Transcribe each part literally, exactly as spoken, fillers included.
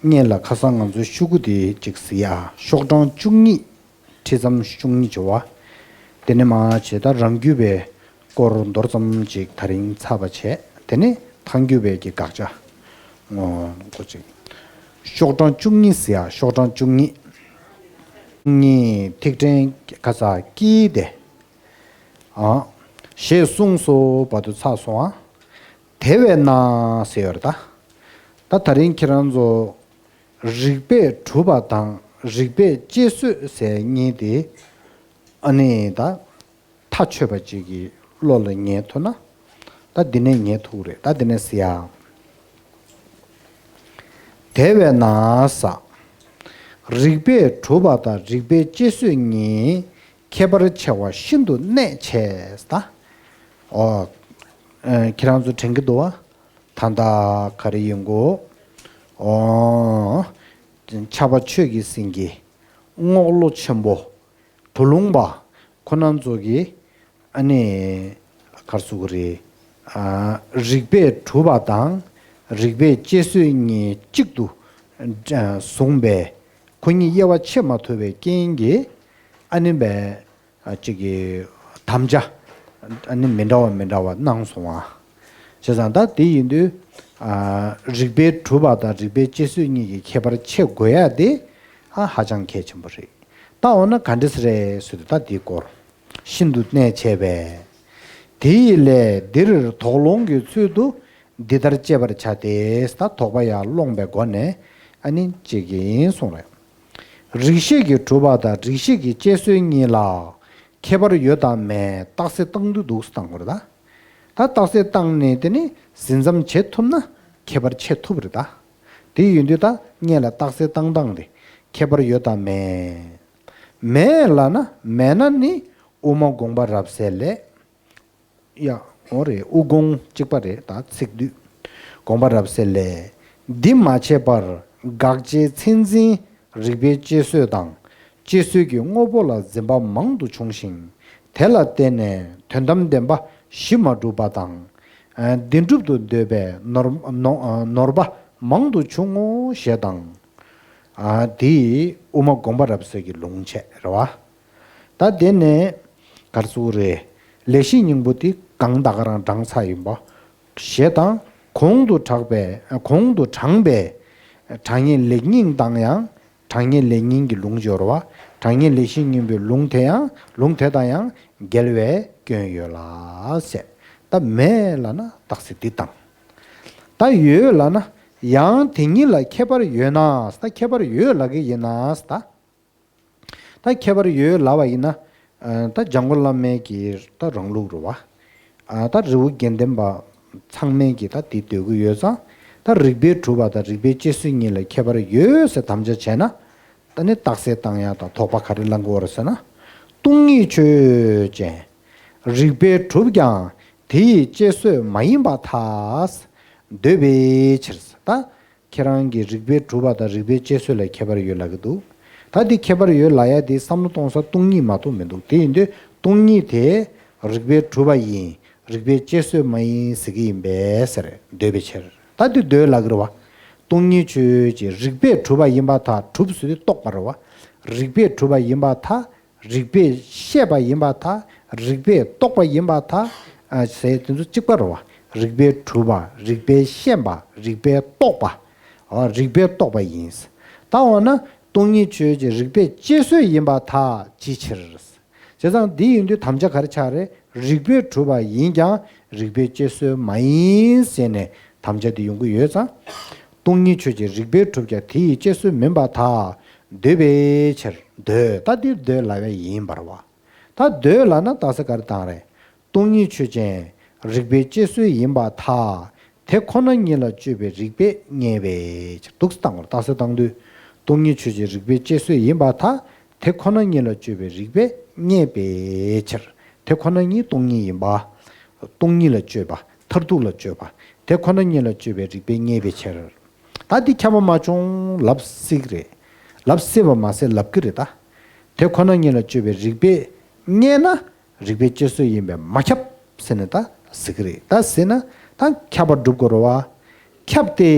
སྔོན་ལ་ཁ་སང་ང་ཚོའི་ཤོག་གུ་དེ་གཅིག་གཟིགས་ཡ། ཤོག་གྲངས་བཅུ་གཉིས། ཁྲིད་མཚམས་བཅུ་གཉིས་བྱ་བ། དེ་ནས་མ་བྱས་ད་རང་རྒྱུད་པའི་སྐོར་མདོར་ཙམ་ཅིག་ད་རིང་ཚར་བ་བྱས། དེ་ནས་ཐལ་འགྱུར་བའི་གི་དགག་བྱ་ངོ་གོ་ཅིག་ཤོག་གྲངས་བཅུ་གཉིས་ཟེར་ཡ། ཤོག་གྲངས་བཅུ་གཉིས། གཉིས་ཐིག་ཕྲེང་ཁ་ཚ་ཀི་དེ། ཨ། ཞེས་གསུངས་སོ་བར་དུ་ཚར་སོང་ཨ། དེ་བས་ན་ཟེར་ཡོད་རེད་ད། ད་ད་རིང་ཁྱེད་རང་ཚོ་རིགས་པས་གྲུབ་པ་དང་རིགས་པས་དཔྱད་བཟོད་ཟེར་གཉིས་དེ། ཨ་ནི་ད་ཐག་ཆོད་པ་ཅིག་གི་བློ་ལ་ངེས་ཐུབ་ན། ད་འདི་ནས་ངེས་ཐུབ་རེད། ད་འདི་ནས་ཟེར་ཡ། དེ་བས་ན་ས། རིགས་པས་གྲུབ་པ་དང་རིགས་པས་དཔྱད་བཟོད་གཉིས་ཁྱད་པར་ཆེ་བ་ཤིན་ཏུ་གནད་ཆེ་ས། ཨོ། ཨ། ཁྱེད་རང་ཚོ་དྲན་གྱི་འདུག་བ། ད་ལྟ་ག་རེ་ཡིན་གོ། ཨོ། འཆད་པ་ཆོས་ཀྱི་སེང་གེ། རྔོག་ལོ་ཆེན་པོ། གྲུ་ལུང་པ། ཁོ་རང་ཚོ་གིས། ཨ་ནི། ག་རེ་ཟེར་དགོས་རེད། ཨ། རིགས་པས་གྲུབ་པ་དང་། རིགས་པས་དཔྱད་བཟོད་གཉིས་གཅིག་ཏུ། ཨ། བཟུང་བས། ཁོ་གཉིས་དབྱེ་བ་ཕྱེ་མ་ཐུབ་པའི་རྐྱེན་གྱིས། ཨ་ནི་བས། ཨ། གཅིག་གི་དམ་བཅའ། ཨ་ནི་མི་འདྲ་བ་མི་འདྲ་བ་གནང་སོང་བ། བྱས་ཙང་ད་དེ་ཡིན་དུས། ཨ། རིགས་པས་གྲུབ་པ་དང་རིགས་པས་དཔྱད་བཟོད་གཉིས་ཀྱི་ཁྱད་པར་ཕྱེ་དགོས་ཡ་དེ། ཨ། ཧ་ཅང་གལ་ཆེན་པོ་རེད། ད་འོ་ན་ག་འདྲ་སེ་རེད་ཟེར་དུས་ད་དེའི་སྐོར། ཤིན་ཏུ་གནད་ཆེ་བས། དེ་ཡི་ལས་འདིར་དོགས་སློང་གི་ཚུལ་དུ་འདི་ལྟར་དཔྱད་པར་བྱ་སྟེ། ད་དོགས་པ་ཡང་སློང་པའི་སྒོ་ནས་ཨ་ནི་གཅིག་ཡིན་གསུངས་རེད། རིགས་ཤེས་ཀྱིས་གྲུབ་པ་དང་རིགས་ཤེས་ཀྱིས་དཔྱད་བཟོད་གཉིས་ལ་ཁྱད་པར་ཡོད་དམ་མེད་རྟགས་གསལ་བཏང་དུས་འདུག་སེ་བཏང་དགོས་རེད་ད། ད་རྟགས་གསལ་བཏང་ནས་དེ་ནི་ཟིན་མཚམས་བྱེད་ཐུབ་ན་ཁྱད་པར་ཕྱེ་ཐུབ་རེད་ད། དེ་ཡིན་དུས་ད་སྔོན་ལ་རྟགས་གསལ་བཏང་སྟངས་དེ་ཁྱད་པར་ཡོད་དམ་མེད། མེད་ལབ་ན། མེད་ན་ནི་དབུ་མ་དགོངས་པ་རབ་གསལ་ལས། ཡ། འོ་རེད། དབུ་དགོངས་གཅིག་པ་རེད་ད། ཚིག་སྡུད། དགོངས་པ་རབ་གསལ་ལས། འདི་མ་བྱས་པར་དགག་བྱའི་མཚན་འཛིན་རིགས་པའི་དཔྱད་བཟོད་དང་། དཔྱད་བཟོད་ཀྱི་དངོས་པོ་ལ་འཛིན་པ་མང་དུ་བྱུང་ཞིང་། དེ་ལ་བརྟེན་ནས་དོན་དམ་བདེན་པ་བཞི་མ་གྲུབ་པ་དང་། ཨ། བདེན་གྲུབ་ཏུ་འདོད་པའི་ནོར་ནོ་ཨ་ནོར་པ་མང་དུ་བྱུང་ངོ་ཞེས་དང་། ཨ། དེས་དབུ་མ་དགོངས་པ་རབ་གསལ་གྱི་ལུང་བྱས་རེད་བ། ད་དེ་ནས་ག་རེ་ཟེར་དགོས་རེད། ལེགས་བཤད་སྙིང་པོ་དེ་གང་ད་ག་རང་དྲངས་ཚར་ཡིན་པ། ཞེས་དང་། གོང་དུ་དྲངས་པའི་གོང་དུ་དྲངས་པའི་དྲང་ངེས་ལེགས་སྙིང་དང་ཡང་། དྲང་ངེས་ལེགས་སྙིང་གི་ལུང་སྦྱོར་བ། དྲང་ངེས་ལེགས་བཤད་སྙིང་པོའི་ལུང་དེ་ཡང་ལུང་དེ་དང་ཡང་འགལ་བའི་སྐྱོན་ཡོད་ལ་ཟེར། ད་མེད་ལབ་ན་རྟགས་གསལ་འདི་དང་། ད་ཡོད་ལབ་ན། ཡང་དེ་གཉིས་ལ་ཁྱད་པར་ཡོད་ན། ད་ཁྱད་པར་ཡོད་ལབ་ཀྱི་ཡིན་ན་ད། ད་ཁྱད་པར་ཡོད་ལབ་པ་ཡིན་ན། ཨ། ད་འཇམ་མགོན་བླ་མའི་གི་ད་རང་ལུགས་རེད་བ། ཨ། ད་རི་བོ་དགེ་ལྡན་པ་ཚང་མས་གི་ད་དེ་འདོད་ཀྱི་ཡོད་ཙང་། ད་རིགས་པས་གྲུབ་པ་དང་རིགས་པས་དཔྱད་བཟོད་གཉིས་ལ་ཁྱད་པར་ཡོད་ཟེར་དམ་བཅའ་བྱས་ན། ད་ནི་རྟགས་གསལ་བཏང་ཡ་དང་དོགས་པ་ག་རེ་ལང་གི་ཡོད་རེད་ཟེར་ན། སྟོང་ཉིད་ཆོས་ཅན། རིགས་པས་གྲུབ་ཀྱང་དེ་ཡི་དཔྱད་བཟོད་མ་ཡིན་པར་ཐལ། འདོད་པའི་ཕྱིར། ད་ཁྱེད་རང་གིས་རིགས་པས་གྲུབ་པ་དང་རིགས་པས་དཔྱད་བཟོད་ལ་ཁྱད་པར་ཡོད་ལབ་ཀྱི་འདུག་ད་འདི་ཁྱད་པར་ཡོད་ལབ་ཡ་དེ་བསམ་བློ་གཏོང་ས་སྟོང་ཉིད་མ་གཏོགས་མི་འདུག་དེ་ཡིན་དུས་སྟོང་ཉིད་དེ་རིགས་པས་གྲུབ་པ་ཡིན། རིགས་པས་དཔྱད་བཟོད་མ་ཡིན་ཟེར་གྱི་ཡིན་པས་ཟེར། འདོད་པའི་ཕྱིར། ད་འདི་འདོད་ལབ་ཀྱི་རེད་བ། སྟོང་ཉིད་ཆོས་ཅན། རིགས་པས་གྲུབ་པ་ཡིན་པར་ཐལ། གྲུབ་ཟེར་དུས་རྟོགས་པ་རེད་བ། རིགས་པས་གྲུབ་པ་ཡིན་པར་ཐལ། རིགས་པས་ཤེས་པ་ཡིན་པར་ཐལ། རིགས་པས་རྟོགས་པ་ཡིན་པར་ཐལ། ཨ། ཟེར་དེ་ཚོ་གཅིག་པ་རེད་བ། རིགས་པས་གྲུབ་པ། རིགས་པས་ཤེས་པ། རིགས་པས་རྟོགས་པ། ཨ། རིགས་པས་རྟོགས་པ་ཡིན། ད་འོ་ན་སྟོང་ཉིད་ཆོས་ཅན། རིགས་པས་དཔྱད་བཟོད་ཡིན་པར་ཐལ། ཅིའི་ཕྱིར། བྱས་ཙང་འདི་ཡིན་དུས་དམ་བཅའ་ག་རེ་ཆགས་རེད། རིགས་པས་གྲུབ་པ་ཡིན་ཀྱང་རིགས་པས་དཔྱད་བཟོད་མ་ཡིན་ཟེར་ནས་དམ་བཅའ་འདི་ཡོང་གི་ཡོད་ཙང་། སྟོང་ཉིད་ཆོས་ཅན། རིགས་པས་གྲུབ་ཀྱང་དེ་ཡི་དཔྱད་བཟོད་མིན་པར་ཐལ། འདོད་པའི་ཕྱིར། འདོད། ད་འདིར་འདོད་ལབ་པ་ཡིན་པ་རེད་བ། ད་འདོད་ལབ་ན་རྟགས་གསལ་ག་རེ་བཏང་རེད། སྟོང་ཉིད་ཆོས་ཅན། རིགས་པས་དཔྱད་བཟོད་ཡིན་པར་ཐལ། དེ་ཁོ་ན་ཉིད་ལ་དཔྱོད་པའི་རིགས་པས་ངེས་པའི་ཕྱིར། འདུག་སེ་བཏང་བ་རེད། རྟགས་གསལ་བཏང་དུས། སྟོང་ཉིད་ཆོས་ཅན། རིགས་པས་དཔྱད་བཟོད་ཡིན་པར་ཐལ། དེ་ཁོ་ན་ཉིད་ལ་དཔྱོད་པའི་རིགས་པས་ངེས་པའི་ཕྱིར། དེ་ཁོ་ན་ཉིད་སྟོང་ཉིད་ཡིན་པ། སྟོང་ཉིད་ལ་དཔྱོད་པ། མཐར་ཐུག་ལ་དཔྱོད་པ། དེ་ཁོ་ན་ཉིད་ལ་དཔྱོད་པའི་རིགས་པས་ངེས་པའི་ཕྱིར། ད་འདི་ཁྱབ་པ་མ་བྱུང་ལབ་སྲིད་ཀྱི་རེད། ལབ་སྲིད་པ་མ་ཟད་ལབ་ཀྱི་རེད་ད། དེ་ཁོ་ན་ཉིད་ལ་དཔྱོད་པའི་རིགས་པས་ངེས་ན། རིགས་པས་དཔྱད་བཟོད་ཡིན་པས་མ་ཁྱབ་ཟེར་ནས་ད་ཟེར་གྱི་རེད། ད་ཟེར་ན་ད་ཁྱབ་པ་སྒྲུབ་དགོས་རེད་བ། ཁྱབ་སྟེ་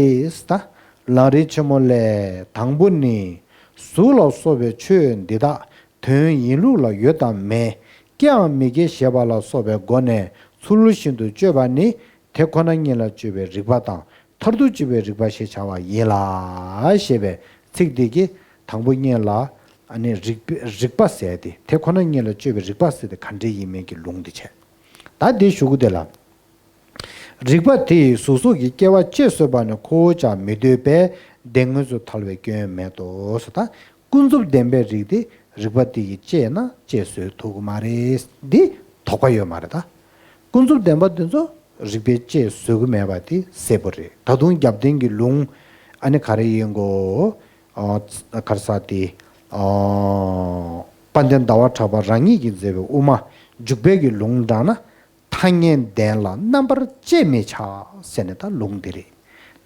ད་ ལམ་རིམ་ཆེན་མོ་ལས། དང་པོ་ནི། གཟུགས་ལ་སོགས་པའི་ཆོས་འདི་དག་དོན་ཡིན་ལུགས་ལ་ཡོད་དམ་མེད། སྐྱེའམ་མི་སྐྱེ་ཞེས་པ་ལ་སོགས་པའི་སྒོ་ནས་ཚུལ་བཞིན་དུ་དཔྱོད་པ་ནི། དེ་ཁོ་ན་ཉིད་ལ་དཔྱོད་པའི་རིགས་པ་དང་མཐར་ཐུག་དཔྱོད་པའི་རིགས་པ་ཞེས་བྱ་བ་ཡིན་ལ། ཞེས་པའི་ཚིག་འདི་གིས་དང་པོ་ཉིད་ལ་ཨ་ནི་རིགས་པའི་རིགས་པ་ཟེར་ཏེ། དེ་ཁོ་ན་ཉིད་ལ་དཔྱོད་པའི་རིགས་པ་ཟེར་ཏེ་ག་འདྲ་ཡིན་མིན་གྱི་ལུང་འདི་བྱས། ད་འདི་ཞུ་གི་དེ་ལ། རིགས་པ་དེ་ཡིས་གཟུགས་སོགས་ཀྱི་སྐྱེ་བ་ཅེས་བཟོད་པ་ནི་ཁོ་བོས་ཀྱང་མི་འདོད་པས་བདེན་དངོས་སུ་ཐལ་བའི་སྐྱོན་མེད་དོ། ཟེར་ད། ཀུན་རྫོབ་བདེན་པའི་རིགས་དེ་རིགས་པ་དེ་ཡིས་དཔྱད་ན་དཔྱད་བཟོད་ཐུབ་ཀྱི་མ་རེད། འདི་དོགས་པ་ཡོད་མ་རེད་ད། ཀུན་རྫོབ་བདེན་པ་དེ་ཚོ་རིགས་པས་དཔྱད་བཟོད་ཀྱི་མེད་པ་དེ་གསལ་པོ་རེད། ད་དུང་རྒྱབ་རྟེན་གྱི་ལུང་ཨ་ནི་ག་རེ་ཡིན་གོ། ཨ་ག་རེ་ཟེར་དེ། ཨ་དཔལ་ལྡན་ཟླ་བ་གྲགས་པ་རང་ཉིད་ཀྱིས་མཛད་པའི་དབུ་མ་འཇུག་པའི་གི་ལུང་དྲངས་ན། ཐ་སྙད་ལྡན་ལ་རྣམ་པར་དཔྱད་མི་བྱ་ཟེར་ནས་ད་ལུང་འདི་རེད།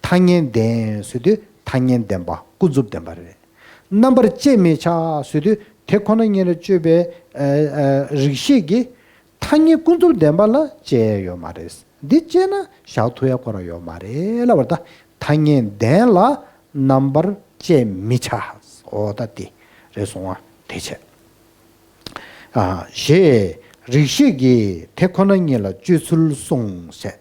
ཐ་སྙད་ལྡན་ཟེར་དུས་ཐ་སྙད་བདེན་པ་ཀུན་རྫོབ་བདེན་པ་རེད། རྣམ་པར་དཔྱད་མི་བྱ་ཟེར་དུས་དེ་ཁོ་ན་ཉིད་ལ་དཔྱོད་པའི་ཨ་ཨ་རིགས་ཤེས་ཀྱིས་ཐ་སྙད་ཀུན་རྫོབ་བདེན་པ་ལ་དཔྱད་ཡོད་མ་རེད། འདི་དཔྱད་ན་བཞག་ཐུབ་ཡ་ཁོ་རང་ཡོད་མ་རེད་ལབ་པ་རེད་ད། ཐ་སྙད་ལྡན་ལ་རྣམ་པར་དཔྱད་མི་བྱ། འོ་ད་དེ་རེད་སོང་བ་དེ་བྱས། ཨ་ཞེས་རིགས་ཤེས་ཀྱིས་དེ་ཁོ་ན་ཉིད་ལ་དཔྱོད་ཚུལ་གསུངས་ཟེར།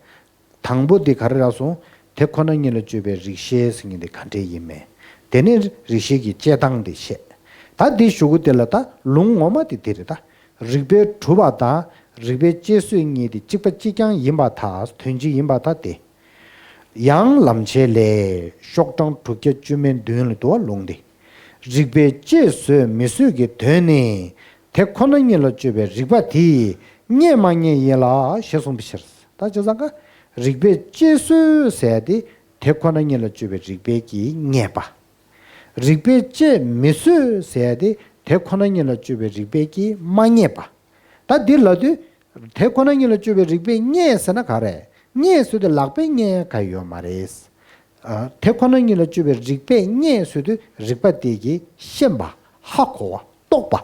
དང་པོ་འདི་ག་རེ་རག་སོང་། དེ་ཁོ་ན་ཉིད་ལ་དཔྱོད་པའི་རིགས་ཤེས་ཟེར་མཁན་འདི་ག་འདྲས་ཡིན་མིན། དེ་ནས་རིགས་ཤེས་ཀྱི་དཔྱད་སྟངས་འདི་བཤད། ད་འདི་ཞུ་གི་དེ་ལ་ད་ལུང་ངོ་མ་དེ་འདི་རེད་ད། རིགས་པས་གྲུབ་པ་དང་རིགས་པས་དཔྱད་བཟོད་གཉིས་དེ་གཅིག་པ་གཅིག་རྐྱང་ཡིན་པར་ཐལ། དོན་གཅིག་ཡིན་པར་ཐལ་ཏེ། ཡང་ལམ་ཆེན་ལས། ཤོག་གྲངས་དྲུག་བརྒྱ་བཅུ་མེད་བདུན་ལ་འདུག་པ་ལུང་འདི། རིགས་པས་དཔྱད་བཟོད་མི་བཟོད་ཀྱི་དོན་ནི། དེ་ཁོ་ན་ཉིད་ལ་དཔྱོད་པའི་རིགས་པ་དེས་རྙེད་མ་རྙེད་ཡིན་ལ་ཞེས་གསུངས་པའི་ཕྱིར། ད་བྱས་ཙང་ཀ། རིགས་པས་དཔྱད་བཟོད་ཟེར་ཡ་དེ་དེ་ཁོ་ན་ཉིད་ལ་དཔྱོད་པའི་རིགས་པས་ཀྱིས་རྙེད་པ། རིགས་པས་དཔྱད་མི་བཟོད་ཟེར་ཡ་དེ་དེ་ཁོ་ན་ཉིད་ལ་དཔྱོད་པའི་རིགས་པས་ཀྱིས་མ་རྙེད་པ། ད་འདི་ལབ་དུས། དེ་ཁོ་ན་ཉིད་ལ་དཔྱོད་པའི་རིགས་པས་རྙེད་ཟེར་ན་ག་རེ། རྙེད་ཟེར་དུས་ལག་པས་རྙེད་ག་ཡོད་མ་རེད། ཨ་དེ་ཁོ་ན་ཉིད་ལ་དཔྱོད་པའི་རིགས་པས་རྙེད་ཟེར་དུས་རིགས་པ་དེ་གིས་ཤེས་པ། ཧ་གོ་བ། རྟོགས་པ།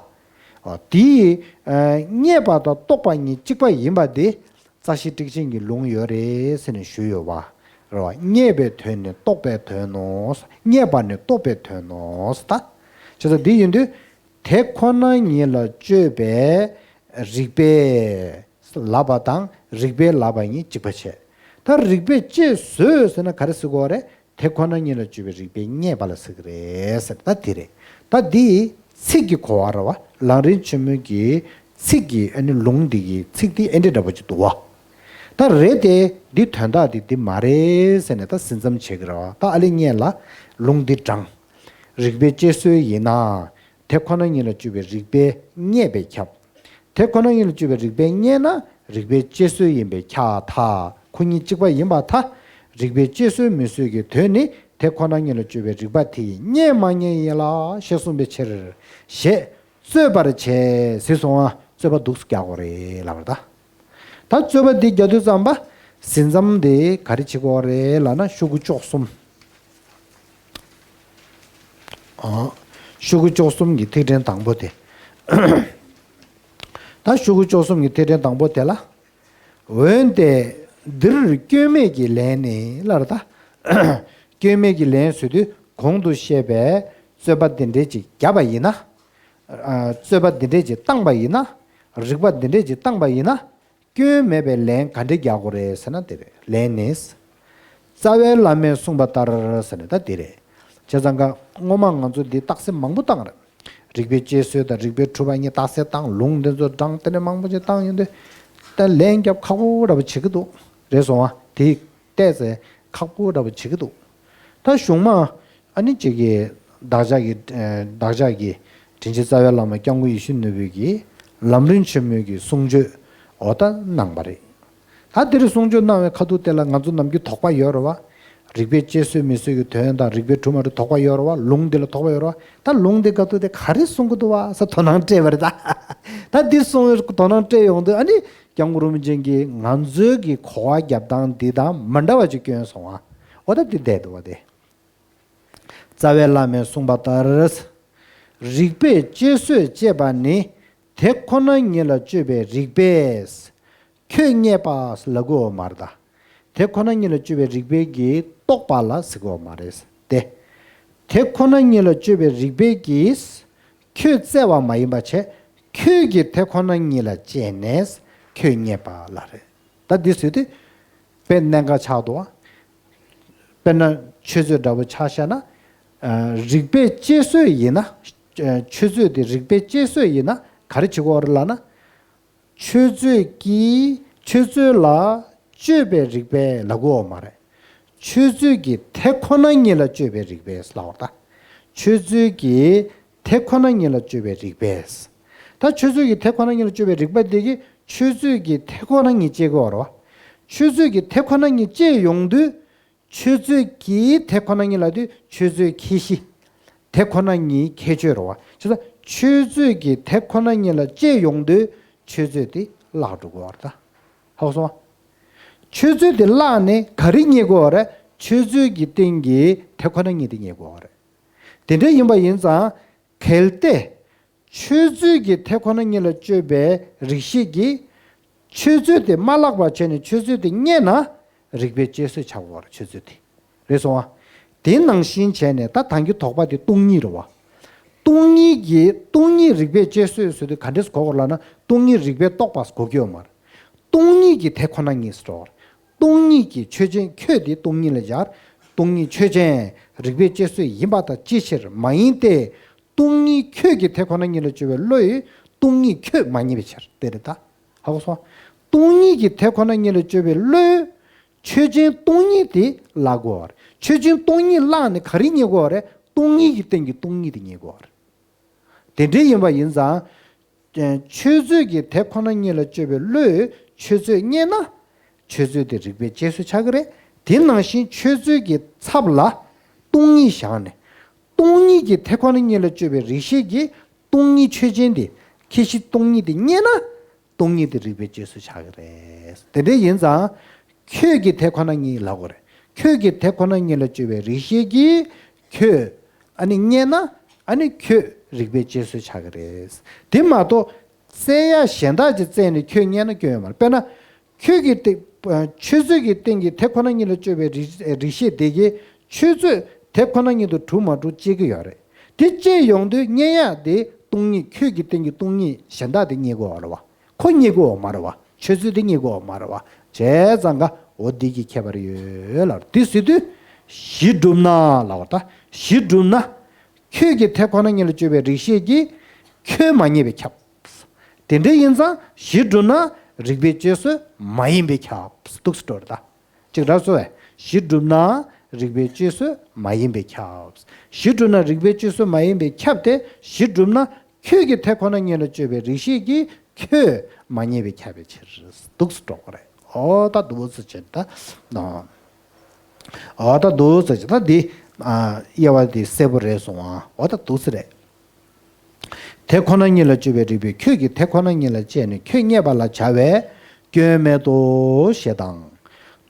ཨ་དེའི་ཨ་རྙེད་པ་དང་རྟོགས་པ་གཉིས་གཅིག་པ་ཡིན་པ་དེ་རྩ་ཤེ་ཊཱིཀ་ཆེན་གྱི་ལུང་ཡོད་རེད་ཟེར་ནས་ཞུས་ཡོད་པ། རེད་བ། རྙེད་པའི་དོན་ནི་རྟོགས་པའི་དོན་ནོ། རྙེད་པ་ནི་རྟོགས་པའི་དོན་ནོ། ད་བྱས་ཙང་འདི་ཡིན་དུས། དེ་ཁོ་ན་ཉིད་ལ་དཔྱོད་པའི་རིགས་པས་ལབ་པ་དང་རིགས་པས་ལབ་པ་གཉིས་གཅིག་པ་བྱས། ད་རིགས་པས་དཔྱད་བཟོད་ཟེར་ན་ག་རེ་ཟེར་དགོས་རེད། དེ་ཁོ་ན་ཉིད་ལ་དཔྱོད་པའི་རིགས་པས་རྙེད་པ་ལ་ཟེར་གི་རེད་ཟེར། ད་དེ་རེད། ད་འདི་ཚིག་གི་གོ་བ་རེད་བ། ལམ་རིམ་ཆེན་མོའི་གི་ཚིག་གི་ཨ་ནི་ལུང་འདི་གི་ཚིག་འདི་ཨེ་འདྲ་འདྲ་པོ་ཅིག་འདུག་བ། ད་རེད་དེ་འདི་དོན་དག་འདི་འདི་མ་རེད་ཟེར་ནས་ད་ཟིན་མཚམས་བྱེད་གི་རེད་བ། ད་ཨ་ལེ་སྔོན་ལ་ལུང་འདི་དྲངས། རིགས་པས་དཔྱད་བཟོད་ཡིན་ན། དེ་ཁོ་ན་ཉིད་ལ་དཔྱོད་པའི་རིགས་པས་རྙེད་པས་ཁྱབ། དེ་ཁོ་ན་ཉིད་ལ་དཔྱོད་པའི་རིགས་པས་རྙེད་ན་རིགས་པས་དཔྱད་བཟོད་ཡིན་པས་ཁྱབ་ཐལ། ཁོ་གཉིས་གཅིག་པ་ཡིན་པར་ཐལ། རིགས་པས་དཔྱད་བཟོད་མི་བཟོད་ཀྱི་དོན་ནི་དེ་ཁོ་ན་ཉིད་ལ་དཔྱོད་པའི་རིགས་པ་དེ་ཡིས་རྙེད་མ་རྙེད་ཡིན་ལ་ཞེས་གསུངས་པའི་ཕྱིར། ཞེས་རྩོད་པར་བྱེད་ཟེར་སོང་ང་། རྩོད་པ་འདུག་སེ་རྒྱག་དགོས་རེད་ལབ་པ་རེད་ད། ད་རྩོད་པ་འདི་རྒྱག་དུས་ཙམ་པ། ཟིན་མཚམས་འདི་ག་རེ་བྱེད་དགོས་རེད་ལབ་ན་ཤོག་གུ་བཅུ་གསུམ། ཨ། ཤོག་གུ་བཅུ་གསུམ་གྱི་ཐིག་ཕྲེང་དང་པོ་དེ། ད་ཤོག་གུ་བཅུ་གསུམ་གྱི་ཐིག་ཕྲེང་དང་པོ་དེ་ལ། འོན་ཏེ་འདིར་སྐྱོན་མེད་ཀྱི་ལན་ནི་ལབ་རེད་ད། སྐྱོན་མེད་ཀྱི་ལན་ཟེར་དུས་གོང་དུ་བཤད་པའི་རྩོད་པ་འདི་འདྲས་ཅིག་བརྒྱབ་པ་ཡིན་ན། ཨ་རྩོད་པ་འདི་འདྲས་ཅིག་བཏང་པ་ཡིན་ན། རིགས་པ་འདི་འདྲས་ཅིག་བཏང་པ་ཡིན་ན། སྐྱོན་མེད་པའི་ལན་ག་འདྲས་རྒྱག་དགོས་རེད་ཟེར་ན་དེ་རེད། ལན་ནི། རྩ་བའི་བླ་མས་གསུངས་པ་ལྟར་ཟེར་ནས་ད་དེ་རེད། བྱས་ཙང་ཀ་སྔོན་མ་ང་ཚོ་འདི་རྟགས་གསལ་མང་པོ་བཏང་རེད། རིགས་པས་དཔྱད་བཟོད་དང་རིགས་པས་གྲུབ་པ་གཉིས་རྟགས་གསལ་བཏང་། ལུང་འདི་ཚོ་དྲངས། དེ་ནས་མང་པོ་ཅིག་བཏང་ཡོང་དུས། ད་ལན་རྒྱབ་ཁག་པོ་འདྲ་པོ་བྱེད་ཀྱི་འདུག་རེད་སོང་བ། དེ་བལྟས་ཚེ་ཁག་པོ་འདྲ་པོ་བྱེད་ཀྱི་འདུག་ད་གཞུག་མ། ཨ་ནི་གཅིག་གིས་བདག་ཅག་གི་ཨ་བདག་ཅག་གི་དྲིན་ཅན་རྩ་བའི་བླ་མ་སྐྱབས་མགོན་ཡིད་བཞིན་ནོར་བུས་ཀྱིས་ལམ་རིམ་ཆེན་མོའི་གི་གསུང་ཆོས་འོ་ད་གནང་བ་རེད། ད་དེ་རིང་གསུང་ཆོས་གནང་བའི་ཁ་ཐུག་དེ་ལ་ང་ཚོ་ནམ་རྒྱུན་དོགས་པ་ཡོད་རེད་བ། རིགས་པས་དཔྱད་བཟོད་མི་བཟོད་ཀྱི་དོན་དང་རིགས་པས་གྲུབ་མ་གྲུབ་དོགས་པ་ཡོད་རེད་བ། ལུང་འདི་ལ་དོགས་པ་ཡོད་རེད་བ། ད་ལུང་འདི་སྐབས་དུས་དེ་ག་རེ་གསུང་གི་འདུག་བ་ཟེར་དོ་སྣང་སྤྲད་པ་རེད་ད། ད་འདི་གསུང་བའི་དོ་སྣང་སྤྲད་ཡོང་དུས་ཨ་ནི་སྐྱབས་མགོན་རིན་པོ་ཆེ་གིས་ང་ཚོའི་གི་གོ་བ་རྒྱབ་སྟངས་འདི་དང་མ་འདྲ་བ་ཅིག་བསྐྱོན་སོང་བ། འོ་ད་འདི་བསྡད་འདུག་བ་དེ། རྩ་བའི་བླ་མས་གསུངས་པ་ལྟར། རིགས་པས་དཔྱད་བཟོད་ཅེས་པ་ནི་དེ་ཁོ་ན་ཉིད་ལ་དཔྱོད་པའི་རིགས་པས་ཁྱོད་རྙེད་པ་ལབ་དགོས་པ་མ་རེད་ད། དེ་ཁོ་ན་ཉིད་ལ་དཔྱོད་པའི་རིགས་པས་ཀྱིས་རྟོགས་པ་ལ་ཟེར་དགོས་པ་མ་རེད། དེ། དེ་ཁོ་ན་ཉིད་ལ་དཔྱོད་པའི་རིགས་པས་ཀྱིས་ཁྱོད་བཙལ་བ་མ་ཡིན་པ་བྱས། ཁྱོད་ཀྱིས་དེ་ཁོ་ན་ཉིད་ལ་དཔྱད་ནས་ཁྱོད་རྙེད་པ་ལ་རེད། ད་འདི་ཟེར་དུས་དཔེ་གནད་འགག་ཆགས་འདུག་བ། དཔེར་ན་ཆོས་མཛོད་འདྲ་པོ་ཆ་བཞག་ན། ཨ། རིགས་པས་དཔྱད་བཟོད་ཡིན་ན། ཨ། ཆོས་མཛོད་དེ་རིགས་པས་དཔྱད་བཟོད་ཡིན་ན་ག་རེ་བྱེད་དགོས་རེད་ལབ་ན། ཆོས་མཛོད་ཀྱིས་ཆོས་མཛོད་ལ་དཔྱོད་པའི་རིགས་པས་ལབ་དགོས་པ་མ་རེད། ཆོས་མཛོད་ཀྱིས་དེ་ཁོ་ན་ཉིད་ལ་དཔྱོད་པའི་རིགས་པས་ལབ་པ་རེད་ད། ཆོས་མཛོད་ཀྱིས་དེ་ཁོ་ན་ཉིད་ལ་དཔྱོད་པའི་རིགས་པས། ད་ཆོས་མཛོད་ཀྱིས་དེ་ཁོ་ན་ཉིད་ལ་དཔྱོད་པའི་རིགས་པ་དེ་གིས་ཆོས་མཛོད་ཀྱིས་དེ་ཁོ་ན་ཉིད་དཔྱད་དགོས་པ་རེད་བ། ཆོས་མཛོད་ཀྱིས་དེ་ཁོ་ན་ཉིད་དཔྱད་ཡོང་དུས། ཆོས་མཛོད་ཀྱིས་དེ་ཁོ་ན་ཉིད་ལབ་དུས་ཆོས་མཛོད་ཁྱད་གཞི། དེ་ཁོ་ན་ཉིད་ཁྱད་ཆོས་རེད་བ། བྱས་ཙང་ཆོས་མཛོད་ཀྱིས་དེ་ཁོ་ན་ཉིད་ལ་དཔྱད་ཡོང་དུས་ཆོས་མཛོད་དེ་བརླག་འགྲོ་གི་ཡོད་རེད་ད། ཧ་གོ་སོང་ང་། ཆོས་མཛོད་དེ་བརླག་ནས་ག་རེ་རྙེད་དགོས་པ་རེད། ཆོས་མཛོད་ཀྱི་སྟེང་གི་དེ་ཁོ་ན་ཉིད་དེ་རྙེད་དགོས་པ་རེད། དེ་འདྲ་ཡིན་པ་ཡིན་ཙང་། གལ་ཏེ། ཆོས་མཛོད་ཀྱིས་དེ་ཁོ་ན་ཉིད་ལ་དཔྱོད་པའི་རིགས་ཤེས་ཀྱིས། ཆོས་མཛོད་དེ་མ་བརླག་པར་བྱས་ནས་ཆོས་མཛོད་དེ་རྙེད་ན། རིགས་པས་དཔྱད་བཟོད་བྱ་དགོས་པ་རེད་ཆོས་མཛོད་དེ། རེད་སོང་ང་། དེ་ནང་བཞིན་བྱས་ནས་ད་ད་གིན་དོགས་པ་དེ་སྟོང་ཉིད་རེད་བ། སྟོང་ཉིད་ཀྱི་སྟོང་ཉིད་རིགས་པས་དཔྱད་བཟོད་ཟེར་དུས་ག་འདྲས་གོ་དགོས་ལབ་ན་སྟོང་ཉིད་རིགས་པས་རྟོགས་པ་གོ་གི་ཡོད་མ་རེད། སྟོང་ཉིད་ཀྱི་དེ་ཁོ་ན་ཉིད་ཟེར་བ། སྟོང་ཉིད་ཀྱི་ཆོས་ཅན་ཁྱོད་དེ་སྟོང་ཉིད་ལ་སྦྱར། སྟོང་ཉིད་ཆོས་ཅན་རིགས་པས་དཔྱད་བཟོད་ཡིན་པ་དང་ཅིའི་ཕྱིར་མ་ཡིན་ཏེ། སྟོང་ཉིད་ཁྱོད་ཀྱི་དེ་ཁོ་ན་ཉིད་ལ་དཔྱོད་པའི་བློས་སྟོང་ཉིད་ཁྱོད་མ་རྙེད་པའི་ཕྱིར་དེ་རེད་ད། ཧ་གོ་སོང་། སྟོང་ཉིད་ཀྱི་དེ་ཁོ་ན་ཉིད་ལ་དཔྱོད་པའི་བློས། ཆོས་ཅན་སྟོང་ཉིད་དེ་བརླག་དགོས་པ་རེད། ཆོས་ཅན་སྟོང་ཉིད་བརླག་ནས་ག་རེ་རྙེད་དགོས་པ་རེད། སྟོང་ཉིད་ཀྱི་སྟེང་གི་སྟོང་ཉིད་དེ་རྙེད་དགོས་པ་རེད། དེ་འདྲ་ཡིན་པ་ཡིན་ཙང་། ཆོས་མཛོད་ཀྱི་དེ་ཁོ་ན་ཉིད་ལ་དཔྱོད་པའི་བློས་ཆོས་མཛོད་རྙེད་ན། ཆོས་མཛོད་དེ་རིགས་པས་དཔྱད་བཟོད་ཆགས་ཀྱི་རེད། དེ་ནང་བཞིན་ཆོས་མཛོད་ཀྱི་ཚབ་ལ་སྟོང་ཉིད་བཞག་ནས། སྟོང་ཉིད་ཀྱི་དེ་ཁོ་ན་ཉིད་ལ་དཔྱོད་པའི་རིགས་ཤེས་ཀྱིས་སྟོང་ཉིད་ཆོས་ཅན་དེ་ཁྱད་གཞི་སྟོང་ཉིད་དེ་རྙེད་ན། སྟོང་ཉིད་དེ་རིགས་པས་དཔྱད་བཟོད་ཆགས་ཀྱི་རེད། དེ་འདྲ་ཡིན་ཙང་། ཁྱོད་ཀྱི་དེ་ཁོ་ན་ཉིད་ལབ་དགོས་རེད། ཁྱོད་ཀྱི་དེ་ཁོ་ན་ཉིད་ལ་དཔྱོད་པའི་རིགས་ཤེས་ཀྱིས་ཁྱོད། ཨ་ནི་རྙེད་ན། ཨ་ནི་ཁྱོད་རིགས་པས་དཔྱད་བཟོད་ཆགས་ཀྱི་རེད། དེ་མ་གཏོགས། བཙལ་ཡ་གཞན་དག་ཅིག་བཙལ་ནས་ཁྱོད་རྙེད་ན་སྐྱོན་ཡོད་མ་རེད། དཔེར་ན། ཁྱོད་ཀྱི་སྟེང་། ཆོས་མཛོད་ཀྱི་སྟེང་གི་དེ་ཁོ་ན་ཉིད་ལ་དཔྱོད་པའི་རིགས་རིགས་ཤེས་དེ་གིས་ཆོས་མཛོད་དེ་ཁོ་ན་ཉིད་དུ་གྲུབ་མ་གྲུབ་དཔྱད་ཀྱི་ཡོད་རེད། དེ་དཔྱད་ཡོང་དུས་རྙེད་ཡ་དེ་སྟོང་ཉིད་ཁྱོད་ཀྱི་སྟེང་གི་སྟོང་ཉིད་གཞན་དག་དེ་རྙེད་དགོས་པ་རེད་བ། ཁོ་རྙེད་དགོས་པ་མ་རེད་བ། ཆོས་མཛོད་དེ་རྙེད་དགོས་པ་མ་རེད་བ། བྱས་ཙང་ག་འོ་འདི་གི་ཁྱད་པར་ཡོད་ལ། དེ་ཟེར་དུས་གཞི་གྲུབ་ན་ལབ་པ་ད། གཞི་གྲུབ་ན། ཁྱོད་ཀྱི་དེ་ཁོ་ན་ཉིད་ལ་དཔྱོད་པའི་རིགས་ཤེས་ཀྱིས་ཁྱོད་མ་རྙེད་པས་ཁྱབ། དེ་འདྲ་ཡིན་ཙང་གཞི་གྲུབ་ན་རིགས་པས་དཔྱད་བཟོད་མ་ཡིན་པས་ཁྱབ། འདུག་སེ་འགྲོ་རེད་ད། ཅིག་ར་སོ་བས་གཞི་གྲུབ་ན་རིགས་པས་དཔྱད་བཟོད་མ་ཡིན་པས་ཁྱབ། གཞི་གྲུབ་ན་རིགས་པས་དཔྱད་བཟོད་མ་ཡིན་པས་ཁྱབ་སྟེ། གཞི་གྲུབ་ན་ཁྱོད་ཀྱི་དེ་ཁོ་ན་ཉིད་ལ་དཔྱོད་པའི་རིགས་ཤེས་ཀྱིས་ཁྱོད་མ་རྙེད་པས་ཁྱབ་པའི་ཕྱིར། འདུག་སེ་འགྲོ་གི་རེད། ཨོ་ད་འདུག་སེ་བྱས་ད། ཨོ་ད་འདུག་སེ་བྱས་ད་འདི། ཨ། དབྱེ་བ་འདི་གསལ་པོ་རེད་སོང་ཨ། ཨོ་ད་འདུག་སེ་རེད། དེ་ཁོ་ན་ཉིད་ལ་དཔྱོད་པའི་རིགས་པས་ཁྱོད་ཀྱིས་དེ་ཁོ་ན་ཉིད་ལ་དཔྱད་ནས་ཁྱོད་རྙེད་པ་ལ་བྱ་བའི་སྐྱོན་མེད་དོ་ཞེས་དང་།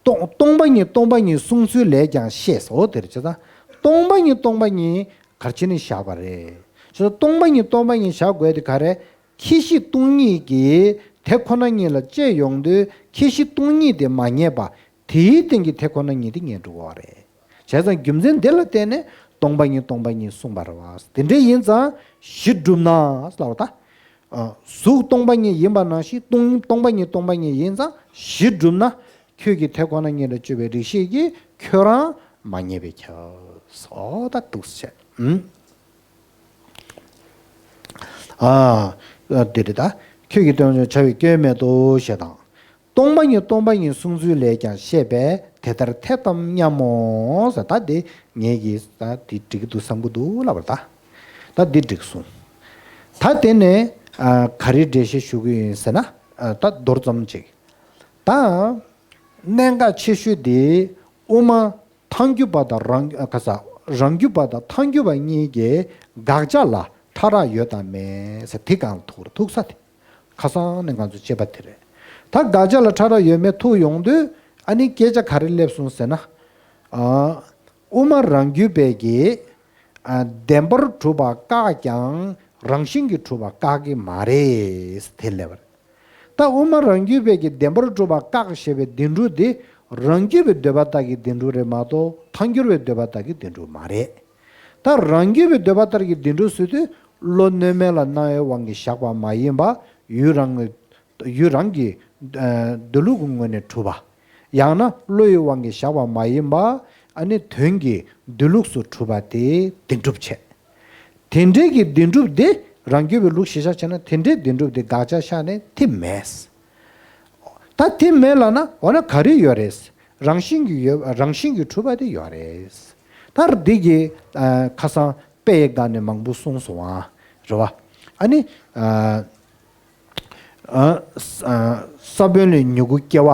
སྟོང་སྟོང་པ་ཉིད་སྟོང་པ་ཉིད་གསུང་ཚུལ་ལས་ཀྱང་ཤེས་སོ། དེར་བྱས་ཙང་སྟོང་པ་ཉིད་སྟོང་པ་ཉིད་ག་རེ་བྱས་ནས་བཞག་པ་རེད། བྱས་ཙང་སྟོང་པ་ཉིད་སྟོང་པ་ཉིད་བཞག་དགོས་དེ་ག་རེ། ཁྱད་གཞི་སྟོང་ཉིད་ཀྱིས་དེ་ཁོ་ན་ཉིད་ལ་དཔྱད་ཡོང་དུས་ཁྱད་གཞི་སྟོང་ཉིད་དེ་མ་རྙེད་པ། དེའི་སྟེང་གི་དེ་ཁོ་ན་ཉིད་དེ་རྙེད་འགྲོ་བ་རེད། བྱས་ཙང་རྒྱུ་མཚན་འདི་ལ་བརྟེན་ནས་སྟོང་པ་ཉིད་སྟོང་པ་ཉིད་གསུངས་པ་རེད་བ། དེ་འདྲ་ཡིན་ཙང་གཞི་གྲུབ་ན་ལབ་པ་ད། ཨ། གཟུགས་སྟོང་པ་ཉིད་ཡིན་པ་ནང་བཞིན་སྟོང་སྟོང་པ་ཉིད་སྟོང་པ་ཉིད་ཡིན་ཙང་གཞི་གྲུབ་ན་ཁྱོད་ཀྱི་དེ་ཁོ་ན་ཉིད་ལ་དཔྱོད་པའི་རིགས་ཤེས་ཀྱིས་ཁྱོད་རང་མ་རྙེད་པས་ཁྱབ། ཨོ་ད་འདུག་སེ་བྱས། ཨ། དེ་རེད་ད། ཁྱོད་ཀྱིས་སྟོང་ཉིད་བྱ་བའི་སྐྱོན་མེད་དོ་ཞེས་དང་། སྟོང་པ་ཉིད་སྟོང་པ་ཉིད་གསུང་ཚུལ་ལས་ཀྱང་ཤེས་པས་དེ་ལྟར་འཐད་དམ་སྙམ་མོ་ཟེར། ད་འདི་ངེད་ཀྱིས་ད་འདི་འགྲིག་གི་འདུག་བསམ་གྱི་འདུག་ལབ་པ་རེད་ད། ད་འདི་འགྲིག་གསུངས། ད་དེ་ནས་ཨ་ག་རེ་འགྲེལ་བཤད་ཞུ་གི་ཡིན་ཟེར་ན། ཨ་ད་མདོར་ཙམ་ཅིག་ད་གནད་འགག་ཆེ་ཤོས་དེ་དབུ་མ་ཐལ་འགྱུར་བ་དང་རང་། ཨ་ག་ས། རང་རྒྱུད་པ་དང་ཐལ་འགྱུར་བ་གཉིས་ཀྱི་དགག་བྱ་ལ་ཕྲ་རགས་ཡོད་དམ་མེད་ཟེར་དེ་སྒང་ལ་ཐུག་རེད། ཐུག་ས་དེ། ཁ་སང་ནས་ང་ཚོ་བྱས་པ་དེ་རེད། ད་དགག་བྱ་ལ་ཕྲ་རགས་ཡོད་མེད་ཐུག་ཡོང་དུས་ཨ་ནི་སྐད་ཆ་ག་རེ་སླེབས་སོང་ཟེར་ན། ཨ། དབུ་མ་རང་རྒྱུད་པས་ཀྱི། ཨ། བདེན་པར་གྲུབ་པ་བཀག་ཀྱང་རང་བཞིན་གྱིས་གྲུབ་པ་བཀག་གི་མ་རེད་དེ་སླེབས་པ་རེད། ད་དབུ་མ་རང་རྒྱུད་པས་ཀྱི་བདེན་པར་གྲུབ་པ་བཀག་ཞེས་པའི་བདེན་གྲུབ་དེ་ རང་རྒྱུད་པའི་འདོད་པ་ལྟར་གྱི་བདེན་གྲུབ་རེད་མ་གཏོགས་ཐལ་འགྱུར་བའི་འདོད་པ་ལྟར་གྱི་བདེན་གྲུབ་མ་རེད། ད་རང་རྒྱུད་པའི་འདོད་པ་ལྟར་གྱི་བདེན་གྲུབ་ཟེར་དུས་བློ་གནོད་མེད་ལ་སྣང་བའི་དབང་གིས་བཞག་པ་མ་ཡིན་པ། ཡུལ་རང་གི་ཡུལ་རང་གི་ཨ་འདོད་ལུགས་ཀྱི་ངོས་ནས་གྲུབ་པ། ཡང་ན་བློ་ཡི་དབང་གིས་བཞག་པ་མ་ཡིན་པ། ཨ་ནི་དོན་གྱི་འདོད་ལུགས་སུ་གྲུབ་པ་དེ་བདེན་གྲུབ་བྱས། དེ་འདྲའི་གི་བདེན་གྲུབ་དེ་རང་རྒྱུད་པའི་ལུགས་གཞིར་བཞག་བྱས་ན་དེ་འདྲའི་བདེན་གྲུབ་དེ་དགག་བྱ་བཞག་ནས་དེ་མེད། ད་དེ་མེད་ལབ་ན་འོ་ན་ག་རེ་ཡོད་རེད། རང་བཞིན་གྱིས་ཡོད་རང་བཞིན་གྱིས་གྲུབ་པ་དེ་ཡོད་རེད། ད་འདི་གི་ཨ་ཁ་སང་དཔེ་ཡི་སྒང་ནས་མང་པོ་གསུངས་སོང་ཨ། རེད་བ། ཨ་ནི་ཨ་ཨ་ས་ཨ་ས་བོན་ལས་མྱུ་གུ་སྐྱེ་བ་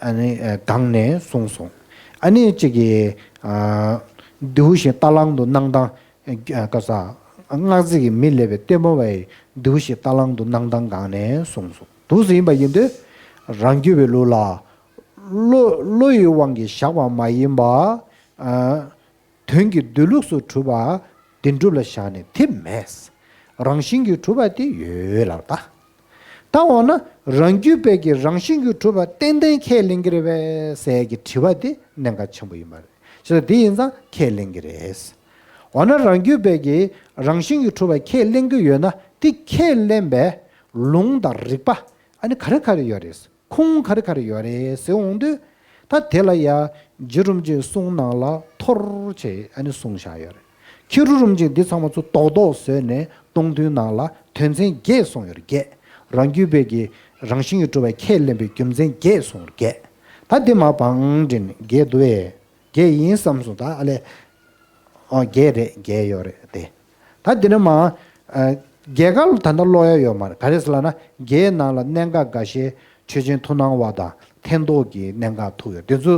ཨ་ནི་ཨ་སྒང་ནས་གསུངས་སོང་། ཨ་ནི་གཅིག་གིས་ཨ་རྡེའུ་བཞིན་རྟ་གླང་དུ་སྣང་སྟངས། ཨ་ཀ་ས། སྔགས་རྫས་ཀྱིས་མི་བསླད་པའི་ལྟད་མོ་བའི་རྡེའུ་བཞིན་རྟ་གླང་དུ་སྣང་སྟངས་སྒང་ནས་གསུངས་སོང་། འདུག་སེ་ཡིན་པ་ཡིན་དུས། རང་རྒྱུད་པའི་ལུགས་ལ། བློ་བློ་ཡི་དབང་གིས་བཞག་པ་མ་ཡིན་པ། ཨ་དོན་གྱི་འདོད་ལུགས་སུ་གྲུབ་པ། བདེན་གྲུབ་ལ་བཞག་ནས་དེ་མེད། རང་བཞིན་གྱིས་གྲུབ་པ་དེ་ཡོད་ལབ་ད། ད་འོ་ན་རང་རྒྱུད་པའི་གི་རང་བཞིན་གྱིས་གྲུབ་པ་ཏན་ཏན་ཁས་ལེན་གྱི་རེད་པས་ཟེར་གྱི་དྲི་བ་དེ་གནད་འགག་ཆེན་པོ་ཡིན་པ་རེད། བྱས་ཙང་དེ་ཡིན་ཙང་ཁས་ལེན་གྱི་རེད། འོ་ན་རང་རྒྱུད་པའི་གི་རང་བཞིན་གྱིས་གྲུབ་པ་ཁས་ལེན་གྱི་ཡོད་ན་དེ་ཁས་ལེན་པའི་ལུང་དང་རིགས་པ་ཨ་ནི་ག་རེ་ག་རེ་ཡོད་རེད། ཁུངས་ག་རེ་ག་རེ་ཡོད་རེད་ཟེར་འོང་དུས། ད་དེ་ལ་ཡ་རྗེ་རིན་པོ་ཆེའི་གསུང་ནང་ལ་འཐོར་བྱས་ཨ་ནི་གསུངས་བཞག་ཡོད་རེད། ཁྱི་རུ་རིན་པོ་ཆེས་འདི་ཚང་མ་ཚུར་རྡོག་རྡོག་བཟོས་ནས་སྟོང་ཐུན་ནང་ལ་དོན་ཚན་བརྒྱད་གསུངས་ཡོད་རེད། བརྒྱད། རང་རྒྱུད་པའི་གི་རང་བཞིན་གྱིས་གྲུབ་པ་ཁས་ལེན་པའི་རྒྱུ་མཚན་བརྒྱད་གསུངས་རེད། བརྒྱད། ད་འདི་མ་བང་འདྲེན་བརྒྱད་འདུག་བས། བརྒྱད་ཡིན་བསམ་སོང་ད་ཨ་ལས། ཨོ་བརྒྱད་རེད་བརྒྱད་ཡོད་རེད་དེ། ད་འདི་ནི་མ། ཨ་བརྒྱད་ཀ་ལ་ད་ལྟ་ཀློག་ཡ་ཡོད་མ་རེད། ག་རེ་ཟེར་ལབ་ན་བརྒྱད་ནང་ལ་གནད་འགག་འགའ་ཤས་ཆོས་ཅན་མཐུན་སྣང་བ་དང་ཐེན་ཐོག་གི་གནད་འགག་ཐུག་ཡོད་དེ་ཚོ་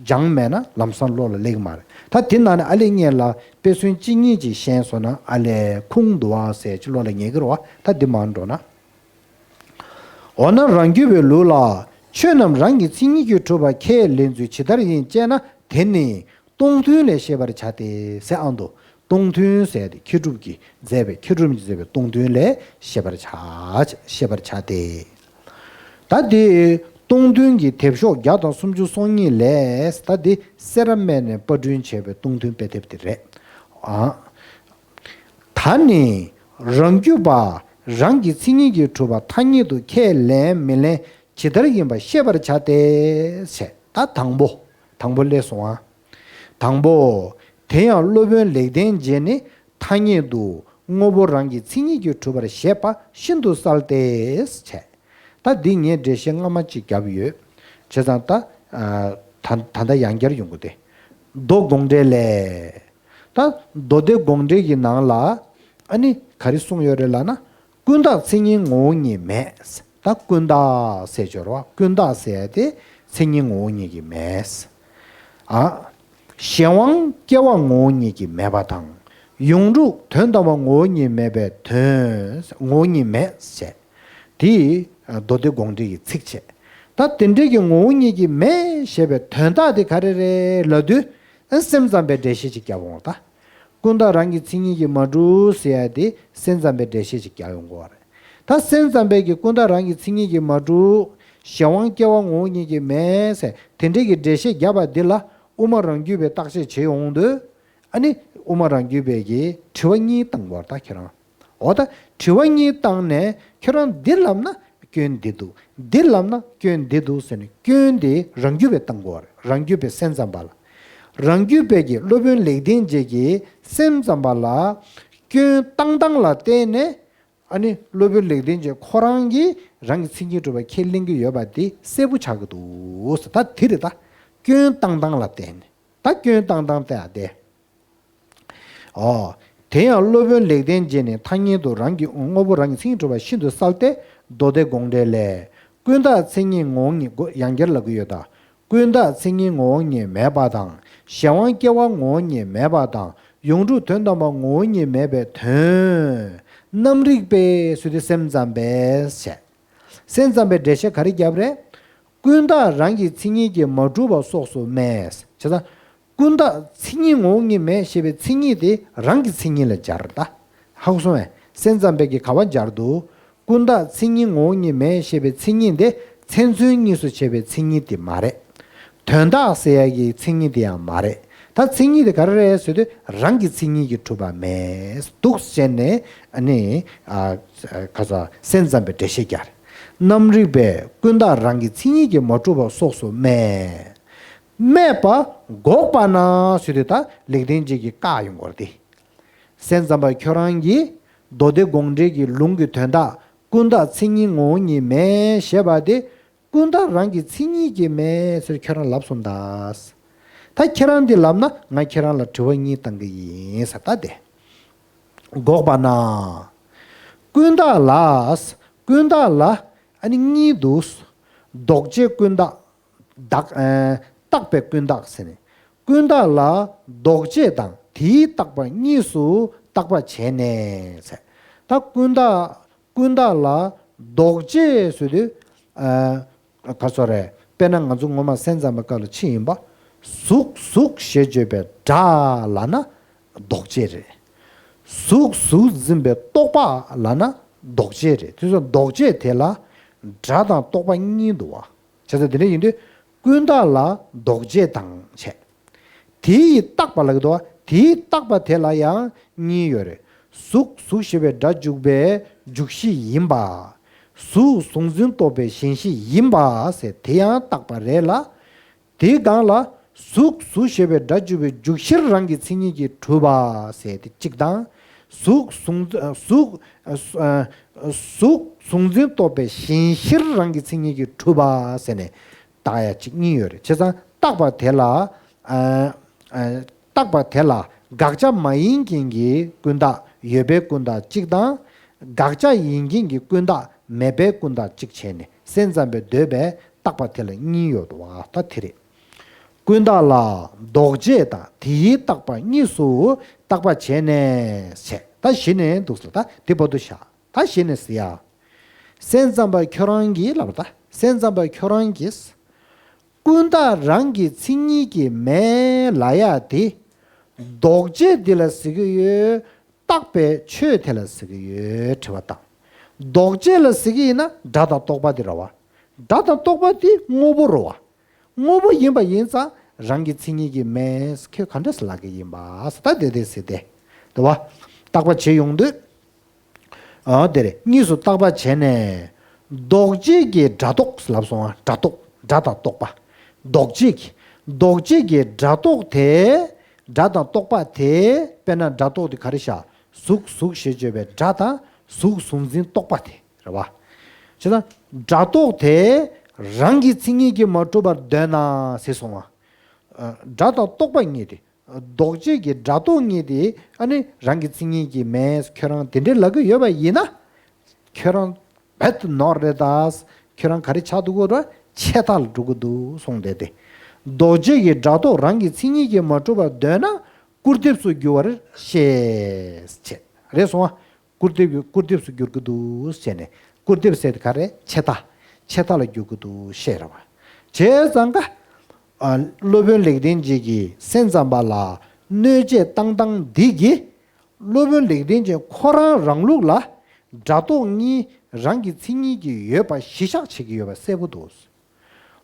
སྦྱངས་མེད་ན་ལམ་སང་བློ་ལ་སླེབས་ཀྱི་མ་རེད། ད་དེ་ནང་ནས་ཨ་ལེ་སྔོན་ལ་དཔེ་མཚོན་གཅིག་གཉིས་ཅིག་ཤེས་སོང་ན་ཨ་ལེ་ཁུངས་འདུག་ཨ་ཟེར་ཅིག་བློ་ལ་ངེས་ཀྱི་རེད་བ། ད་འདི་མར་འགྲོ་ན། འོ་ན་རང་རྒྱུད་པའི་ལུགས་ལ་ཆོས་རྣམས་རང་གི་མཚན་ཉིད་ཀྱིས་གྲུབ་པ་ཁས་ལེན་ཚུལ་ཇི་ལྟར་ཡིན་དཔྱད་ན་དེ་ནི་སྟོང་ཐུན་ལས་ཤེས་པར་བྱ་སྟེ་ཟེར་ཨང་དུ། སྟོང་ཐུན་ཟེར་ཏེ་མཁས་གྲུབ་ཀྱིས་མཛད་པའི་མཁས་གྲུབ་ཀྱིས་མཛད་པའི་སྟོང་ཐུན་ལས་ཤེས་པར་བྱ། ཤེས་པར་བྱ་སྟེ། ད་དེ་སྟོང་ཐུན་གྱི་དེབ་ཤོག་བརྒྱ་དང་སུམ་ཅུ་སོ་གཉིས་ལས་ད་དེ་སེ་ར་སྨད་ནས་པར་སྐྲུན་བྱས་པའི་སྟོང་ཐུན་དཔེ་དེབ་དེ་རེད། ཨ། ད་ནི་རང་རྒྱུད་པ་རང་གི་མཚན་ཉིད་ཀྱིས་གྲུབ་པ་ཐ་སྙད་དུ་ཁས་ལེན་མི་ལེན་ཇི་ལྟར་ཡིན་པ་ཤེས་པར་བྱ་སྟེ་ཞེས། ད་དང་པོ། དང་པོ་སླེབས་སོང་ཨ། དང་པོ། དེ་ཡང་སློབ་དཔོན་ལེགས་ལྡན་འབྱེད་ནི་ཐ་སྙད་དུ་དངོས་པོ་རང་གི་མཚན་ཉིད་ཀྱིས་གྲུབ་པར་བཞེད་པ་ཤིན་ཏུ་གསལ་ཏེ་ཞེས། ད་འདི་ངས་འགྲེལ་བཤད་སྔ་མ་གཅིག་བརྒྱབ་ཡོད། བྱས་ཙང་ད་ད་ད་ལྟ་ཡང་བསྐྱར་ཡོང་གི་དེ། མདོ་དགོངས་འགྲེལ་ལས། ད་མདོ་སྡེ་དགོངས་འགྲེལ་གྱི་ནང་ལ་ཨ་ནི་ག་རེ་གསུངས་ཡོད་རེད་ལབ་ན། ཀུན་བརྟགས་མཚན་ཉིད་ངོ་བོ་ཉིད་མེད། ད་ཀུན་བརྟགས་ཟེར་ཆོག་རོ། ཀུན་བརྟགས་ཟེར་ཏེ་མཚན་ཉིད་ངོ་བོ་ཉིད་ཀྱིས་མེད། ཨ། གཞན་དབང་སྐྱེ་བ་ངོ་བོ་ཉིད་ཀྱིས་མེད་པ་དང་། ཡོངས་གྲུབ་དོན་དམ་པ་ངོ་བོ་ཉིད་མེད་པའི་དོན་ངོ་བོ་ཉིད་མེད་ཟེར། དེ་མདོ་སྡེ་དགོངས་འགྲེལ་གྱི་ཚིག་བྱས། ད་དེ་འདྲའི་གི་ངོ་བོ་ཉིད་ཀྱིས་མེད་ཞེས་པའི་དོན་དག་དེ་ག་རེ་རེད་ལབ་དུས། ཨ་སེམས་ཙམ་པའི་འགྲེལ་བཤད་ཅིག་བརྒྱབ་འོང་ད། ཀུན་བརྟགས་རང་གི་མཚན་ཉིད་ཀྱིས་མ་གྲུབ་ཟེར་ཡ་དེ་སེམས་ཙམ་པའི་འགྲེལ་བཤད་ཅིག་བརྒྱབ་ཡོང་གི་རེད། ད་སེམས་ཙམ་པའི་གི་ཀུན་བརྟགས་རང་གི་མཚན་ཉིད་ཀྱིས་མ་གྲུབ། གཞན་དབང་སྐྱེ་བ་ངོ་བོ་ཉིད་ཀྱིས་མེད་ཟེར་དེ་འདྲའི་གི་འགྲེལ་བཤད་བརྒྱབ་པ་འདི་ལ་དབུ་མ་རང་རྒྱུད་པས་བརྟག་དཔྱད་བྱེད་ཡོང་དུས། ཨ་ནི་དབུ་མ་རང་རྒྱུད་པས་གི་དྲི་བ་གཉིས་བཏང་བར་ད་ཁྱེད་རང་། འོ་ད་དྲི་བ་གཉིས་བཏང་ནས་ཁྱོད་རང་འདི་ལབ་ན་སྐྱོན་འདི་འདུག་འདི་ལབ་ན་སྐྱོན་འདི་འདུག་ཟེར་ནས་སྐྱོན་དེ་རང་རྒྱུད་པས་བཏང་དགོས་པ་རེད། རང་རྒྱུད་པས་སེམས་ཙམ་པ་ལ། རང་རྒྱུད་པས་ཀྱི་སློབ་དཔོན་ལེགས་ལྡན་འབྱེད་ཀྱིས་སེམས་ཙམ་པ་ལ་སྐྱོན་བཏང་སྟངས་ལ་བརྟེན་ནས་ཨ་ནི་སློབ་དཔོན་ལེགས་ལྡན་འབྱེད་ཁོ་རང་གིས་རང་གི་མཚན་ཉིད་གྲུབ་པ་ཁས་ལེན་གྱི་ཡོད་པ་དེ་གསལ་པོ་ཆགས་ཀྱི་འདུག་ད་དེ་རེད་ད། སྐྱོན་བཏང་སྟངས་ལ་བརྟེན་ནས། ད་སྐྱོན་བཏང་སྟངས་དེ་ཨ་དེ། ཨོ། དེ་ཡང་སློབ་དཔོན་ལེགས་ལྡན་འབྱེད་ནི་ཐ་སྙད་དུ་རང་གི་དངོས་པོ་རང་གི་མཚན་ཉིད་གྲུབ་པ་ཤིན་ཏུ་གསལ་ཏེ་མདོ་སྡེ་དགོངས་འགྲེལ་ལས། ཀུན་བརྟགས་མཚན་ཉིད་ངོ་བོ་ཉིད་སྒོ་ཡང་བསྐྱར་ལབ་ཀྱི་ཡོད་ད། ཀུན་བརྟགས་མཚན་ཉིད་ངོ་བོ་ཉིད་མེད་པ་དང་། གཞན་དབང་སྐྱེ་བ་ངོ་བོ་ཉིད་མེད་པ་དང་། ཡོངས་གྲུབ་དོན་དམ་པ་ངོ་བོ་ཉིད་མེད་པའི་དོན། རྣམ་རིག་པས་ཟེར་དུས་སེམས་ཙམ་པས་བཤད། སེམས་ཙམ་པའི་འགྲེལ་བཤད་ག་རེ་བརྒྱབ་རེད། ཀུན་བརྟགས་རང་གི་མཚན་ཉིད་ཀྱིས་མ་གྲུབ་པ་སོགས་སུ་སྨྲས། བྱས་ཙང་། ཀུན་བརྟགས་མཚན་ཉིད་ངོ་བོ་ཉིད་མེད་ཞེས་པའི་མཚན་ཉིད་དེ་རང་གི་མཚན་ཉིད་ལ་སྦྱར་ད། ཧ་གོ་སོང་ངས། སེམས་ཙམ་པས་ཀྱིས་ག་པར་སྦྱར་འདུག་ཀུན་བརྟགས་མཚན་ཉིད་ངོ་བོ་ཉིད་མེད་ཞེས་པའི་མཚན་ཉིད་དེ་མཚན་མཚོན་གཉིས་སུ་བྱས་པའི་མཚན་ཉིད་དེ་མ་རེད། དོན་དག་ཟེར་ཡ་གི་མཚན་ཉིད་དེ་ཡང་མ་རེད། ད་མཚན་ཉིད་དེ་ག་རེ་རེད་ཟེར་དུས་རང་གི་མཚན་ཉིད་ཀྱིས་གྲུབ་པ་མེད་འདུག་ཟེར་ནས་ཨ་ནི་ཨ་ཁ་ས་སེམས་ཙམ་པའི་འགྲེལ་བཤད་རྒྱག་རེད། རྣམ་རིག་པས་ཀུན་བརྟགས་རང་གི་མཚན་ཉིད་ཀྱིས་མ་གྲུབ་པ་སོགས་སུ་སྨྲས། སྨྲས་པ་འགོག་པ་ན་ཟེར་དུས་ད་ལེགས་ལྡན་འབྱེད་ཀྱིས་བཀག་ཡོང་གི་རེད་དེ། སེམས་ཙམ་པ་ཁྱོད་རང་གིས་མདོ་སྡེ་དགོངས་འགྲེལ་གྱི་ལུང་གི་དོན་དག་ཀུན་བརྟགས་མཚན་ཉིད་ངོ་བོ་ཉིད་མེད་ཞེས་པ་དེ་ཀུན་བརྟགས་རང་གི་མཚན་ཉིད་ཀྱིས་མེད་ཟེར་ཁྱོད་རང་ལབ་སོང་ད། ད་ཁྱེད་རང་འདི་ལབ་ན་ང་ཁྱེད་རང་ལ་དྲི་བ་གཉིས་བཏང་གི་ཡིན་ཟེར་ད་དེ། འགོག་པ་ན། ཀུན་བརྟགས་ལ། ཀུན་བརྟགས་ལ་ཨ་ནི་གཉིས་འདུག། ལྡོག་བྱེད་ཀུན་བརྟགས། བདག་ཨ་བརྟགས་པའི་ཀུན་བརྟགས་ཟེར་ནས། ཀུན་བརྟགས་ལ་ལྡོག་བྱེད་དང་དེའི་བརྟགས་པ་གཉིས་སུ་བརྟག་པ་བྱས་ནས་ཟེར། ད་ཀུན་བརྟགས་ཀུན་བརྟགས་ལ་ལྡོག་བྱེད་ཟེར་དུས་ཨ་ག་སོ་རེད། དཔེར་ན་ང་ཚོ་ངོ་མ་སེམས་ཙམ་པའི་སྐབས་ལ་ཕྱིན་ཡིན་པ། གཟུགས་གཟུགས་ཞེས་བརྗོད་པའི་སྒྲ་ལབ་ན་ལྡོག་བྱེད་རེད། གཟུགས་གཟུགས་འཛིན་པའི་རྟོག་པ་ལབ་ན་ལྡོག་བྱེད་རེད། དེ་ཚོ་ལྡོག་བྱེད་དེ་ལ་སྒྲ་དང་རྟོག་པ་གཉིས་འདུག་བ། བྱས་ཙང་དེ་འདྲ་ཡིན་དུས་ཀུན་བརྟགས་ལ་ལྡོག་བྱེད་དང་བྱས། དེ་ཡི་བརྟགས་པ་ལབ་ཀྱི་འདུག་བ། དེའི་བརྟགས་པ་དེ་ལ་ཡང་གཉིས་ཡོད་རེད། གཟུགས་གཟུགས་ཞེས་པའི་སྒྲ་འཇུག་པའི་འཇུག་གཞི་ཡིན་པ། གཟུགས་གཟུགས་འཛིན་རྟོག་པའི་ཞེན་གཞི་ཡིན་པ་ཟེར་དེ་ཡང་བརྟགས་པ་རེད་ལ། དེའི་སྒང་ལ་གཟུགས་གཟུགས་ཞེས་པའི་སྒྲ་འཇུག་པའི་འཇུག་གཞིར་རང་གི་མཚན་ཉིད་ཀྱིས་གྲུབ་པ་ཟེར་དེ་གཅིག་དང་། གཟུགས་གཟུགས་གཟུགས་གཟུགས་གཟུགས་འཛིན་རྟོག་པའི་ཞེན་གཞིར་རང་གི་མཚན་ཉིད་ཀྱིས་གྲུབ་པ་ཟེར་ནས་བརྟག་ཡ་གཅིག་གཉིས་ཡོད་རེད། བྱས་ཙང་བརྟགས་པ་དེ་ལ་ཨ་ཨ་བརྟགས་པ་དེ་ལ་དགག་བྱ་མ་ཡིན་མཁན་གྱི་ཀུན་བརྟགས་ཡོད་པའི་ཀུན་བརྟགས་གཅིག་དང་། དགག་བྱ་ཡིན་མཁན་གྱི་ཀུན་བརྟགས་མེད་པའི་ཀུན་བརྟགས་གཅིག་བྱས་ནས་སེམས་ཙམ་པས་འདོད་པའི་བརྟགས་པ་དེ་ལ་གཉིས་ཡོད་དོ། ད་དེ་རེད། ཀུན་བརྟགས་ལ་ལྡོག་བྱེད་དང་དེའི་བརྟགས་པ་གཉིས་སུ་བརྟག་པ་བྱས་ནས་བྱས། ད་གཞི་ནས་འདུག་ཟེར། ད་དེ་བར་དུ་བཞག། ད་གཞི་ནས་ཟེར་ཡ། སེམས་ཙམ་པ་ཁྱོད་རང་གིས་ལབ། ད་སེམས་ཙམ་པ་ཁྱོད་རང་གིས་ཀུན་བརྟགས་རང་གི་མཚན་ཉིད་ཀྱིས་མེད་ལབ་ཡ་དེ་ལྡོག་བྱེད་འདི་ལ་ཟེར་གྱི་ཡོད། བརྟགས་པའི་ཆོས་དེ་ལ་ཟེར་གྱི་ཡོད། དྲི་བ་དང་། ལྡོག་བྱེད་ལ་ཟེར་གྱི་ཡིན་ན་སྒྲ་དང་རྟོག་པ་དེ་རེད་བ། སྒྲ་དང་རྟོག་པ་དེ་དངོས་པོ་རེད་བ། དངོས་པོ་ཡིན་པ་ཡིན་ཙང་རང་གི་མཚན་ཉིད་ཀྱིས་མེད། ཁྱོད་ག་འདྲ་སེ་ལབ་ཀྱི་ཡིན་པ་ཟེར། ད་དེ་དེ་ཟེར་ཏེ། དེ་བ། བརྟག་པ་བྱེད་ཡོང་དུས། ཨ་དེ་རེད། གཉིས་སུ་བརྟག་པ་བྱས་ནས། ལྡོག་བྱེད་ཀྱི་སྒྲ་རྟོག་ལབ་སོང་ང་། སྒྲ་རྟོག་སྒྲ་དང་རྟོག་པ། ལྡོག་བྱེད་ཀྱི། ལྡོག་བྱེད་ཀྱི་སྒྲ་རྟོག་དེ། སྒྲ་དང་རྟོག་པ་དེ། དཔེར་ན་སྒྲ་རྟོག་དེ་ག་རེ་བཞག། གཟུགས་གཟུགས་ཞེས་བརྗོད་པའི་སྒྲ་དང་གཟུགས་གཟུགས་འཛིན་རྟོག་པ་དེ་རེད་བ། བྱས་ཙང་སྒྲ་རྟོག་དེ་རང་གི་མཚན་ཉིད་ཀྱིས་མ་གྲུབ་པར་འདོད་ན་ཟེར་སོང་ང་། ཨ་སྒྲ་དང་རྟོག་པ་གཉིས་དེ། ལྡོག་བྱེད་ཀྱི་སྒྲ་རྟོག་གཉིས་དེ་ཨ་ནི་རང་གི་མཚན་ཉིད་ཀྱིས་མེད། ཁྱོད་རང་དེ་འདྲའི་ལབ་ཀྱི་ཡོད་པ་ཡིན་ན། ཁྱོད་རང་རྦད་དེ་ནོར་རེད་ད། ཁྱོད་རང་ག་རེ་ཆགས་འདུག་གོ་ར། ཆད་ལྟ་ལ་འགྲོ་གི་འདུག་གསུངས་བསྡད་དེ། ལྡོག་བྱེད་ཀྱི་སྒྲ་རྟོག་རང་གི་མཚན་ཉིད་ཀྱིས་མ་གྲུབ་པར་འདོད་ན་སྐུར་འདེབས་སུ་འགྱུར་བར་བཤད་བྱས། རེད་སོང་ང་། སྐུར་འདེབས་སྐུར་འདེབས་སུ་འགྱུར་གྱི་འདུག་ཟེར་ནས། སྐུར་འདེབས་ཟེར་དེ་ག་རེ། ཆད་ལྟ། ཆད་ལྟ་ལ་འགྱུར་གྱི་འདུག་བཤད་ར་བ། བྱས་ཙང་ཀ་ཨ་སློབ་དཔོན་ལེགས་ལྡན་འབྱེད་ཀྱིས་སེམས་ཙམ་པ་ལ་གནོད་བྱེད་བཏང་སྟངས་འདི་གིས། སློབ་དཔོན་ལེགས་ལྡན་འབྱེད་ཁོ་རང་རང་ལུགས་ལ་སྒྲ་རྟོག་གཉིས་རང་གི་མཚན་ཉིད་ཀྱིས་ཡོད་པ་གཞི་བཞག་བྱེད་ཀྱི་ཡོད་པ་གསལ་པོ་འདུག།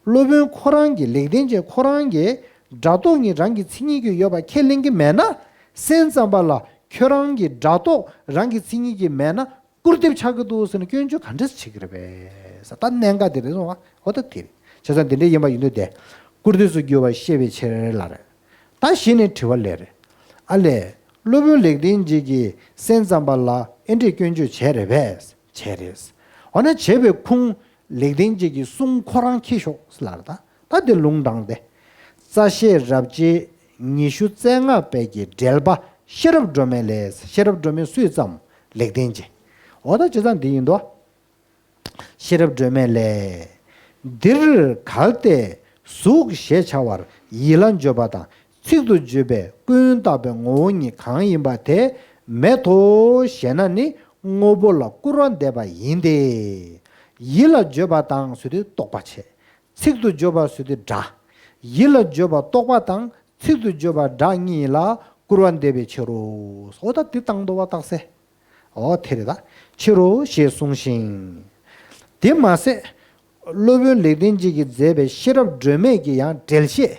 སློབ་དཔོན་ཁོ་རང་གིས་ལེགས་ལྡན་འབྱེད་ཁོ་རང་གིས་སྒྲ་རྟོག་གཉིས་རང་གི་མཚན་ཉིད་ཀྱིས་ཡོད་པ་ཁས་ལེན་གྱི་མེད་ན། སེམས་ཙམ་པ་ལ་ཁྱོད་རང་གི་སྒྲ་རྟོག་རང་གི་མཚན་ཉིད་ཀྱིས་མེད་ན་སྐུར་འདེབས་ཆགས་ཀྱི་འདུག་ཟེར་ནས་སྐྱོན་བརྗོད་ག་འདྲས་བྱེད་ཀྱི་རེད་པས། ད་གནད་འགག་དེ་རེད་སོང་བ། འོ་ད་དེ་རེད། བྱས་ཙང་དེ་འདྲས་ཡིན་པ་ཡིན་དུས་དེ་སྐུར་འདེབས་སུ་འགྱུར་བ་བཤད་པའི་ཕྱིར་ལ་རེད། ད་གཞི་ནས་དྲི་བ་ལས་རེད། ཨ་ལས། སློབ་དཔོན་ལེགས་ལྡན་འབྱེད་ཀྱིས་སེམས་ཙམ་པ་ལ་ཨེ་འདྲས་སྐྱོན་བརྗོད་བྱས་རེད་པས། བྱས་རེད། འོ་ན་བྱས་པའི་ཁུངས་ལེགས་ལྡན་འབྱེད་ཀྱི་གསུང་ཁོ་རང་ཁྱེར་ཤོག་ཟེར་ལབ་རེད། ད་ད་དེ་ལུང་དྲངས་ཏེ། རྩ་ཤེས་རབ་བྱེད་ཉི་ཤུ་རྩ་ལྔ་པའི་གི་འགྲེལ་པ་ཤེས་རབ་སྒྲོན་མེ་ལས། ཤེས་རབ་སྒྲོན་མེ་སུས་བརྩམས། ལེགས་ལྡན་འབྱེད། འོ་ད་བྱས་ཙང་འདི་ཡིན་དོ། ཤེས་རབ་སྒྲོན་མེ་ལས། འདིར་གལ་ཏེ་གཟུགས་ཞེས་བྱ་བར་ཡིད་ལ་བརྗོད་པ་དང་ཚིག་ཏུ་བརྗོད་པའི་ཀུན་བརྟགས་པའི་ངོ་བོ་ཉིད་གང་ཡིན་པ་དེ་མེད་དོ་ཞེ་ན་ནི་དངོས་པོ་ལ་སྐུར་བ་འདེབས་པ་ཡིན་ཏེ། ཡིད་ལ་བརྗོད་པ་དང་ཟེར་དུས་རྟོག་པ་བྱས། ཚིག་ཏུ་བརྗོད་པ་ཟེར་དུས་སྒྲ། ཡིད་ལ་བརྗོད་པ་རྟོག་པ་དང་ཚིག་ཏུ་བརྗོད་པ་སྒྲ་གཉིས་ལ་སྐུར་བ་འདེབས་པའི་ཕྱིར་རོ། འོ་ད་འདི་བཏང་འདུག་བ་རྟགས་གསལ། འོ་དེ་རེད་ད། ཕྱིར་རོ་ཞེས་གསུངས་ཤིང་། དེ་མ་ཟད། སློབ་དཔོན་ལེགས་ལྡན་འབྱེད་ཀྱིས་མཛད་པའི་ཤེས་རབ་སྒྲོན་མེ་གི་ཡང་འགྲེལ་བཤད།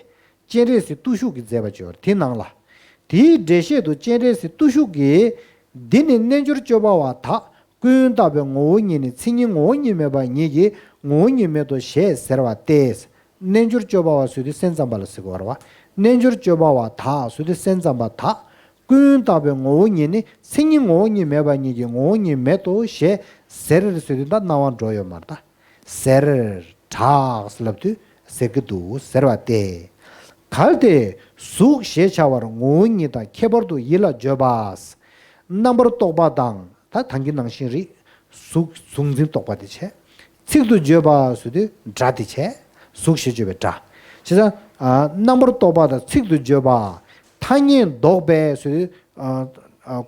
སྤྱན་རས་གཟིགས་བརྟུལ་ཞུགས་ཀྱིས་མཛད་པ་ཅིག་ཡོད་རེད། དེའི་ནང་ལ། དེའི་འགྲེལ་བཤད་དུ་སྤྱན་རས་གཟིགས་བརྟུལ་ཞུགས་ཀྱིས། འདི་ནི་རྣལ་འབྱོར་སྤྱོད་པ་བ་དག་ཀུན་བརྟགས་པའི་ངོ་བོ་ཉིད་ནི་མཚན་ཉིད་ངོ་བོ་ཉིད་མེད་པ་ཉིད་ཀྱིས་ངོ་བོ་ཉིད་མེད་དོ་ཞེས་ཟེར་བ་སྟེ། རྣལ་འབྱོར་སྤྱོད་པ་བ་ཟེར་དུས་སེམས་ཙམ་པ་ལ་ཟེར་གྱི་ཡོད་རེད་བ། རྣལ་འབྱོར་སྤྱོད་པ་བ་དག་ཟེར་དུས་སེམས་ཙམ་པ་དག་ཀུན་བརྟགས་པའི་ངོ་བོ་ཉིད་ནི་མཚན་ཉིད་ངོ་བོ་ཉིད་མེད་པ་ཉིད་ཀྱིས་ངོ་བོ་ཉིད་མེད་དོ་ཞེས་ཟེར་ཟེར་དུས་ད་སྣང་བ་འགྲོ་ཡོད་མ་རེད་ད། ཟེར། གྲགས་ལབ་དུས་ཟེར་གྱི་འདུག་ཟེར་བ་སྟེ། གལ་ཏེ་གཟུགས་ཞེས་བྱ་བར་ངོ་བོ་ཉིད་དང་ཁྱད་པར་དུ་ཡིད་ལ་བརྗོད་པ། རྣམ་པར་རྟོག་པ་དང་ད་ད་གིན་ནང་བཞིན་རེད། གཟུགས་གཟུགས་འཛིན་རྟོག་པ་དེ་བྱས། ཚིག་ཏུ་བརྗོད་པ་ཟེར་དུས་སྒྲ་དེ་བྱས། གཟུགས་ཞེས་བརྗོད་པའི་སྒྲ། བྱས་ཙང་། ཨ། རྣམ་པར་རྟོག་པ་དང་ཚིག་ཏུ་བརྗོད་པ། ཐ་སྙད་འདོགས་པས་ཟེར་དུས། ཨ།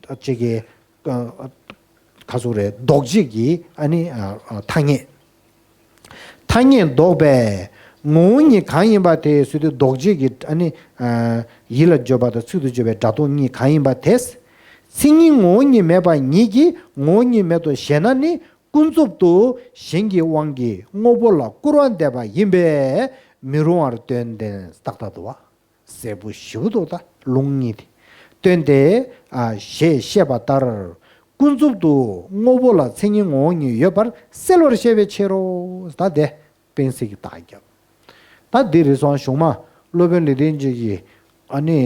ཨ། ཅིག་གི་ཨ། ག་ཟུག་རེད། འདོགས་བྱེད་ཀྱི་ཨ་ནི། ཨ། ཨ། ཐ་སྙད། ཐ་སྙད་འདོགས་པས་ངོ་བོ་ཉིད་གང་ཡིན་པ་དེ་ཟེར་དུས་འདོགས་བྱེད་ཀྱི་ཨ་ནི། ཨ། ཡིད་ལ་བརྗོད་པ་དང་ཚིག་ཏུ་བརྗོད་པའི་སྒྲ་སྟོང་ཉིད་གང་ཡིན་པ་དེ། མཚན་ཉིད་ངོ་བོ་ཉིད་མེད་པ་ཉིད་ཀྱིས་ངོ་བོ་ཉིད་མེད་དོ་ཞེ་ན་ནི། ཀུན་རྫོབ་ཏུ་གཞན་གྱི་དབང་གིས་དངོས་པོ་ལ་སྐུར་བ་འདེབས་པ་ཡིན་པས་མི་རུང་བར་སྟོན་ཏེ། ཏག་ཏག་འདུག་བ། གསལ་པོ་ཞེ་པོ་འདུག་ད་ལུང་གཉིས་དེ། སྟོན་ཏེ། ཨ། ཞེས་བཤད་པ་ལྟར། ཀུན་རྫོབ་ཏུ་དངོས་པོ་ལ་མཚན་ཉིད་ངོ་བོ་ཉིད་ཡོད་པར་གསལ་བར་བཤད་པའི་ཕྱིར་རོ། ད་དེ་སྤེན་སྲིད་ཀྱིས་རྟགས་བརྒྱབ། ད་འདི་རེད་སོང་བྱུང་མ། སློབ་དཔོན་ལེགས་ལྡན་འབྱེད་ཀྱིས། ཨ་ནི།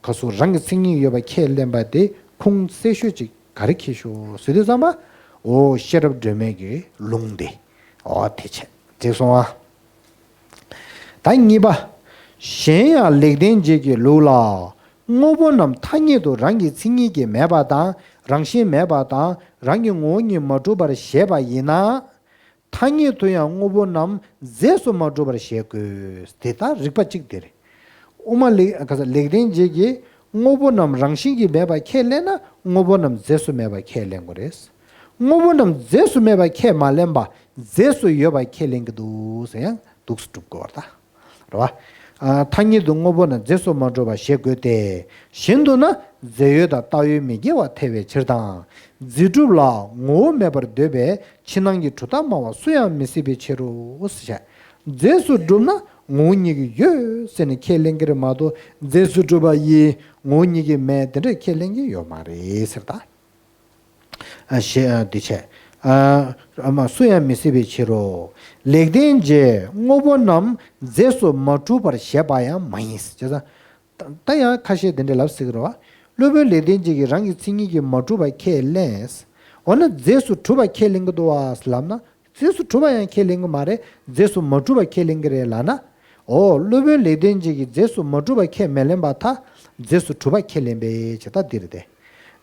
ག་ཟུག་རང་གི་མཚན་ཉིད་ཡོད་པ་ཁས་ལེན་པ་དེ་ཁུངས་གསལ་ཤོས་ཅིག་ག་རེ་ཁེལ་ཤོག་ཟེར་དུས་ཙམ་པ། འོ། ཤེས་རབ་སྒྲོན་མེ་གི་ལུང་དེ། འོ་དེ་བྱས། འགྲིག་སོང་ཨ། ད་གཉིས་པ། གཞན་ཡང་ལེགས་ལྡན་འབྱེད་ཀྱི་ལུགས་ལ། དངོས་པོ་རྣམས་ཐ་སྙད་དུ་རང་གི་མཚན་ཉིད་ཀྱིས་མེད་པ་དང་རང་བཞིན་མེད་པ་དང་རང་གི་ངོ་བོ་ཉིད་མ་གྲུབ་པར་བཞེད་པ་ཡིན་ན། ཐ་སྙད་དུ་ཡང་དངོས་པོ་རྣམས་རྫས་སུ་མ་གྲུབ་པར་བཞེད་དགོས། དེ་ལྟར་རིགས་པ་གཅིག་དེ་རེད། དབུ་མ་ལེགས་ག་ས་ལེགས་ལྡན་འབྱེད་ཀྱིས་དངོས་པོ་རྣམས་རང་བཞིན་གྱིས་མེད་པ་ཁས་ལེན་ན་དངོས་པོ་རྣམས་རྫས་སུ་མེད་པ་ཁས་ལེན་དགོས་རེད། དངོས་པོ་རྣམས་རྫས་སུ་མེད་པ་ཁས་མ་ལེན་པ་རྫས་སུ་ཡོད་པ་ཁས་ལེན་གྱི་འདུག་ཟེར་ཡང་འདུག་སེ་སྒྲུབ་དགོས་པ་རེད་ད། རེད་བ། ཨ། ཐ་སྙད་དུ་དངོས་པོ་རྣམས་རྫས་སུ་མ་གྲུབ་པར་བཞེད་དགོས་ཏེ། གཞན་དུ་ན་རྫས་ཡོད་དང་བཏགས་ཡོད་མི་འགལ་བར་ཐལ་བའི་ཕྱིར་དང་། རྫས་གྲུབ་ལ་ངོ་བོ་མེད་པར་འདོད་པའི་ཕྱི་ནང་གི་གྲུབ་མཐའ་སྨྲ་བ་སུ་ཡང་མི་སྲིད་པའི་ཕྱིར་རོ། ཟེར་བྱས། རྫས་སུ་གྲུབ་ན་ངོ་བོ་ཉིད་ཀྱིས་ཡོད་ཟེར་ནས་ཁས་ལེན་གྱི་རེད་མ་གཏོགས་རྫས་སུ་གྲུབ་པ་ཡིས་ངོ་བོ་ཉིད་ཀྱིས་མེད་དེ་འདྲ་ཁས་ལེན་གྱི་ཡོད་མ་རེད་ཟེར་ད། ཨ། ཞེས་འདི་བྱས། ཨ། ཨ་མ་སུ་ཡང་མི་སྲིད་པའི་ཕྱིར་རོ། ལེགས་ལྡན་འབྱེད་དངོས་པོ་རྣམས་རྫས་སུ་མ་གྲུབ་པར་བཞེད་པ་ཡང་མ་ཡིན། བྱས་ཙང་། ད་ཡང་ཁ་ཤས་དེ་འདྲ་ལབ་སྲིད་ཀྱི་རེད་བ། སློབ་དཔོན་ལེགས་ལྡན་འབྱེད་ཀྱིས་རང་གི་མཚན་ཉིད་ཀྱིས་མ་གྲུབ་པ་ཁས་ལེན། འོ་ན་རྫས་སུ་གྲུབ་པ་ཁས་ལེན་གྱི་འདུག་བ་ལབ་ན། རྫས་སུ་གྲུབ་པ་ཡང་ཁས་ལེན་གྱི་མ་རེད། རྫས་སུ་མ་གྲུབ་པ་ཁས་ལེན་གྱི་རེད་ལབ་ན། འོ། སློབ་དཔོན་ལེགས་ལྡན་འབྱེད་ཀྱིས་རྫས་སུ་མ་གྲུབ་པ་ཁས་མི་ལེན་པར་ཐལ། རྫས་སུ་གྲུབ་པ་ཁས་ལེན་པའི་ཕྱིར་ད་འདི་རེད་དེ།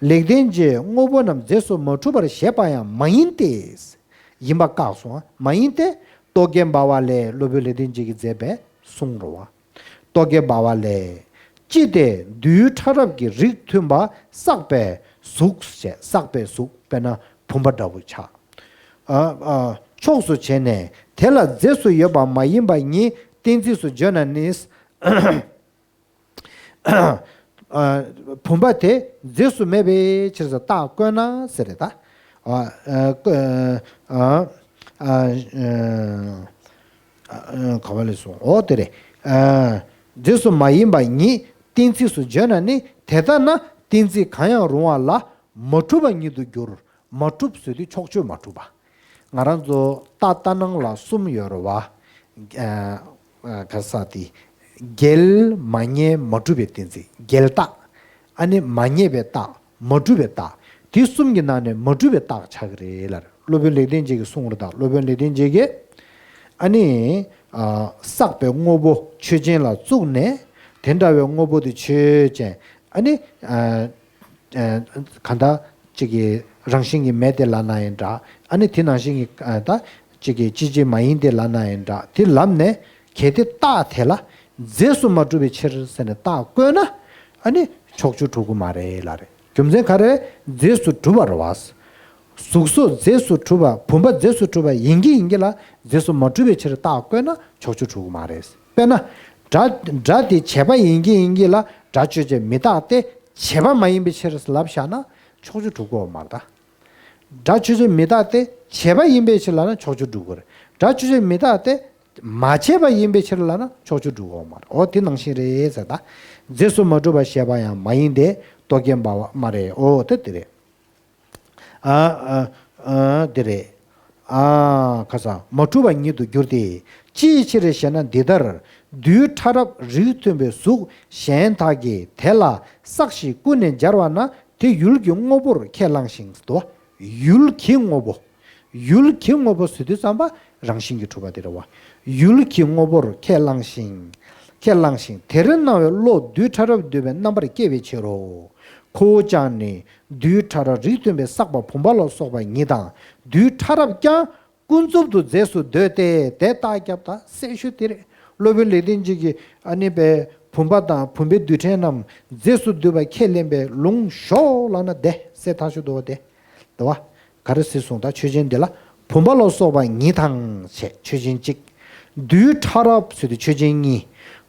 ལེགས་ལྡན་འབྱེད་དངོས་པོ་རྣམས་རྫས་སུ་མ་གྲུབ་པར་བཞེད་པ་ཡང་མ་ཡིན་ཏེ། ཡིན་པ་བཀག་སོང་། མ་ཡིན་ཏེ། རྟོག་གེ་འབར་བ་ལས། སློབ་དཔོན་ལེགས་ལྡན་འབྱེད་ཀྱིས་མཛད་པའི་གསུང་རེད་བ། རྟོག་གེ་འབར་བ་ལས། ཅི་སྟེ་རྡུལ་ཕྲ་རབ་ཀྱི་རིགས་མཐུན་པ་བསགས་པའི་གཟུགས་ཞེས། བསགས་པའི་གཟུགས་དཔེར་ན་བུམ་པ་འདྲ་བོ་ཆགས། ཨ། ཨ། ཕྱོགས་སུ་བྱས་ནས་དེ་ལ་རྫས་སུ་ཡོད་པ་མ་ཡིན་པ་ཉིད་གཏན་ཚིགས་སུ་བརྗོད་ན་ནི། ཨ། བུམ་པ་དེ་རྫས་སུ་མེད་པའི་ཕྱིར་ཟེར་རྟགས་བཀོད་ན་ཟེར་རེད་ད། ཨ། ཨ། ཨ། ཨ། ཨ། ག་བ་ལས་སོང་། འོ་དེ་རེད། ཨ། རྫས་སུ་མ་ཡིན་པ་ཉིད་གཏན་ཚིགས་སུ་བརྗོད་ན་ནི། དེ་ལྟ་ན་གཏན་ཚིགས་གང་ཡང་རུང་བ་ལ་མ་གྲུབ་པ་ཉིད་དུ་འགྱུར། མ་གྲུབ་ཟེར་དུས་ཕྱོགས་ཆོས་མ་གྲུབ་པ། ང་རང་ཚོ་རྟགས་ལྟར་སྣང་ལ་གསུམ་ཡོད་རེད་བ། ཨ། ཨ། ག་ས་དེ། འགལ། མ་ངེས། མ་གྲུབ་པའི་གཏན་ཚིགས། འགལ་རྟགས། ཨ་ནི་མ་ངེས་པའི་རྟགས། མ་གྲུབ་པའི་རྟགས། དེ་གསུམ་གྱི་ནང་ནས་མ་གྲུབ་པའི་རྟགས་ཆགས་ཀྱི་རེད་ལབ། སློབ་དཔོན་ལེགས་ལྡན་འབྱེད་ཀྱི་གསུང་རེད་ད། སློབ་དཔོན་ལེགས་ལྡན་འབྱེད་ཀྱིས། ཨ་ནི། ཨ། བསགས་པའི་དངོས་པོ་ཆོས་ཅན་ལ་བཙུགས་ནས། དེ་འདྲ་བའི་དངོས་པོ་དེ་ཆོས་ཅན། ཨ་ནི། ཨ། ཨ། གང་ལྟར་གཅིག་གི་རང་བཞིན་གྱིས་མེད་དེ་ལབ་ན་ཡང་འདྲ། ཨ་ནི་དེ་ནང་བཞིན་གྱི། ཨ། ད་གཅིག་གི་སྤྱི་སྤྱི་མ་ཡིན་ཏེ་ལབ་ན་ཡང་འདྲ། དེ་ལབ་ནས་གལ་ཏེ་རྟགས་དེ་ལ་རྫས་སུ་མ་གྲུབ་པའི་ཕྱིར་ཟེར་ནས་རྟགས་བཀོད་ན། ཨ་ནི་ཕྱོགས་ཆོས་གྲུབ་ཀྱི་མ་རེད་ལབ་རེད། རྒྱུ་མཚན་ག་རེ། རྫས་སུ་གྲུབ་པ་རེད་བ། གཟུགས་སོགས་རྫས་སུ་གྲུབ་པ། བུམ་པ་རྫས་སུ་གྲུབ་པ་ཡིན་གྱི་ཡིན་གྱི་ལ་རྫས་སུ་མ་གྲུབ་པའི་ཕྱིར་རྟགས་བཀོད་ན་ཕྱོགས་ཆོས་གྲུབ་ཀྱི་མ་རེད། དཔེར་ན། སྒྲ། སྒྲ་དེ་བྱས་པ་ཡིན་གྱི་ཡིན་གྱི་ལ་སྒྲ་ཆོས་ཅན་མི་རྟག་སྟེ། བྱས་པ་མ་ཡིན་པའི་ཕྱིར་ལབ་བཞག་ན་ཕྱོགས་ཆོས་གྲུབ་ཀྱི་ཡོད་མ་རེད་ད། སྒྲ་ཆོས་ཅན་མི་རྟག་སྟེ། བྱས་པ་ཡིན་པའི་ཕྱིར་ལབ་ན་ཕྱོགས་ཆོས་གྲུབ་ཀྱི་རེད། སྒྲ་ཆོས་ཅན་མི་རྟག་སྟེ། མ་བྱས་པ་ཡིན་པའི་ཕྱིར་ལབ་ན་ཕྱོགས་ཆོས་སྒྲུབ་དགོས་མ་རེད། འོ་དེ་ནང་བཞིན་རེད་ཟེར་ད། རྫས་སུ་མ་གྲུབ་པ་ཞེས་པ་ཡང་མ་ཡིན་ཏེ། རྟོག་གེ་འབར་བ་མ་རེད། འོ་དེ་དེ་རེད། ཨ་ཨ་ཨ་དེ་རེད། ཨ་ཁ་སང་མ་གྲུབ་པ་ཉིད་དུ་འགྱུར་ཏེ། ཅིའི་ཕྱིར་ཞེ་ན། འདི་ལྟར་རྡུལ་ཕྲ་རབ་རིགས་མཐུན་པའི་གཟུགས་གཞན་དག་གིས་དེ་ལ་བསགས་ཤིང་ཀུན་ནས་སྦྱར་བ་ན། དེ་ཡུལ་གྱི་དངོས་པོར་ཁས་བླངས་ཤིང་ཟེར་དོ། ཡུལ་གྱི་དངོས་པོ། ཡུལ་གྱི་དངོས་པོ་ཟེར་དུས་ཙམ་པ་རང་བཞིན་གྱིས་གྲུབ་པ་དེ་རེད་བ། ཡུལ་གྱི་དངོས་པོར་ཁས་བླངས་ཤིང་། ཁས་བླངས་ཤིང་། དེར་སྣང་བའི་བློ་རྡུལ་ཕྲ་རབ་འདུས་པའི་རྣམ་པར་སྐྱེ་བའི་ཕྱིར་རོ། ཁོ་བོ་ཀྱང་ནི་རྡུལ་ཕྲ་རབ་རིགས་མཐུན་པས་བསགས་པ་བུམ་པ་ལ་སོགས་པ་ཉིད་དང་། རྡུལ་ཕྲ་རབ་ཀྱང་ཀུན་རྫོབ་ཏུ་རྫས་སུ་འདོད་དེ། དེ་རྟགས་བརྒྱབ་ད་གསལ་ཤོས་དེ་རེད། སློབ་དཔོན་ལེགས་ལྡན་འབྱེད་ཀྱིས་ཨ་ནི་པའི་བུམ་པ་དང་བུམ་པའི་རྡུལ་ཕྲན་རྣམས་རྫས་སུ་འདུས་པ་ཁས་ལེན་པའི་ལུང་ཞོག་ལབ་ན་དེ་གསལ་ཐག་ཆོད་འདུག་བ་དེ། དེ་བ། ག་རེ་ཟེར་གསུངས་ད། ཆོས་ཅན་འདི་ལ་བུམ་པ་ལ་སོགས་པ་ཉིད་དང་བྱས། ཆོས་ཅན་གཅིག་རྡུལ་ཕྲ་རབ་ཟེར་དུས་ཆོས་ཅན་གཉིས།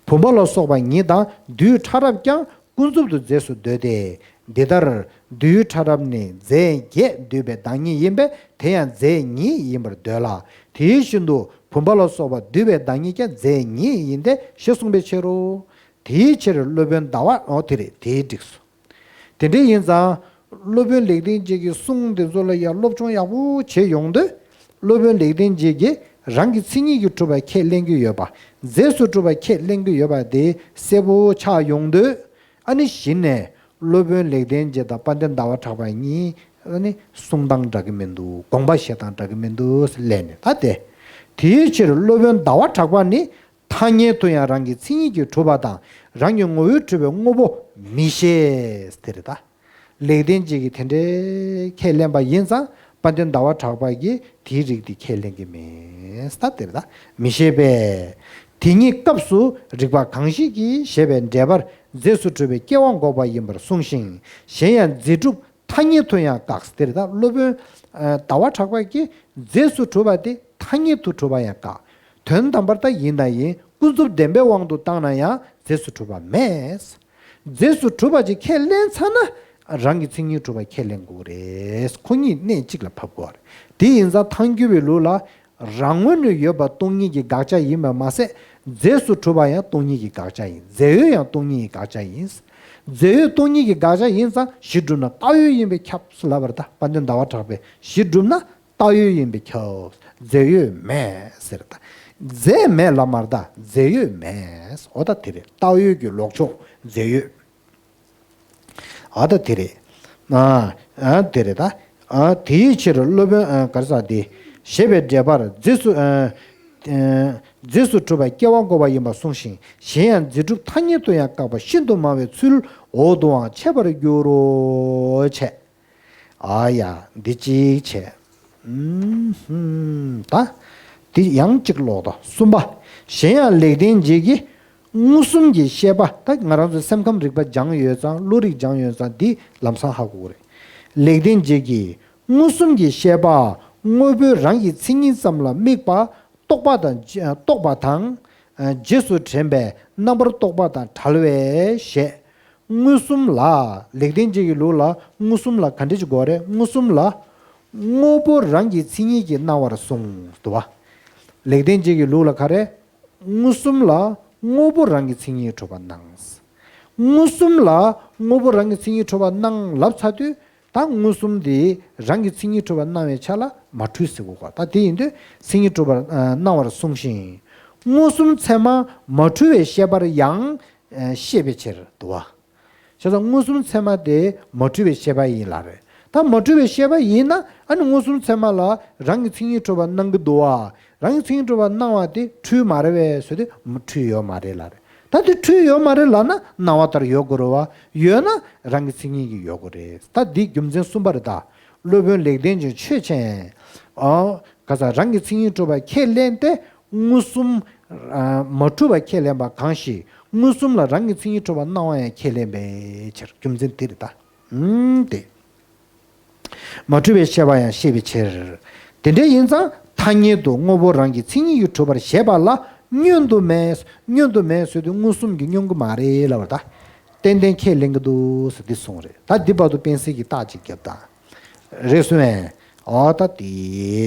བུམ་པ་ལ་སོགས་པ་ཉིད་དང་རྡུལ་ཕྲ་རབ་ཀྱང་ཀུན་རྫོབ་ཏུ་རྫས་སུ་འདོད་དེ། འདི་ལྟར་རྡུལ་ཕྲ་རབ་ནི་རྫས་བརྒྱད་འདུས་པའི་བདག་ཉིད་ཡིན་པས། དེ་ཡང་རྫས་ཉིད་ཡིན་པར་འདོད་ལ། དེ་བཞིན་དུ་བུམ་པ་ལ་སོགས་པ་འདུས་པའི་བདག་ཉིད་ཀྱང་རྫས་ཉིད་ཡིན་ཏེ་ཞེས་གསུངས་པའི་ཕྱིར་རོ། དེའི་ཕྱིར་སློབ་དཔོན་ཟླ་བ། འོ་དེ་རེད། དེའི་འགྲིགས་སོ། དེ་འདྲ་ཡིན་ཙང་། སློབ་དཔོན་ལེགས་ལྡན་འབྱེད་ཀྱི་གསུང་དེ་ཚོ་ལ་ཡང་སློབ་སྦྱོང་ཡག་པོ་བྱེད་ཡོང་དུས། སློབ་དཔོན་ལེགས་ལྡན་འབྱེད་ཀྱིས་རང་གི་མཚན་ཉིད་ཀྱིས་གྲུབ་པ་ཁས་ལེན་གྱི་ཡོད་པ། རྫས་སུ་གྲུབ་པ་ཁས་ལེན་གྱི་ཡོད་པ་དེ་གསལ་པོ་ཆགས་ཡོང་དུས། ཨ་ནི་གཞི་ནས་སློབ་དཔོན་ལེགས་ལྡན་འབྱེད་དང་དཔལ་ལྡན་ཟླ་བ་གྲགས་པ་གཉིས་ཨ་ནི་གསུང་སྟངས་འདྲ་གི་མི་འདུག་དགོངས་པ་བཞེས་སྟངས་འདྲ་གི་མི་འདུག་ལབ་ནས་ད་དེ། དེའི་ཕྱིར་སློབ་དཔོན་ཟླ་བ་གྲགས་པ་ནི། ཐ་སྙད་དུ་ཡང་རང་གི་མཚན་ཉིད་ཀྱིས་གྲུབ་པ་དང་། རང་གི་ངོ་བོས་གྲུབ་པའི་དངོས་པོ་མི་ཤེས་དེ་རེད་ད། ལེགས་ལྡན་འབྱེད་ཀྱིས་དེ་འདྲའི་ཁས་ལེན་པ་ཡིན་ཙང་། དཔལ་ལྡན་ཟླ་བ་གྲགས་པ་གིས་དེའི་རིགས་དེ་ཁས་ལེན་གྱི་མེད་ད་དེ་རེད་ད། མི་ཤེས་པས། དེ་ཉིད་སྐབས་སུ་རིགས་པ་གང་ཞིག་གིས་ཞེས་པའི་འགྲེལ་པར་རྫས་སུ་གྲུབ་པའི་སྐྱེ་བ་འགོག་པ་ཡིན་པར་གསུངས་ཤིང་། གཞན་ཡང་རྫས་གྲུབ་ཐ་སྙད་དུ་ཡང་བཀག་དེ་རེད་ད། སློབ་དཔོན་ཟླ་བ་གྲགས་པ་གིས་རྫས་སུ་གྲུབ་པ་དེ་ཐ་སྙད་དུ་གྲུབ་པ་ཡང་བཀག་དོན་དམ་པར་ད་ཡིན་དང་ཡིན། ཀུན་རྫོབ་བདེན་པའི་དབང་དུ་བཏང་ན་ཡང་རྫས་སུ་གྲུབ་པ་མེད། རྫས་སུ་གྲུབ་པ་ཅིག་ཁས་ལེན་ཚར་ན། རང་གི་མཚན་ཉིད་གྲུབ་པ་ཁས་ལེན་དགོས་རེད། ཁོ་གཉིས་གནས་གཅིག་ལ་ཕབ་དགོས་རེད། དེ་ཡིན་ཙང་ཐལ་འགྱུར་བའི་ལུགས་ལ། རང་ངོས་ནས་ཡོད་པ་སྟོང་ཉིད་ཀྱི་དགག་བྱ་ཡིན་པ་མ་ཟད། རྫས་སུ་གྲུབ་པ་ཡང་སྟོང་ཉིད་ཀྱི་དགག་བྱ་ཡིན། རྫས་ཡོད་ཡང་སྟོང་ཉིད་ཀྱི་དགག་བྱ་ཡིན། རྫས་ཡོད་སྟོང་ཉིད་ཀྱི་དགག་བྱ་ཡིན་ཙང་གཞི་གྲུབ་ན་བཏགས་ཡོད་ཡིན་པས་ཁྱབ་ལབ་པ་རེད་ད། དཔལ་ལྡན་ཟླ་བ་གྲགས་པས་གཞི་གྲུབ་ན། བཏགས་ཡོད་ཡིན་པས་ཁྱབ། རྫས་ཡོད་མེད་ཟེར་ད། རྫས་མེད་ལབ་མ་རེད་ད། རྫས་ཡོད་མེད། འོ་ད་དེ་རེད། བཏགས་ཡོད་ཀྱི་ལོག་ཕྱོགས་རྫས་ཡོད། འོ་ད་དེ་རེད། ཨ་ཨ་དེ་རེད་ད། ཨ་དེའི་ཕྱིར་སློབ་དཔོན་ཨ་ག་རེ་ཟེར་དེ། ཞེས་པའི་འགྲེལ་པར་རྫས་སུ་ཨ་ཨ་རྫས་སུ་གྲུབ་པ་སྐྱེ་བ་འགོག་པ་ཡིན་པར་གསུངས་ཤིང་། གཞན་ཡང་རྫས་གྲུབ་ཐ་སྙད་དུ་ཡང་བཀག་པ་ཤིན་ཏུ་མང་བའི་ཚུལ་འོག་ཏུའང་འཆད་པར་འགྱུར་རོ། བྱས། ཨ་ཡ། འདི་གཅིག་བྱས། ཨུམ་ཧུམ། ད། འདི་ཡང་གཅིག་ཀློག་དང་། གསུམ་པ། གཞན་ཡང་ལེགས་ལྡན་འབྱེད་ཀྱིས་མངོན་སུམ་གྱི་ཤེས་པ། ད་ང་རང་ཚོ་སེམས་ཁམས་རིག་པ་སྦྱངས་ཡོད་ཙང་། བློ་རིག་སྦྱངས་ཡོད་ཙང་འདི་ལམ་སང་ཧ་གོ་གི་རེད། ལེགས་ལྡན་འབྱེད་ཀྱིས་མངོན་སུམ་གྱི་ཤེས་པ་དངོས་པོའི་རང་གི་མཚན་ཉིད་ཙམ་ལ་དམིགས་པ། རྟོག་པ་དང་། རྟོག་པ་དང་། རྗེས་སུ་དྲན་པའི་རྣམ་པར་རྟོག་པ་དང་བྲལ་བས་ཞེས། མངོན་སུམ་ལ། ལེགས་ལྡན་འབྱེད་ཀྱི་ལུགས་ལ་མངོན་སུམ་ལ་ག་འདྲ་ཅིག་དགོས་རེད། མངོན་སུམ་ལ། དངོས་པོ་རང་གི་མཚན་ཉིད་ཀྱིས་སྣང་བར་གསུངས་འདུག་བ། ལེགས་ལྡན་འབྱེད་ཀྱི་ལུགས་ལ་ག་རེ། མངོན་སུམ་ལ་དངོས་པོ་རང་གི་མཚན་ཉིད་གྲུབ་པར་སྣང་། མངོན་སུམ་ལ་དངོས་པོ་རང་གི་མཚན་ཉིད་གྲུབ་པར་སྣང་ལབ་ཚར་དུས། ད་མངོན་སུམ་དེ་རང་གི་མཚན་ཉིད་གྲུབ་པར་སྣང་བའི་ཆ་ལ་མ་འཁྲུལ་ཟེར་དགོས་ག་ད་དེ་ཡིན་དུས་མཚན་ཉིད་གྲུབ་པར་སྣང་བར་གསུངས་ཤིང་། མངོན་སུམ་ཚད་མ་མ་འཁྲུལ་བའི་ཤེས་པར་ཡང་ཤེས་པའི་ཕྱིར་དུ་བ། བྱས་ཙང་མངོན་སུམ་ཚད་མ་དེ་མ་འཁྲུལ་བའི་ཤེས་པ་ཡིན་ལ་རེད། ད་མ་འཁྲུལ་བའི་ཤེས་པ་ཡིན་ན། ཨ་ནི་མངོན་སུམ་ཚད་མ་ལ་རང་གི་མཚན་ཉིད་གྲུབ་པར་སྣང་གི་འདུག་བ། རང་གི་མཚན་ཉིད་གྲུབ་པར་སྣང་བ་དེ་འཁྲུལ་མ་རེད་པས་ཟེར་དུས་འཁྲུལ་ཡོད་མ་རེད་ལབ་རེད། ད་དེ་འཁྲུལ་ཡོད་མ་རེད་ལབ་ན་སྣང་བ་ལྟར་ཡོད་དགོས་རེད་བ། ཡོད་ན་རང་གི་མཚན་ཉིད་ཀྱིས་ཡོད་དགོས་རེད། ད་འདི་རྒྱུ་མཚན་གསུམ་པ་རེད་ད། སློབ་དཔོན་ལེགས་ལྡན་གྱི་ཆོས་ཅན། ཨ། ག་ས་རང་གི་མཚན་ཉིད་གྲུབ་པ་ཁས་ལེན་ཏེ། མངོན་སུམ། ཨ། མ་གྲུབ་པ་ཁས་ལེན་པ་གང་ཞིག་མངོན་སུམ་ལ་རང་གི་མཚན་ཉིད་གྲུབ་པ་སྣང་བ་ཡང་ཁས་ལེན་པའི་ཕྱིར། རྒྱུ་མཚན་དེ་རེད་ད། ཨུམ་དེ། མ་འཁྲུལ་བའི་ཤེས་པ་ཡང་ཤེས་པའི་ཕྱིར། དེ་འདྲ་ཡིན་ཙང་ཐ་སྙད་དུ་དངོས་པོ་རང་གི་མཚན་ཉིད་ཀྱིས་གྲུབ་པར་བཞེད་པ་ལ་བསྙོན་དུ་མེད། བསྙོན་དུ་མེད་ཟེར་དུས་མངོན་སུམ་གྱིས་བསྙོན་གྱི་མ་རེད་ལབ་པ་ད། ཏན་ཏན་ཁས་ལེན་གྱི་འདུག་ཟེར་འདི་གསུངས་རེད། ད་འདི་བར་དུ་སྤེན་སྲིད་ཀྱིས་རྟགས་གཅིག་བརྒྱབ་ད། རེད་གསུངས་པས། ཨོ་ད་དེ་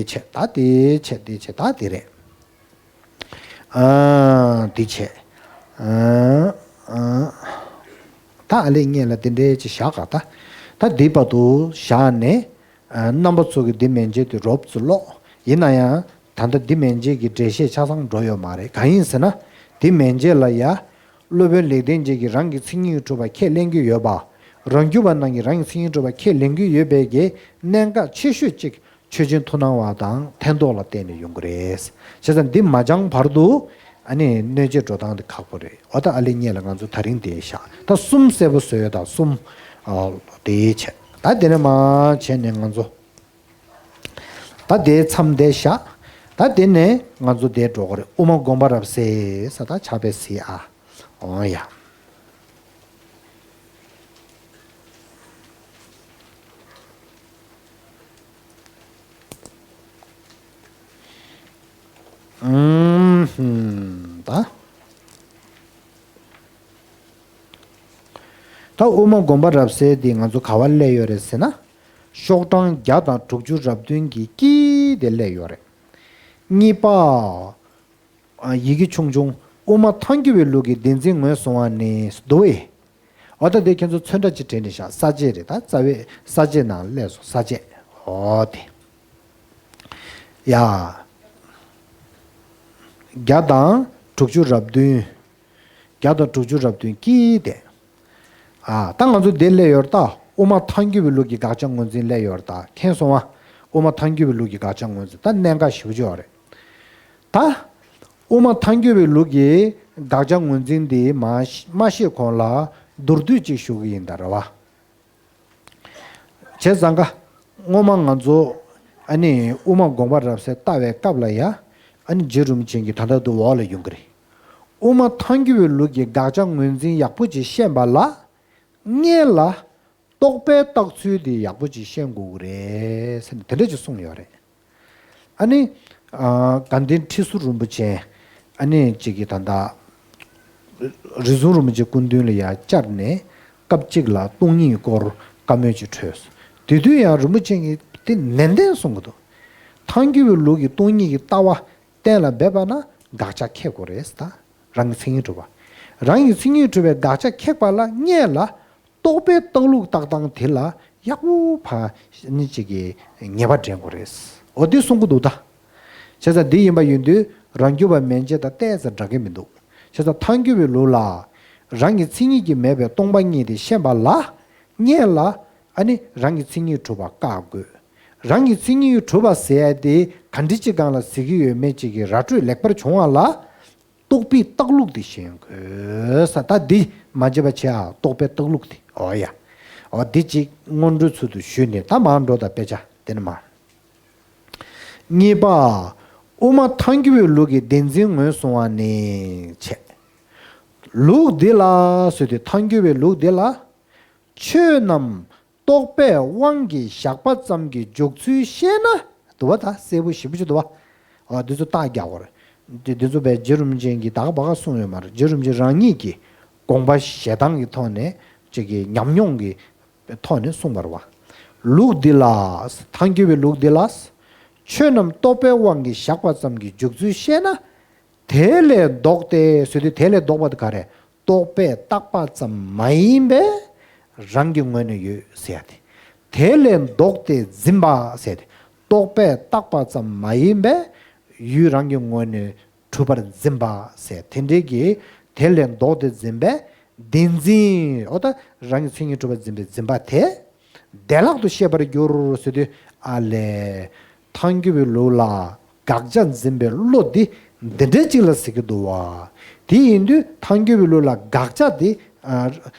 བྱས། ད་དེ་བྱས། དེ་བྱས། ད་དེ་རེད། ཨ་འདི་བྱས། ཨ་ཨ་ད་ཨ་ལས་སྔོན་ལ་འདི་འདྲའི་ཅིག་བཞག་ག་ད། ད་འདི་བར་དུ་བཞག་ནས། ཨ་རྣམ་པ་ཚོ་གིས་འདི་མན་ཆད་དུ་རོབ་ཙམ་ཀློག་ཡིན་ན་ཡང་ད་ལྟ་འདི་མན་ཆད་ཀྱི་འགྲེལ་བཤད་ཆ་ཚང་འགྲོ་ཡོད་མ་རེད། གང་ཡིན་ཟེར་ན། འདི་མན་ཆད་ལ་ཡ། སློབ་དཔོན་ལེགས་ལྡན་འབྱེད་ཀྱིས་རང་གི་མཚན་ཉིད་གྲུབ་པ་ཁས་ལེན་གྱི་ཡོད་པ། རང་རྒྱུད་པ་རྣམས་ཀྱིས་རང་གི་མཚན་ཉིད་གྲུབ་པ་ཁས་ལེན་གྱི་ཡོད་པའི་གི་གནད་འགག་ཆེ་ཤོས་གཅིག་ཆོས་ཅན་མཐུན་སྣང་བ་དང་ཕན་འདོགས་ལ་བརྟེན་ནས་ཡོང་གི་རེད། བྱས་ཙང་འདི་མ་སྦྱངས་བར་དུ་ཨ་ནི་གནོད་བྱེད་འགྲོ་སྟངས་དེ་ཁག་པོ་རེད། འོ་ད་ཨ་ལེ་སྔོན་ལ་ང་ཚོ་ད་རིང་དེ་བཞག་ད་གསུམ་གསལ་པོ་བཟོས་ཡོད། ད་གསུམ་ཨ་དེ་བྱས། ད་དེ་ནས་མར་བྱས་ནས་ང་ཚོ་ད་དེ་མཚམས་དེ་བཞག་ད་དེ་ནས་ང་ཚོ་དེ་འགྲོ་གི་རེད། དབུ་མ་དགོངས་པ་རབ་གསལ་ས་ད་ཕྱག་དཔེ་གཟིགས་ཨ། འོ་ཡ། ཨུམ་ཧུམ་ད། ད་དབུ་མ་དགོངས་པ་རབ་གསལ་འདི་ང་ཚོ་ག་བར་སླེབས་ཡོད་རེད་ཟེར་ན། ཤོག་གྲངས་བརྒྱ་དང་དྲུག་ཅུ་རེ་བདུན་གྱི་དཀྱིལ་དེ་སླེབས་ཡོད་རེད། གཉིས་པ། ཡི་གེ་ཆུང་ཆུང་དབུ་མ་ཐལ་འགྱུར་བའི་ལུགས་ཀྱི་བདེན་འཛིན་ངོས་བཟུང་བ་ནི་འདུག་བས། འོ་ད་དེ་ཁྱེད་ཚོ་ཚོན་ཁྲ་ཅིག་བྲིས་ནས་བཞག་ས་བཅད་རེད། ད་རྩ་བའི་ས་བཅད་ནང་སླེབས་སོང་། ས་བཅད་འོ་དེ། ཡ། བརྒྱ་དང་དྲུག་ཅུ་རེ་བདུན། བརྒྱ་དང་དྲུག་ཅུ་རེ་བདུན་གྱིས་ཏེ། ཨ་ད་ང་ཚོ་འདིར་སླེབས་ཡོད་རེད་ད། དབུ་མ་ཐལ་འགྱུར་བའི་ལུགས་ཀྱི་དགག་བྱ་ངོས་འཛིན་སླེབས་ཡོད་རེད་ད། མཁྱེན་སོང་ང་། དབུ་མ་ཐལ་འགྱུར་བའི་ལུགས་ཀྱི་དགག་བྱ་ངོས་འཛིན་ད་གནད་འགག་ཞེ་པོ་ཅིག་ཡོད་རེད། ད། དབུ་མ་ཐལ་འགྱུར་བའི་ལུགས་ཀྱི་དགག་བྱ་ངོས་འཛིན་འདི་མ་མ་ཤེས་གོང་ལ་མདོར་བསྡུས་ཅིག་ཞུ་གི་ཡིན་ད་རེད་བ། བྱས་ཙང་ཀ། སྔོན་མ་ང་ཚོ་ཨ་ནི་དབུ་མ་དགོངས་པ་རབ་གསལ་ལྟ་བའི་སྐབས་ལ་ཡ། ཨ་ནི་རྗེ་རིན་པོ་ཆེ་གིས་ད་ལྟ་འདུག་འོག་ལ་ཡོང་གི་རེད། དབུ་མ་ཐལ་འགྱུར་བའི་ལུགས་ཀྱི་དགག་བྱ་ངོས་འཛིན་ཡག་པོ་ཅིག་ཤེས་པ་ལ། སྔོན་ལ། རྟོག་པས་བརྟག་ཚུལ་དེ་ཡག་པོ་ཅིག་ཤེས་དགོས་ཀྱི་རེད་ཟེར་ནས་དེ་འདྲ་ཅིག་གསུངས་ཡོད་རེད། ཨ་ནི། ཨ་དགའ་ལྡན་ཁྲི་ཟུར་རིན་པོ་ཆེ། ཨ་ནི་གཅིག་གིས་ད་ལྟ། རིགས་གསུམ་རིན་པོ་ཆེ་སྐུ་མདུན་ལ་ཡར་བཅར་ནས་སྐབས་གཅིག་ལ་སྟོང་ཉིད་སྐོར་བཀའ་མོལ་ཅིག་འཕྲོས་སོང་། དེ་དུས་ཡང་རིན་པོ་ཆེ་གིས་དེ་ནན་ཏན་གསུང་གི་འདུག་ཐལ་འགྱུར་བའི་ལུགས་ཀྱི་སྟོང་ཉིད་ཀྱི་ལྟ་བ་གཏན་ལ་འབེབས་པ་ན་དགག་བྱ་ཁེགས་དགོས་རེད་ད། རང་གི་མཚན་ཉིད་གྲུབ་པ། རང་གི་མཚན་ཉིད་གྲུབ་པའི་དགག་བྱ་ཁེགས་པ་ལ་སྔོན་ལ། རྟོག་པས་བརྟག་ལུགས་བརྟག་སྟངས་དེ་ལ་ཡག་པོ་ཕ་ནི་གཅིག་གིས་ངེས་པ་འདྲེན་དགོས་རེད། འོ་དེ་གསུང་གི་འདུག་ད། བྱས་ཙང་འདི་ཡིན་པ་ཡིན་དུས་རང་རྒྱུད་པ་མན་ཆད་དང་ཏོག་ཙམ་འདྲ་གི་མི་འདུག་བྱས་ཙང་ཐལ་འགྱུར་བའི་ལུགས་ལ། རང་གི་མཚན་ཉིད་ཀྱིས་མེད་པའི་སྟོང་པ་ཉིད་དེ་ཤེས་པ་ལ། སྔོན་ལ། ཨ་ནི་རང་གི་མཚན་ཉིད་གྲུབ་པ་བཀག་དགོས། རང་གི་མཚན་ཉིད་གྲུབ་པ་ཟེར་ཡ་དེ་ག་འདྲ་ཅིག་སྒང་ལ་ཟེར་གྱི་ཡོད་མེད་ཅིག་གི་ར་སྤྲོད་ལེགས་པར་བྱུང་བ་ལ། རྟོག་པས་བརྟག་ལུགས་དེ་ཤེས་དགོས་ས། ད་འདི་མ་བརྗེད་པ་བྱེད་ཨ། རྟོག་པས་བརྟག་ལུགས་དེ། འོ་ཡ། འོ་འདི་གཅིག་སྔོན་འགྲོའི་ཚུལ་དུ་ཞུས་ནས་ད་མར་འགྲོ་ད། དཔེ་ཆ་དེ་ནས་མར། གཉིས་པ། དབུ་མ་ཐལ་འགྱུར་བའི་ལུགས་ཀྱི་བདེན་འཛིན་ངོས་བཟུང་བ་ནི་བྱས། ལུགས་འདི་ལ་ཟེར་དུས་ཐལ་འགྱུར་བའི་ལུགས་འདི་ལ། ཆོས་རྣམས་རྟོག་པའི་དབང་གིས་བཞག་པ་ཙམ་གྱི་འཇོག་ཚུལ་ཤེས་ན། འདུག་བ། ད་གསལ་པོ་ཞེ་པོ་ཅིག་འདུག་བ། འོ་འདི་ཚོ་རྟགས་རྒྱག་དགོས་རེད། འདི་འདི་ཚོ་བས་རྗེ་རིན་པོ་ཆེ་གིས་ད་ག་པ་ག་གསུངས་ཡོད་མ་རེད། རྗེ་རིན་པོ་ཆེ་རང་ཉིད་ཀྱིས་དགོངས་པ་བཞེས་སྟངས་ཀྱི་ཐོག་ནས་གཅིག་གི་ཉམས་མྱོང་གི་ཐོག་ནས་གསུངས་པ་རེད་བ། ལུགས་འདི་ལ། ཐལ་འགྱུར་བའི་ལུགས་འདི་ལ། ཆོས་རྣམས་རྟོག་པའི་དབང་གིས་བཞག་པ་ཙམ་གྱི་འཇོག་ཚུལ་ཤེས་ན། དེ་ལས་ལྡོག་སྟེ་ཟེར་དུས་དེ་ལས་ལྡོག་པ་དེ་ག་རེ། རྟོག་པས་བརྟགས་པ་ཙམ་མ་ཡིན་པའི་རང་གི་ངོས་ནས་ཡོད་ཟེར་ཡ་དེ། དེ་ལས་ལྡོག་སྟེ་འཛིན་པ་ཟེར་ཏེ། རྟོག་པས་བརྟགས་པ་ཙམ་མ་ཡིན་པའི་ཡུལ་རང་གི་ངོས་ནས་གྲུབ་པར་འཛིན་པ་ཟེར། དེ་འདྲའི་གི་དེ་ལས་ལྡོག་སྟེ་འཛིན་པའི་བདེན་འཛིན། འོ་ད་རང་གི་མཚན་ཉིད་གྲུབ་པར་འཛིན་པའི་འཛིན་པ་དེ། བདེ་བླག་ཏུ་ཤེས་པར་འགྱུར་ཟེར་དུས་ཨ་ལས། ཐལ་འགྱུར་བའི་ལུགས་ལ་དགག་བྱ་འཛིན་པའི་བློ་འདི་འདི་འདྲའི་ཅིག་ལ་ཟེར་གྱི་འདུག་བ། དེ་ཡིན་དུས་ཐལ་འགྱུར་བའི་ལུགས་ལ་དགག་བྱ་དེ། ཨ།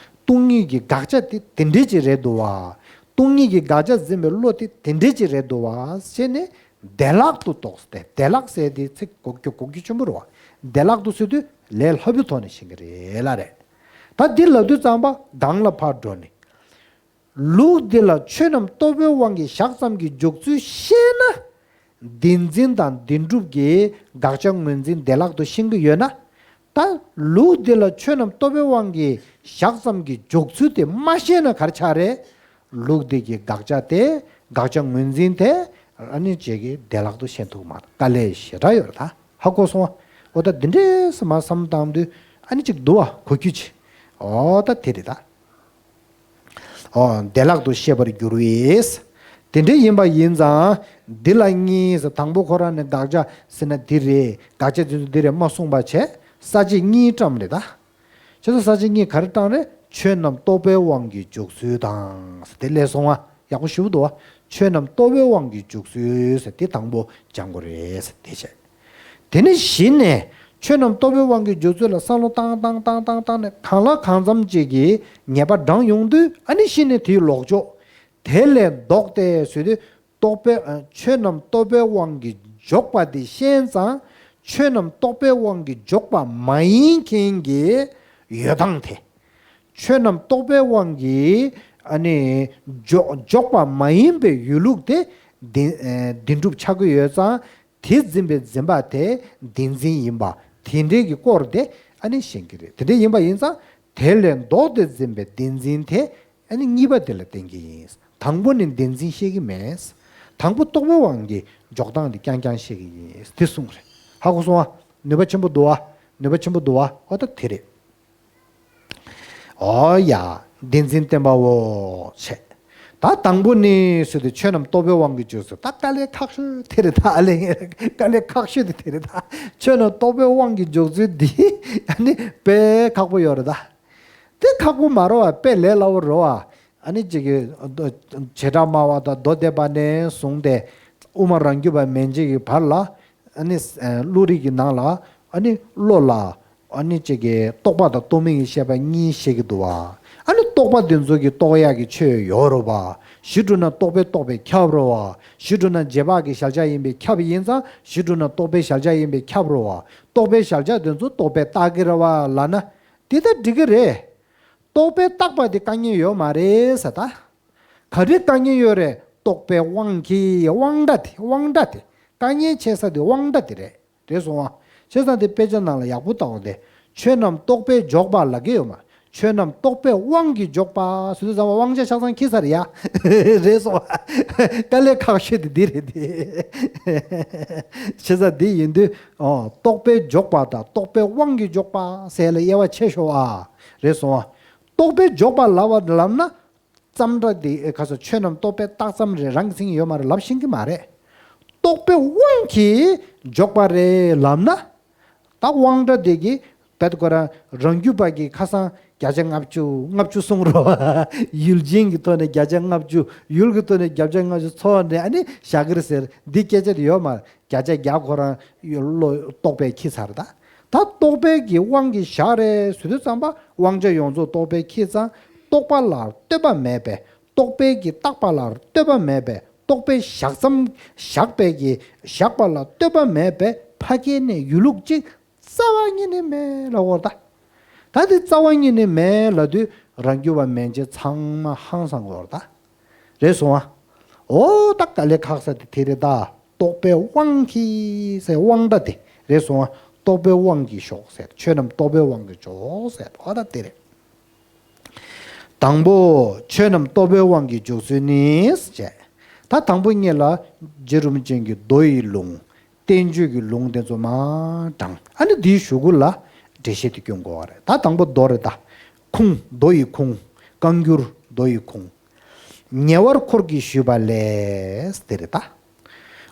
སྟོང་ཉིད་ཀྱི་དགག་བྱ་དེ་དེ་འདྲའི་ཅིག་རེད་འདུག་བ། སྟོང་ཉིད་ཀྱི་དགག་བྱ་འཛིན་པའི་བློ་དེ་དེ་འདྲའི་ཅིག་རེད་འདུག་བ་ཟེར་ནས་བདེ་བླག་ཏུ་རྟོགས་ཏེ། བདེ་བླག་ཟེར་དེ་ཚིག་གོ་རྒྱུ་གོ་རྒྱུ་ཆེན་པོ་རེད་བ། བདེ་བླག་ཏུ་ཟེར་དུས་ལས་སླ་པོའི་ཐོག་ནས་ཤེས་ཀྱི་རེད་ལ་རེད། ད་འདི་ལབ་དུས་ཙམ་པ་སྒང་ལ་ཕར་འགྲོ་ནས། ལུགས་འདི་ལ་ཆོས་རྣམས་རྟོག་པའི་དབང་གིས་བཞག་ཙམ་གྱི་འཇོག་ཚུལ་ཤེས་ན། བདེན་འཛིན་དང་བདེན་གྲུབ་ཀྱི་དགག་བྱ་ངོས་འཛིན་བདེ་བླག་ཏུ་ཤེས་ཀྱི་ཡོད་ན། ད་ལུགས་འདི་ལ་ཆོས་རྣམས་རྟོག་པའི་དབང་གིས་བཞག་ཙམ་གྱི་འཇོག་ཚུལ་དེ་མ་ཤེས་ན་ག་རེ་ཆགས་རེད། ལུགས་འདི་གི་དགག་བྱ་དེ། དགག་བྱ་ངོས་འཛིན་དེ། ཨ་ནི་ཅིག་གིས་བདེ་བླག་ཏུ་ཤེས་ཐུབ་མ་རེད། དཀའ་ལས་ཞེ་དྲག་ཡོད་རེད་ད། ཧ་གོ་སོང་ངས། འོ་ད་འདི་འདྲས་སེ་མར་བསམ་བཏང་དུས་ཨ་ནི་ཅིག་འདུག་བ། གོ་རྒྱུ་ཅིག་འོ་ད་དེ་རེད་ད། འོ་བདེ་བླག་ཏུ་ཤེས་པར་འགྱུར་བས། དེ་འདྲ་ཡིན་པ་ཡིན་ཙང་འདི་ལ་གཉིས་ཟེར། དང་པོ་ཁོ་རང་ནས་དགག་བྱ་ཟེར་ན་འདི་རེད། དགག་བྱ་དེ་ཚོ་འདི་རེད་མ་གསུངས་པ་བྱས། ས་བཅད་གཉིས་བཀྲམ་རེད་ད། ཁྱེད་ཚོ་ས་བཅད་གཉིས་ག་རེ་བཏང་རེད། ཆོས་རྣམས་རྟོག་པའི་དབང་གིས་འཇོག་ཚུལ་དང་ཟེར་དེ་སླེབས་སོང་བ། ཡག་པོ་ཞེ་པོ་འདུག་བ། ཆོས་རྣམས་རྟོག་པའི་དབང་གིས་འཇོག་ཚུལ་ཟེར་དེ་དང་པོ་སྦྱང་དགོས་རེད་ཟེར་དེ་བྱས། དེ་ནས་གཞི་ནས་ཆོས་རྣམས་རྟོག་པའི་དབང་གིས་འཇོག་ཚུལ་ལ་བསམ་བློ་བཏང་བཏང་བཏང་བཏང་བཏང་ནས་གང་ལ་གང་འཚམ་ཅིག་གི་ངེས་པ་འདྲེན་ཡོང་དུས་ཨ་ནི་གཞི་ནས་དེའི་ལོག་ཕྱོགས། དེ་ལས་ལྡོག་སྟེ་ཟེར་དུས། རྟོག་པའི་ཨ་ཆོས་རྣམས་རྟོག་པའི་དབང་གིས་འཇོག་པ་དེ་ཤེས་ཙང་། ཆོས་རྣམས་རྟོག་པའི་དབང་གིས་འཇོག་པ་མ་ཡིན་མཁན་གྱི་ཡོད་སྟངས་དེ། ཆོས་རྣམས་རྟོག་པའི་དབང་གིས་ཨ་ནི་འཇོག་འཇོག་པ་མ་ཡིན་པའི་ཡོད་ལུགས་དེ་བདེན་ཨ་བདེན་གྲུབ་ཆགས་ཀྱི་ཡོད་ཙང་། དེ་འཛིན་པའི་འཛིན་པ་དེ་བདེན་འཛིན་ཡིན་པ་དེ་འདྲའི་གི་སྐོར་དེ་ཨ་ནི་ཤེས་ཀྱི་རེད། དེ་འདྲ་ཡིན་པ་ཡིན་ཙང་དེ་ལས་ལྡོག་སྟེ་འཛིན་པའི་བདེན་འཛིན་དེ་ཨ་ནི་གཉིས་པ་དེ་ལ་བརྟེན་གྱི་ཡིན། དང་པོ་ནི་བདེན་འཛིན་བཤད་ཀྱི་མེད། དང་པོ་རྟོག་པའི་དབང་གིས་འཇོག་སྟངས་དེ་རྐྱང་རྐྱང་བཤད་ཀྱི་ཡིན། དེ་གསུངས་རེད། ཧ་གོ་སོང་ཨ། ནུས་པ་ཆེན་པོ་འདུག་ཨ། ནུས་པ་ཆེན་པོ་འདུག་ཨ། ཨོ་ད་དེ་རེད། ཨོ་ཡ། བདེན་འཛིན་བསྟན་པའོ། བྱས། ད་དང་པོ་ནི་ཟེར་དུས་ཆོས་རྣམས་རྟོག་པའི་དབང་གིས་འཇོག་ཚུལ། ད་དཀའ་ལས་ཁག་ཤོས་དེ་རེད་ད། ཨ་ལས་དཀའ་ལས་ཁག་ཤོས་དེ་དེ་རེད་ད། ཆོས་རྣམས་རྟོག་པའི་དབང་གིས་འཇོག་ཚུལ་འདི་ཨ་ནི་དཔེ་ཁག་པོ་ཡོད་རེད་ད། དེ་ཁག་པོ་མ་རེད་བ། དཔེ་ལས་སླ་བོ་རེད་བ། ཨ་ནི་ཅིག་གི་བྱེ་བྲག་སྨྲ་བ་དང་མདོ་སྡེ་པ་ནས་བཟུང་སྟེ་དབུ་མ་རང་རྒྱུད་པ་མན་ཆད་ཀྱི་བར་ལ། ཨ་ནི་ཨ་བློ་རིག་གི་ནང་ལ་ཨ་ནི་བློ་ལ་ཨ་ནི་ཅིག་གི་རྟོག་པ་དང་རྟོག་མིན་གྱི་ཤེས་པ་གཉིས་བཤད་ཀྱི་འདུག་བ། ཨ་ནི་རྟོག་པ་དེ་ཚོ་གི་རྟོགས་ཡག་གི་ཆོས་ཡོད་རེད་བ། ཞི་གྲུབ་ན་རྟོག་པས་རྟོགས་པས་ཁྱབ་རེད་བ། ཞི་གྲུབ་ན་རྗེས་དཔག་གི་གཞལ་བྱ་ཡིན་པས་ཁྱབ་ཡིན་ཙང་ཞི་གྲུབ་ན་རྟོག་པའི་གཞལ་བྱ་ཡིན་པས་ཁྱབ་རེད་བ། རྟོག་པའི་གཞལ་བྱ་དེ་ཚོ་རྟོག་པས་བཏགས་ཀྱི་རེད་བ་ལབ་ན། དེ་ལྟར་འགྲིག་གི་རེད། རྟོག་པས་བཏགས་པ་དེ་དཀའ་ངལ་ཡོད་མ་རེད་ཟེར་ད། ག་རེ་དཀའ་ངལ་ཡོད་རེད། རྟོག་པའི་དབང་གིས། དབང་སྒྲ་དེ། དབང་སྒྲ་དེ། དཀའ་ངལ་ཆེ་ས་དེ་དབང་སྒྲ་དེ་རེད། རེད་སོང་ཨ། བྱས་ཙང་དེ་དཔེ་ཆ་ནང་ལ་ཡག་པོ་བལྟ་བ་དེ། ཆོས་རྣམས་རྟོག་པས་འཇོག་པ་ལབ་ཀྱི་ཡོད་མ། ཆོས་རྣམས་རྟོག་པའི་དབང་གིས་འཇོག་པ་ཟེར་དུས་ཙམ་པ་དབང་ཆ་ཆ་ཚང་འཁྱེར་ས་རེད་ཡ། རེད་སོང་ཨ། དཀའ་ལས་ཁག་ཤོས་དེ་འདི་རེད་དེ། བྱས་ཙང་འདི་ཡིན་དུས་ཨོ་རྟོག་པས་འཇོག་པ་དང་རྟོག་པའི་དབང་གིས་འཇོག་པ་ཟེར་ལ་དབྱེ་བ་ཕྱེ་ཤོག་ཨ། རེད་སོང་ཨ། རྟོག་པས་འཇོག་པ་ལབ་པ་ལབ་ན། ཙམ་སྒྲ་དེ་ཨེ་ཁ་སང་ཆོས་རྣམས་རྟོག་པས་བཏགས་ཙམ་རེད། རང་གི་མཚན་ཉིད་ཡོད་མ་རེད་ལབ་ཤེས་ཀྱི་མ་རེད། རྟོག་པའི་དབང་གིས་འཇོག་པ་རེད་ལབ་ན། ད་དབང་སྒྲ་དེ་གིས་བེད་ཁོ་རང་རང་རྒྱུད་པ་གིས་ཁ་སང་བརྒྱ་ཆ་ལྔ་བཅུ་ལྔ་བཅུ་གསུངས་རོགས། ཡུལ་ཅན་གྱི་ཐོག་ནས་བརྒྱ་ཆ་ལྔ་བཅུ། ཡུལ་གྱི་ཐོག་ནས་བརྒྱ་ཆ་ལྔ་བཅུ་ཚོགས་ནས་ཨ་ནི་བཞག་གི་རེད་ཟེར། འདི་སྐད་ཆ་དེ་ཡོད་མ་རེད། བརྒྱ་ཆ་བརྒྱ་ཁོ་རང་བློ་རྟོག་པས་འཁྱེར་ཚར་ད། ད་རྟོག་པའི་གི་དབང་གིས་བཞག་རེད་ཟེར་དུས་ཙམ་པ་དབང་ཆ་ཡོངས་རྫོགས་རྟོག་པས་འཁྱེར་ཙང་རྟོག་པ་ལ་ལྟོས་པ་མེད་པས། རྟོག་པའི་གི་བཏགས་པ་ལ་ལྟོས་པ་མེད་པས། རྟོག་པའི་བཞག་ཙམ་བཞག་པའི་གི་བཞག་པ་ལ་ལྟོས་པ་མེད་པས་ཕ་གི་ནས་ཡོད་ལུགས་གཅིག་རྩ་བ་ཉིད་ནས་མེད་ལབ་དགོས་རེད་ད། ད་དེ་རྩ་བ་ཉིད་ནས་མེད་ལབ་དུས་རང་རྒྱུད་པ་མན་ཆད་ཚང་མ་ཧང་སང་དགོས་རེད་ད། རེད་སོང་ཨ། འོ་ད་དཀའ་ལས་ཁག་ས་དེ་དེ་རེད་ད། རྟོག་པའི་དབང་གིས་ཟེར་དབང་སྒྲ་དེ་རེད་སོང་ཨ། རྟོག་པའི་དབང་གིས་ཞོག་ཟེར། ཆོས་རྣམས་རྟོག་པའི་དབང་གིས་འཇོག་ཟེར། འོ་ད་དེ་རེད། དང་པོ། ཆོས་རྣམས་རྟོག་པའི་དབང་གིས་འཇོག་ཚུལ་ནི་ཟེར། ད་དང་པོ་ཉིད་ལ་རྗེ་རིན་པོ་ཆེ་གིས་མདོ་ཡི་ལུང་། བསྟན་བཅོས་ཀྱི་ལུང་དེ་ཚོ་མར་དྲངས། ཨ་ནི་འདིའི་གཞུག་གུ་ལ་འགྲེལ་བཤད་དེ་སྐྱོན་དགོས་པ་རེད། ད་དང་པོ་མདོ་རེད་ད། ཁུངས། མདོ་ཡི་ཁུངས། བཀའ་འགྱུར་མདོ་ཡི་ཁུངས། ཉེ་བར་འཁོར་གྱིས་ཞུས་པ་ལས་དེ་རེད་ད།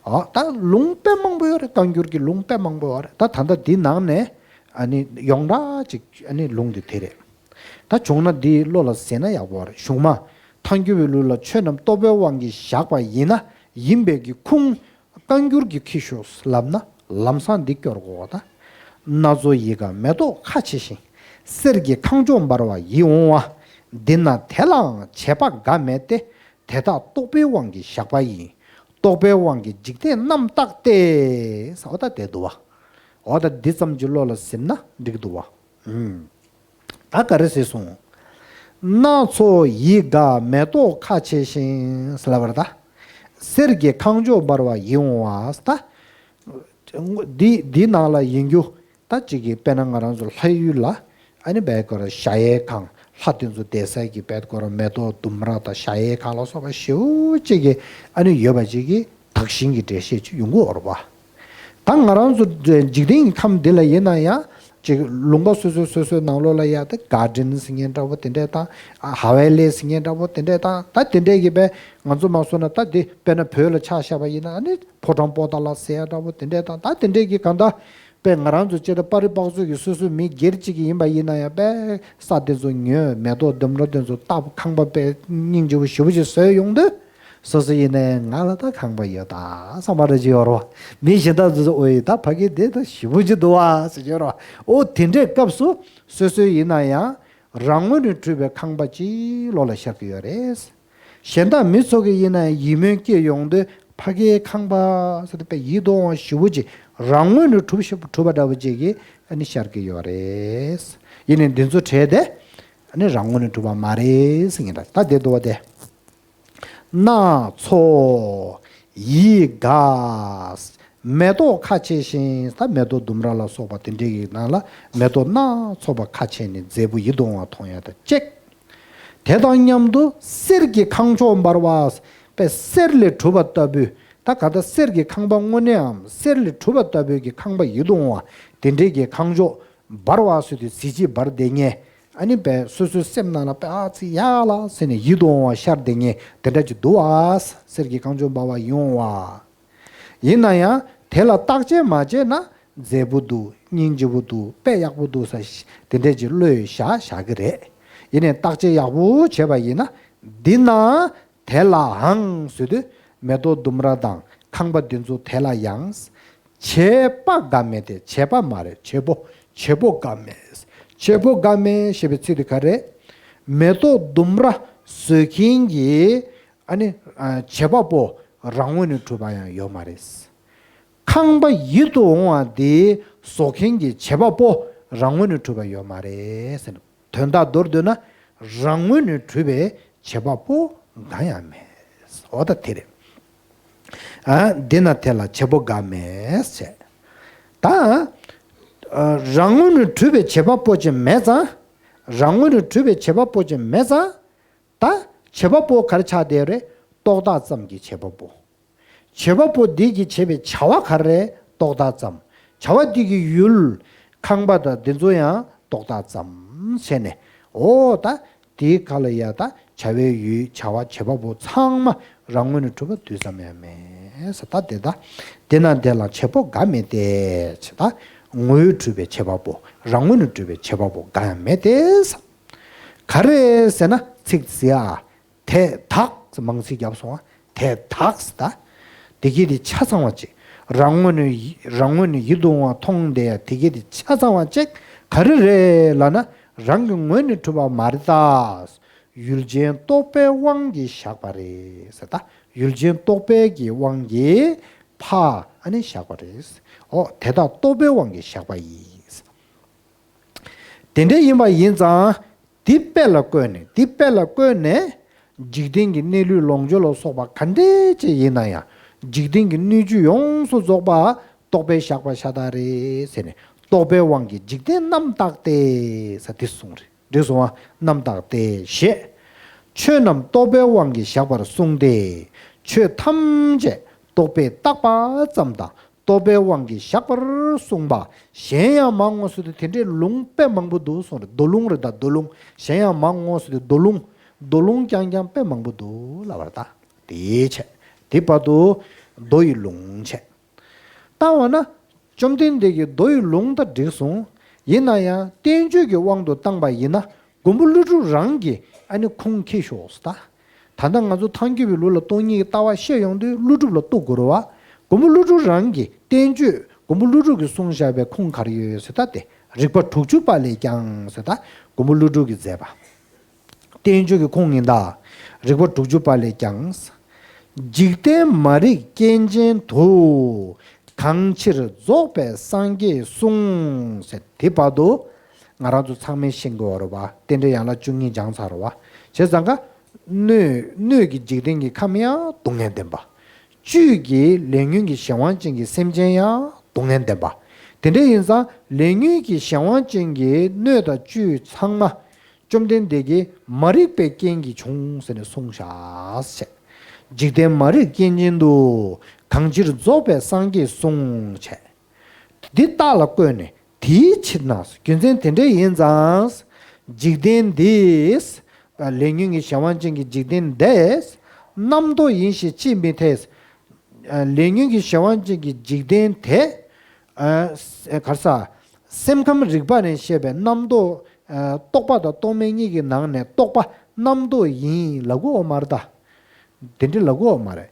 ཨ་ད་ལུང་དཔེ་མང་པོ་ཡོད་རེད། བཀའ་འགྱུར་གྱི་ལུང་དཔེ་མང་པོ་ཡོད་རེད། ད་ད་ལྟ་འདི་ནང་ནས་ཨ་ནི་ཡོངས་གྲགས་ཅིག་ཨ་ནི་ལུང་དེ་དེ་རེད། ད་བྱུང་ན་འདི་བློ་ལ་ཟིན་ན་ཡག་པོ་རེད། གཞུང་མ། ཐལ་འགྱུར་བའི་ལུགས་ལ་ཆོས་རྣམས་རྟོག་པའི་དབང་གིས་བཞག་པ་ཡིན་ན། ཡིན་པའི་གི་ཁུངས་བཀའ་འགྱུར་གྱིས་ཁྱེར་ཤོག་ལབ་ན་ལམ་སང་འདི་སྐྱོར་དགོས་པ་དང་། སྣ་ཚོགས་ཡིད་དགའ་མེ་ཏོག་ཁ་ཕྱེ་ཞིང་། གསེར་གྱི་ཁང་བྱོག་འབར་བ་ཡིད་འོང་བ། འདི་ན་དེ་ལའང་བྱེད་པ་འགའ་མེད་དེ། དེ་དག་རྟོག་པའི་དབང་གིས་བཞག་པ་ཡིན། རྟོག་པའི་དབང་གིས་འཇིག་རྟེན་རྣམ་བརྟགས་ཏེ། ཟེར་བ་ད་དེ་འདུག་བ། འོ་ད་འདི་ཙམ་གྱི་བློ་ལ་ཟིན་ན་འགྲིག་འདུག་བ། ཨུམ། ད་ག་རེ་ཟེར་སོང་། སྣ་ཚོགས་ཡིད་དགའ་མེ་ཏོག་ཁ་ཕྱེ་ཞིང་ཟེར་ལབ་པ་རེད་ད། གསེར་གྱི་ཁང་བྱོག་འབར་བ་ཡིད་འོང་བ་ཟེར་ད། འདི་འདི་ནང་ལ་ཡིན་རྒྱུ། ད་གཅིག་གིས་དཔེར་ན་ང་རང་ཚོ་ལྷ་ཡུལ་ལ་ཨ་ནི་བས་ཀོ་ར་གཞལ་ཡས་ཁང་ལྷ་དེ་ཚོ་བསྡད་སའི་གི་བས་ཀོ་ར་མེ་ཏོག་ལྡུམ་ར་དང་གཞལ་ཡས་ཁང་ལ་སོགས་པ་ཞེ་པོ་ཅིག་གི་ཨ་ནི་ཡོད་པ་ཅིག་གི་དག་ཞིང་གི་འགྲེལ་བཤད་ཅིག་ཡོང་གི་ཡོད་རེད་པ། ད་ང་རང་ཚོ་འཇིག་རྟེན་གྱི་ཁམས་འདི་ལ་ཡིན་ན་ཡང་ཅིག་ལུང་པ་སོ་སོ་སོ་སོའི་ནང་ལོགས་ལ་ཡ་ད་གར་ཌེན་ཟེར་མཁན་འདྲ་པོ་དེ་འདྲས་དང་། ཧ་ཝེ་ལི་ཟེར་མཁན་འདྲ་པོ་དེ་འདྲས་དང་། ད་དེ་འདྲས་ཀྱི་དཔེ་ང་ཚོ་མ་སོང་ན་ད་དེ་དཔེར་ན་བོད་ལ་ཆ་བཞག་པ་ཡིན་ན་ཨ་ནི་ཕོ་བྲང་པོ་ཏ་ལ་ཟེར་ཡ་འདྲ་པོ་དེ་འདྲས་དང་། ད་དེ་འདྲས་ཀྱི་གང་ལྟར་དཔེ་ང་རང་ཚོ་སྤྱིར་ད་པར་རིས་པགས་ཚོད་ཀྱི་སོ་སོའི་མི་སྒེར་གཅིག་གི་ཡིན་པ་ཡིན་ན་ཡང་དཔེ་ས་དེ་ཚོ་ཉོས། མེ་ཏོག་ལྡུམ་ར་དེ་ཚོ་བཏབ། ཁང་པ་དཔེ་སྙིང་རྗེ་པོ་ཞེ་པོ་ཅིག་བཟོས་ཡོང་དུས། སོ་སོ་ཡིན་ནའི་ང་ལ་ད་ཁང་པ་ཡོད་ད་བསམ་པ་རེ་ཅིག་ཡོད་རེད་བ། མི་གཞན་དག་ཚོས་ཨོ་ཡི་ད་ཕ་གི་དེ་ད་ཞེ་པོ་ཅིག་འདུག་བ་ཟེར་གྱི་ཡོད་རེད་བ། ཨོ་དེ་འདྲའི་སྐབས་སུ་སོ་སོ་ཡིན་ན་ཡང་རང་ངོས་ནས་གྲུབ་པའི་ཁང་པ་ཅིག་བློ་ལ་ཤར་གྱི་ཡོད་རེད། གཞན་དག་མི་ཚོ་གི་ཡིན་ན་ཡང་ཡིད་སྨོན་སྐྱེ་ཡོང་དུས་ཕ་གིའི་ཁང་པ་ཟེར་ཏེ་དཔེ་ཡིད་དུ་འོང་བ་ཞེ་པོ་ཅིག་རང་ངོས་ནས་གྲུབ་ཞིག་གྲུབ་པ་འདྲ་བོ་ཅིག་གི་ཨ་ནི་ཤར་གྱི་ཡོད་རེད། ཡིན་ནའི་འདི་ཚོ་བྲལ་ཏེ་ཨ་ནི་རང་ངོས་ནས་གྲུབ་པ་མ་རེད་ཟེར་མཁན་འདྲ། ད་དེ་འདུག་བ་དེ། སྣ་ཚོགས་ཡིད་དགའ། མེ་ཏོག་ཁ་ཕྱེ་ཞིང་། ད་མེ་ཏོག་ལྡུམ་ར་ལ་སོགས་པ་དེ་འདྲའི་གི་ནང་ལ་མེ་ཏོག་སྣ་ཚོགས་པ་ཁ་ཕྱེ་ནས་མཛེས་པོ་ཡིད་དུ་འོང་བ་མཐོང་ཡ་དང་གཅིག་དེ་དང་མཉམ་དུ་གསེར་གྱི་ཁང་ཕྱོགས་འབར་བ། དཔེ་གསེར་ལས་གྲུབ་པ་ལྟ་བུའི། ད་ག་ད་གསེར་གྱི་ཁང་པ་དངོས་གནས་འམ་གསེར་ལས་གྲུབ་པ་ལྟ་བུའི་གི་ཁང་པ་ཡིད་དུ་འོང་བ་དེ་འདྲའི་གི་ཁང་ཕྱོགས་འབར་བ་ཟེར་དུས་གཟི་བརྗིད་འབར་བསྡད་མཁན། ཨ་ནི་དཔེ་སོ་སོའི་སེམས་ནང་ལ་དཔེ་ཨ་ཙི་ཡག་ལ་ཟེར་ནས་ཡིད་དུ་འོང་བ་ཤར་བསྡད་མཁན་དེ་འདྲ་ཅིག་འདུག་བ། གསེར་གྱི་ཁང་ཕྱོགས་འབར་བ་ཡིད་འོང་བ། ཡིན་ན་ཡང་དེ་ལ་བརྟག་དཔྱད་མ་བྱས་ན་མཛེས་པོ་འདུག་སྙིང་རྗེ་པོ་འདུག་དཔེ་ཡག་པོ་འདུག་ཟེར་དེ་འདྲས་ཀྱི་བློས་བཞག་བཞག་གི་རེད། ཡིན་ནའི་བརྟག་དཔྱད་ཡག་པོ་བྱས་པ་ཡིན་ན་འདི་ན་དེ་ལའང་ཟེར་དུས་མེ་ཏོག་ལྡུམ་ར་དང་ཁང་པ་འདི་ཚོ་དེ་ལ་ཡང་། བྱེད་པ་དགའ་མེད་དེ། བྱེད་པ་མ་རེད། བྱེད་པོ། བྱེད་པོ་དགའ་མེད། བྱེད་པོ་དགའ་མེད་ཞེས་པའི་ཚིག་དེ་ག་རེད། མེ་ཏོག་ལྡུམ་ར་བཟོ་མཁན་གྱི་ཨ་ནི་ཨ་བྱེད་པ་པོ་རང་ངོས་ནས་གྲུབ་པ་ཡང་ཡོད་མ་རེད། ཁང་པ་ཡིད་དུ་འོང་བ་དེ་བཟོ་མཁན་གྱི་བྱེད་པ་པོ་རང་ངོས་ནས་གྲུབ་པ་ཡོད་མ་རེད་ཟེར། དོན་དག་མདོར་བསྡུས་ན་རང་ངོས་ནས་གྲུབ་པའི་བྱེད་པ་པོ་གང་ཡང་མེད། འོ་ད་དེ་རེད། ཨ་འདི་ན་དེ་ལ་བྱེད་པོ་དགའ་མེད་ཟེར། ད་ཨ་རང་ངོས་ནས་གྲུབ་པའི་བྱེད་པ་པོ་ཅིག་མེད་ཙང་། རང་ངོས་ནས་གྲུབ་པའི་བྱེད་པ་པོ་ཅིག་མེད་ཙང་། ད་བྱེད་པ་པོ་ག་རེ་ཆགས་བསྡད་རེད། རྟོག་བཏགས་ཙམ་གྱི་བྱེད་པ་པོ། བྱེད་པ་པོ་འདི་གིས་བྱས་པའི་བྱ་བ་ག་རེ་རེད། རྟོག་བཏགས་ཙམ། བྱ་བ་འདི་གི་ཡུལ་ཁང་པ་དང་འདི་ཚོ་ཡང་རྟོག་བཏགས་ཙམ་བྱས་ནས། འོ་ད་དེའི་ཁ་ལ་ཡ་ད་བྱ་བའི་ཡུལ་བྱ་བ་བྱེད་པ་པོ་ཚང་མ་རང་ངོས་ནས་གྲུབ་པ་དུས་ཙམ་ཡང་མེད་ཟེར། ད་དེ་ད་དེ་ན་དེ་ལ་བྱེད་པོ་དགའ་མེད་དེ་ཟེར། ད་ངོས་གྲུབ་པའི་བྱེད་པ་པོ་རང་ངོས་ནས་གྲུབ་པའི་བྱེད་པ་པོ་གང་ཡང་མེད་དེ་ཟེར། ག་རེ་ཟེར་ན་ཚིག་ཟེར་ཨ། དེ་དག་མང་ཚིག་བརྒྱབ་སོང་བ། དེ་དག་ད། དེ་གི་དེ་ཆ་ཚང་བ་ཅིག་རང་ངོས་ནས་རང་ངོས་ནས་ཡིད་དུ་འོང་བ་མཐོང་བསྡད་ཡ་དེ་གི་དེ་ཆ་ཚང་བ་ཅིག་ག་རེ་རེད་ལབ་ན་རང་གི་ངོས་ནས་གྲུབ་པ་མ་རེད་ད། ཡུལ་ཅན་རྟོག་པའི་དབང་གིས་བཞག་པ་རེད་ཟེར། ད་ཡུལ་ཅན་རྟོག་པའི་གི་དབང་གིས་ཕ་ཨ་ནི་བཞག་པ་རེད། འོ་དེ་དག་རྟོག་པའི་དབང་གིས་བཞག་པ་ཡིན། དེ་འདྲ་ཡིན་པ་ཡིན་ཙང་། འདི་དཔེ་ལ་བཀོད་ནས་འདི་དཔེ་ལ་བཀོད་ནས། འཇིག་རྟེན་གྱི་གནས་ལུས་ལོངས་སྤྱོད་ལ་སོགས་པ་ག་འདྲས་ཅིག་ཡིན་ན་ཡང་། འཇིག་རྟེན་གྱི་སྣོད་བཅུད་ཡོངས་སུ་རྫོགས་པ་རྟོག་པས་བཞག་པ་ཤ་སྟག་རེད་ཟེར་ནས། རྟོག་པའི་དབང་གིས་འཇིག་རྟེན་རྣམ་བརྟགས་ཏེ་ཟེར་འདི་གསུངས་རེད། འདི་གསུངས་པ་རྣམ་བརྟགས་ཏེ་ཞེས། ཆོས་རྣམས་རྟོག་པའི་དབང་གིས་བཞག་པར་གསུངས་ཏེ། ཆོས་ཐམས་ཅད་རྟོག་པས་བརྟགས་པ་ཙམ་དང་། རྟོག་པའི་དབང་གིས་བཞག་པར་གསུངས་པ། གཞན་ཡང་མང་ངོ་ཟེར་དུས་དེ་འདྲའི་ལུང་དཔེ་མང་པོ་འདུག་གསུངས་རེད། མདོ་ལུང་རེད་ད་མདོ་ལུང་། གཞན་ཡང་མང་ངོ་ཟེར་དུས་མདོ་ལུང་། མདོ་ལུང་རྐྱང་རྐྱང་དཔེ་མང་པོ་འདུག་ལབ་པ་རེད་ད། དེའི་ཆེད་དེ་བར་དུ་མདོ་ཡི་ལུང་བྱས། ད་འོ་ན། བཅོམ་ལྡན་འདས་ཀྱིས་མདོ་ཡི་ལུང་ད་བསྒྲིགས་སོང་། ཡིན་ན་ཡང་བསྟན་བཅོས་ཀྱི་དབང་དུ་བཏང་པ་ཡིན་ན། མགོན་པོ་ཀླུ་སྒྲུབ་རང་གིས་ཨ་ནི་ཁུངས་འཁྱེར་ཤོག་ཟེར་ད། ད་ལྟ་ང་ཚོ་ཐང་རྒྱུད་པའི་ལུགས་ལ་སྟོང་ཉིད་ཀྱི་ལྟ་བ་བཤད་ཡོང་དུས་ཀླུ་སྒྲུབ་ལ་གཏུག་དགོས་རེད་བ། མགོན་པོ་ཀླུ་སྒྲུབ་རང་གིས་བསྟན་བཅོས་མགོན་པོ་ཀླུ་སྒྲུབ་ཀྱིས་གསུངས་བཞག་པའི་ཁུངས་ག་རེ་ཡོད་ཟེར་ད་དེ། རིགས་པ་དྲུག་ཅུ་པ་ལས་ཀྱང་ཟེར་ད་མགོན་པོ་ཀླུ་སྒྲུབ་ཀྱིས་མཛད་པ། བསྟན་བཅོས་ཀྱི་ཁུངས་ཡིན་ད། རིགས་པ་དྲུག་ཅུ་པ་ལས་ཀྱང་། འཇིག་རྟེན་མ་རིག་རྐྱེན་ཅན་དུ། གང་ཕྱིར་རྫོགས་པའི་སངས་རྒྱས་གསུངས་ཟེར་དེ་བར་དུ། ང་རང་ཚོ་ཚང་མས་ཤེས་དགོས་པ་རེད་བ། རྟེན་འབྲེལ་ཡན་ལག་བཅུ་གཉིས་སྦྱངས་ཚར་རེད་བ། བྱས་ཙང་ཀ། སྣོད་སྣོད་ཀྱི་འཇིག་རྟེན་གྱི་ཁམས་ཡང་སྡུག་བསྔལ་ལྡན་པ། བཅུད་ཀྱི་ལས་ཉོན་གྱི་གཞན་དབང་ཅན་གྱི་སེམས་ཅན་ཡང་སྡུག་བསྔལ་ལྡན་པ། དེ་འདྲ་ཡིན་ཙང་ལས་ཉོན་གྱི་གཞན་དབང་ཅན་གྱི་སྣོད་དང་བཅུད་ཚང་མ། བཅོམ་ལྡན་འདས་ཀྱིས་མ་རིག་པའི་རྐྱེན་གྱིས་བྱུང་ཟེར་ནས་གསུངས་བཞག་བྱས། འཇིག་རྟེན་མ་རིག་རྐྱེན་ཅན་དུ། གང་ཕྱིར་རྫོགས་པའི་སངས་རྒྱས་གསུངས་བྱས། འདི་རྟགས་ལ་བཀོད་ནས་དེའི་ཕྱིར་ན། རྒྱུ་མཚན་དེ་འདྲ་ཡིན་ཙང་། འཇིག་རྟེན་འདི། ལས་ཉོན་གྱི་གཞན་དབང་ཅན་གྱི་འཇིག་རྟེན་འདི། རྣམ་རྟོག་ཡིན་ཞེས་ཅིས་མི་འཐད། ལས་ཉོན་གྱི་གཞན་དབང་ཅན་གྱི་འཇིག་རྟེན་དེ། ག་རེ་ཟ། སེམས་ཁམས་རིག་པ་ནས་བཤད་པའི་རྣམ་རྟོག་རྟོག་པ་དང་རྟོག་མེད་གཉིས་ཀྱི་ནང་ནས་རྟོག་པ་རྣམ་རྟོག་ཡིན་ལབ་དགོས་ཡོད་མ་རེད་ད། དེ་འདྲ་ལབ་དགོས་ཡོད་མ་རེད།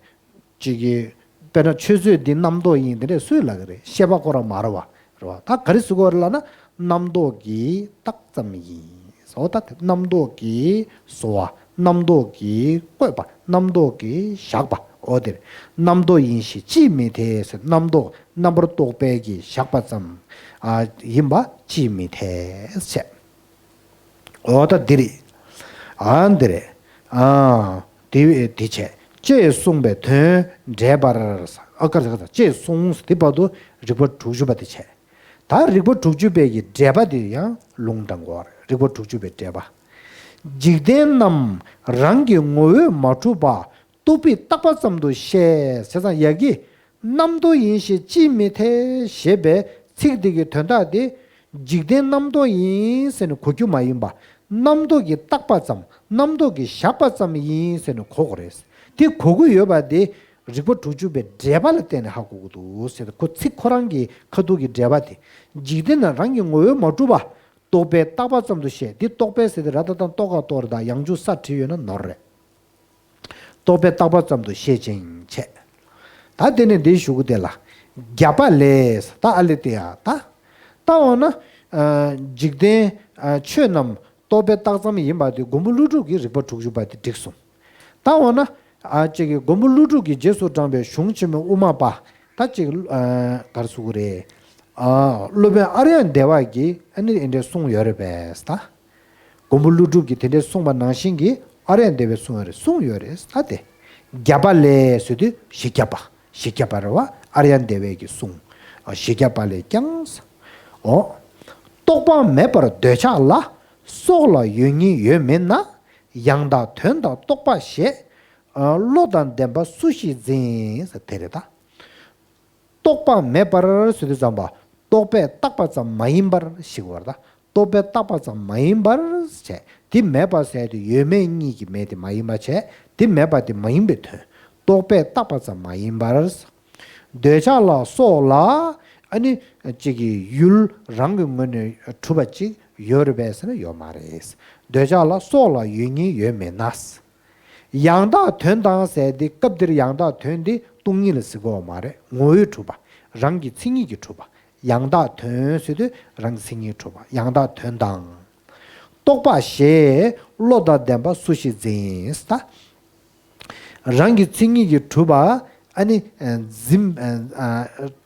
ཅིག་གིས། དཔེར་ན་ཆུ་ཚོད་འདི་རྣམ་རྟོག་ཡིན་དེ་འདྲས་སུས་ལབ་ཀྱི་རེད། ཤེས་པ་ཁོ་རང་མ་རེད་བ། རེད་བ། ད་ག་རེ་ཟེར་དགོས་རེད་ལབ་ན། རྣམ་རྟོག་གི་རྟགས་ཙམ་ཡིན། འོ་ད་དེ་རྣམ་རྟོག་གི་བཟོ་བ། རྣམ་རྟོག་གི་བཀོད་པ། རྣམ་རྟོག་གི་བཞག་པ། འོ་དེ་རེད། རྣམ་རྟོག་ཡིན་ཞེས་ཅིས་མི་འཐད་ཟེར། རྣམ་རྟོག་རྣམ་པར་རྟོག་པའི་གི་བཞག་པ་ཙམ་ཨ་ཡིན་པ་ཅིས་མི་འཐད་ཟེར། འོ་ད་འདི་རེད། ཨ་འདི་རེད། ཨ་དེ་བས་དེ་བྱས། ཅེས་གསུངས་པའི་དོན་འགྲེལ་པར། ཨ་ཀར་ཀར་ཅེས་གསུངས། དེ་བར་དུ་རིགས་པ་དྲུག་ཅུ་པ་དེ་བྱས། ད་རིགས་པ་དྲུག་ཅུ་པའི་གི་འགྲེལ་པ་དེ་ཡང་ལུང་དྲངས་དགོས་རེད། རིགས་པ་དྲུག་ཅུ་པའི་འགྲེལ་པ། འཇིག་རྟེན་རྣམས་རང་གི་ངོ་བོས་མ་གྲུབ་པ་རྟོག་པས་བཏགས་པ་ཙམ་དུ་བཤད་ཟེར་ཙང་ཡ་གི། རྣམ་རྟོག་ཡིན་ཞེས་ཅིས་མི་འཐད་ཞེས་པའི་ཚིག་འདི་གི་དོན་དག་དེ། འཇིག་རྟེན་རྣམ་རྟོག་ཡིན་ཟེར་ནས་གོ་རྒྱུ་མ་ཡིན་པ། རྣམ་རྟོག་གིས་བཏགས་པ་ཙམ། རྣམ་རྟོག་གིས་བཞག་པ་ཙམ་ཡིན་ཟེར་ནས་གོ་དགོས་རེད། དེ་གོ་གི་ཡོད་པ་དེ། རིགས་པ་དྲུག་ཅུ་པའི་འགྲེལ་པ་ལ་བརྟེན་ནས་ཧ་གོ་གི་འདུག་ཟེར། ཁོ་ཚིག་ཁོ་རང་གི་ཁ་ཐུག་གི་འགྲེལ་པ་དེ། འཇིག་རྟེན་ན་རང་གི་ངོ་བོས་མ་གྲུབ་པ། རྟོག་པས་བཏགས་པ་ཙམ་དུ་བཤད། འདི་རྟོག་པས་ཟེར་དེ་ར་ད་དང་རྟོག་ག་རྟོག་ར་དང་ཡང་འཇུག་ས་བྲིས་ཡོད་ན་ནོར་རེད། རྟོག་པས་བཏགས་པ་ཙམ་དུ་ཤེས་ཅིང་བྱས། ད་དེ་ནས་འདི་ཞུ་གི་དེ་ལ། རྒྱས་པ་ལས། ད་ཨ་ལེ་དེ་ཡ་ད། ད་འོ་ན། ཨ་འཇིག་རྟེན་ཨ་ཆོས་རྣམས་རྟོག་པས་བཏགས་ཙམ་ཡིན་པ་དེ་མགོན་པོ་ཀླུ་སྒྲུབ་ཀྱིས་རིགས་པ་དྲུག་ཅུ་པ་དེ་བསྒྲིགས་སོང་། ད་འོ་ན། ཨ་ཅིག་གིས་མགོན་པོ་ཀླུ་སྒྲུབ་ཀྱི་རྗེས་སུ་འབྲངས་པའི་གཞུང་ཆེན་མོ་དབུ་མ་པ། ད་ཅིག་ཨ་ག་རེ་ཟེར་དགོས་རེད། ཨ་སློབ་དཔོན་ཨཱརྱ་དེ་བ་གིས་ཨ་ནི་འདི་འདྲ་གསུངས་ཡོད་རེད་པས་ད། མགོན་པོ་ཀླུ་སྒྲུབ་ཀྱིས་དེ་འདྲ་གསུངས་པ་ནང་བཞིན་གྱི་ཨཱརྱ་དེ་བས་གསུངས་ཡོད་རེད། གསུངས་ཡོད་རེད་ད་དེ། རྒྱས་པ་ལས་ཟེར་དུས་བཞི་བརྒྱ་པ། བཞི་བརྒྱ་པ་རེད་བ། ཨཱརྱ་དེ་བས་ཀྱིས་གསུངས། ཨ་བཞི་བརྒྱ་པ་ལས་ཀྱང་། འོ། རྟོག་པ་མེད་པར་འདོད་ཆགས་ལ། སྲོག་ལ་ཡོད་ཉིད་ཡོད་མིན་ན། ཡང་དག་དོན་དང་རྟོག་པ་ཞེས། ཨ་བློ་དང་ལྡན་པ་སུ་ཞིག་འཛིན། ཟེར་དེ་རེད་ད། རྟོག་པ་མེད་པར་ཟེར་དུས་ཙམ་པ། རྟོག་པས་བཏགས་པ་ཙམ་མ་ཡིན་པར་ཞིག་བར་ད། རྟོག་པས་བཏགས་པ་ཙམ་མ་ཡིན་པར་བྱས། དེ་མེད་པ་ཟེར་དུས་ཡོད་མེད་གཉིས་ཀྱི་མེད་དེ་མ་ཡིན་པ་བྱས། དེ་མེད་པ་དེ་མ་ཡིན་པའི་དོན། རྟོག་པས་བཏགས་པ་ཙམ་མ་ཡིན་པར། འདོད་ཆགས་ལ་སོགས་ལ། ཨ་ནི་གཅིག་གི་ཡུལ་རང་གི་ངོས་ནས་གྲུབ་པ་ཅིག་ཡོད་རེད་པས་ཟེར་ན་ཡོད་མ་རེད། འདོད་ཆགས་ལ་སོགས་ལ་ཡོད་ཉིད་ཡོད་མིན་ན། ཡང་དག་དོན་དང་ཟེར་དེ་སྐབས་འདིར་ཡང་དག་དོན་དེ་སྟོང་ཉིད་ལ་ཟེར་དགོས་པ་མ་རེད། ངོ་བོས་གྲུབ་པ། རང་གི་མཚན་ཉིད་ཀྱིས་གྲུབ་པ། ཡང་དག་དོན་ཟེར་དུས་རང་གི་མཚན་ཉིད་གྲུབ་པ། ཡང་དག་དོན་དང་། རྟོག་པ་ཞེས་བློ་དང་ལྡན་པ་སུ་ཞིག་འཛིན། ད་རང་གི་མཚན་ཉིད་ཀྱིས་གྲུབ་པ། ཨ་ནི་འཛིན།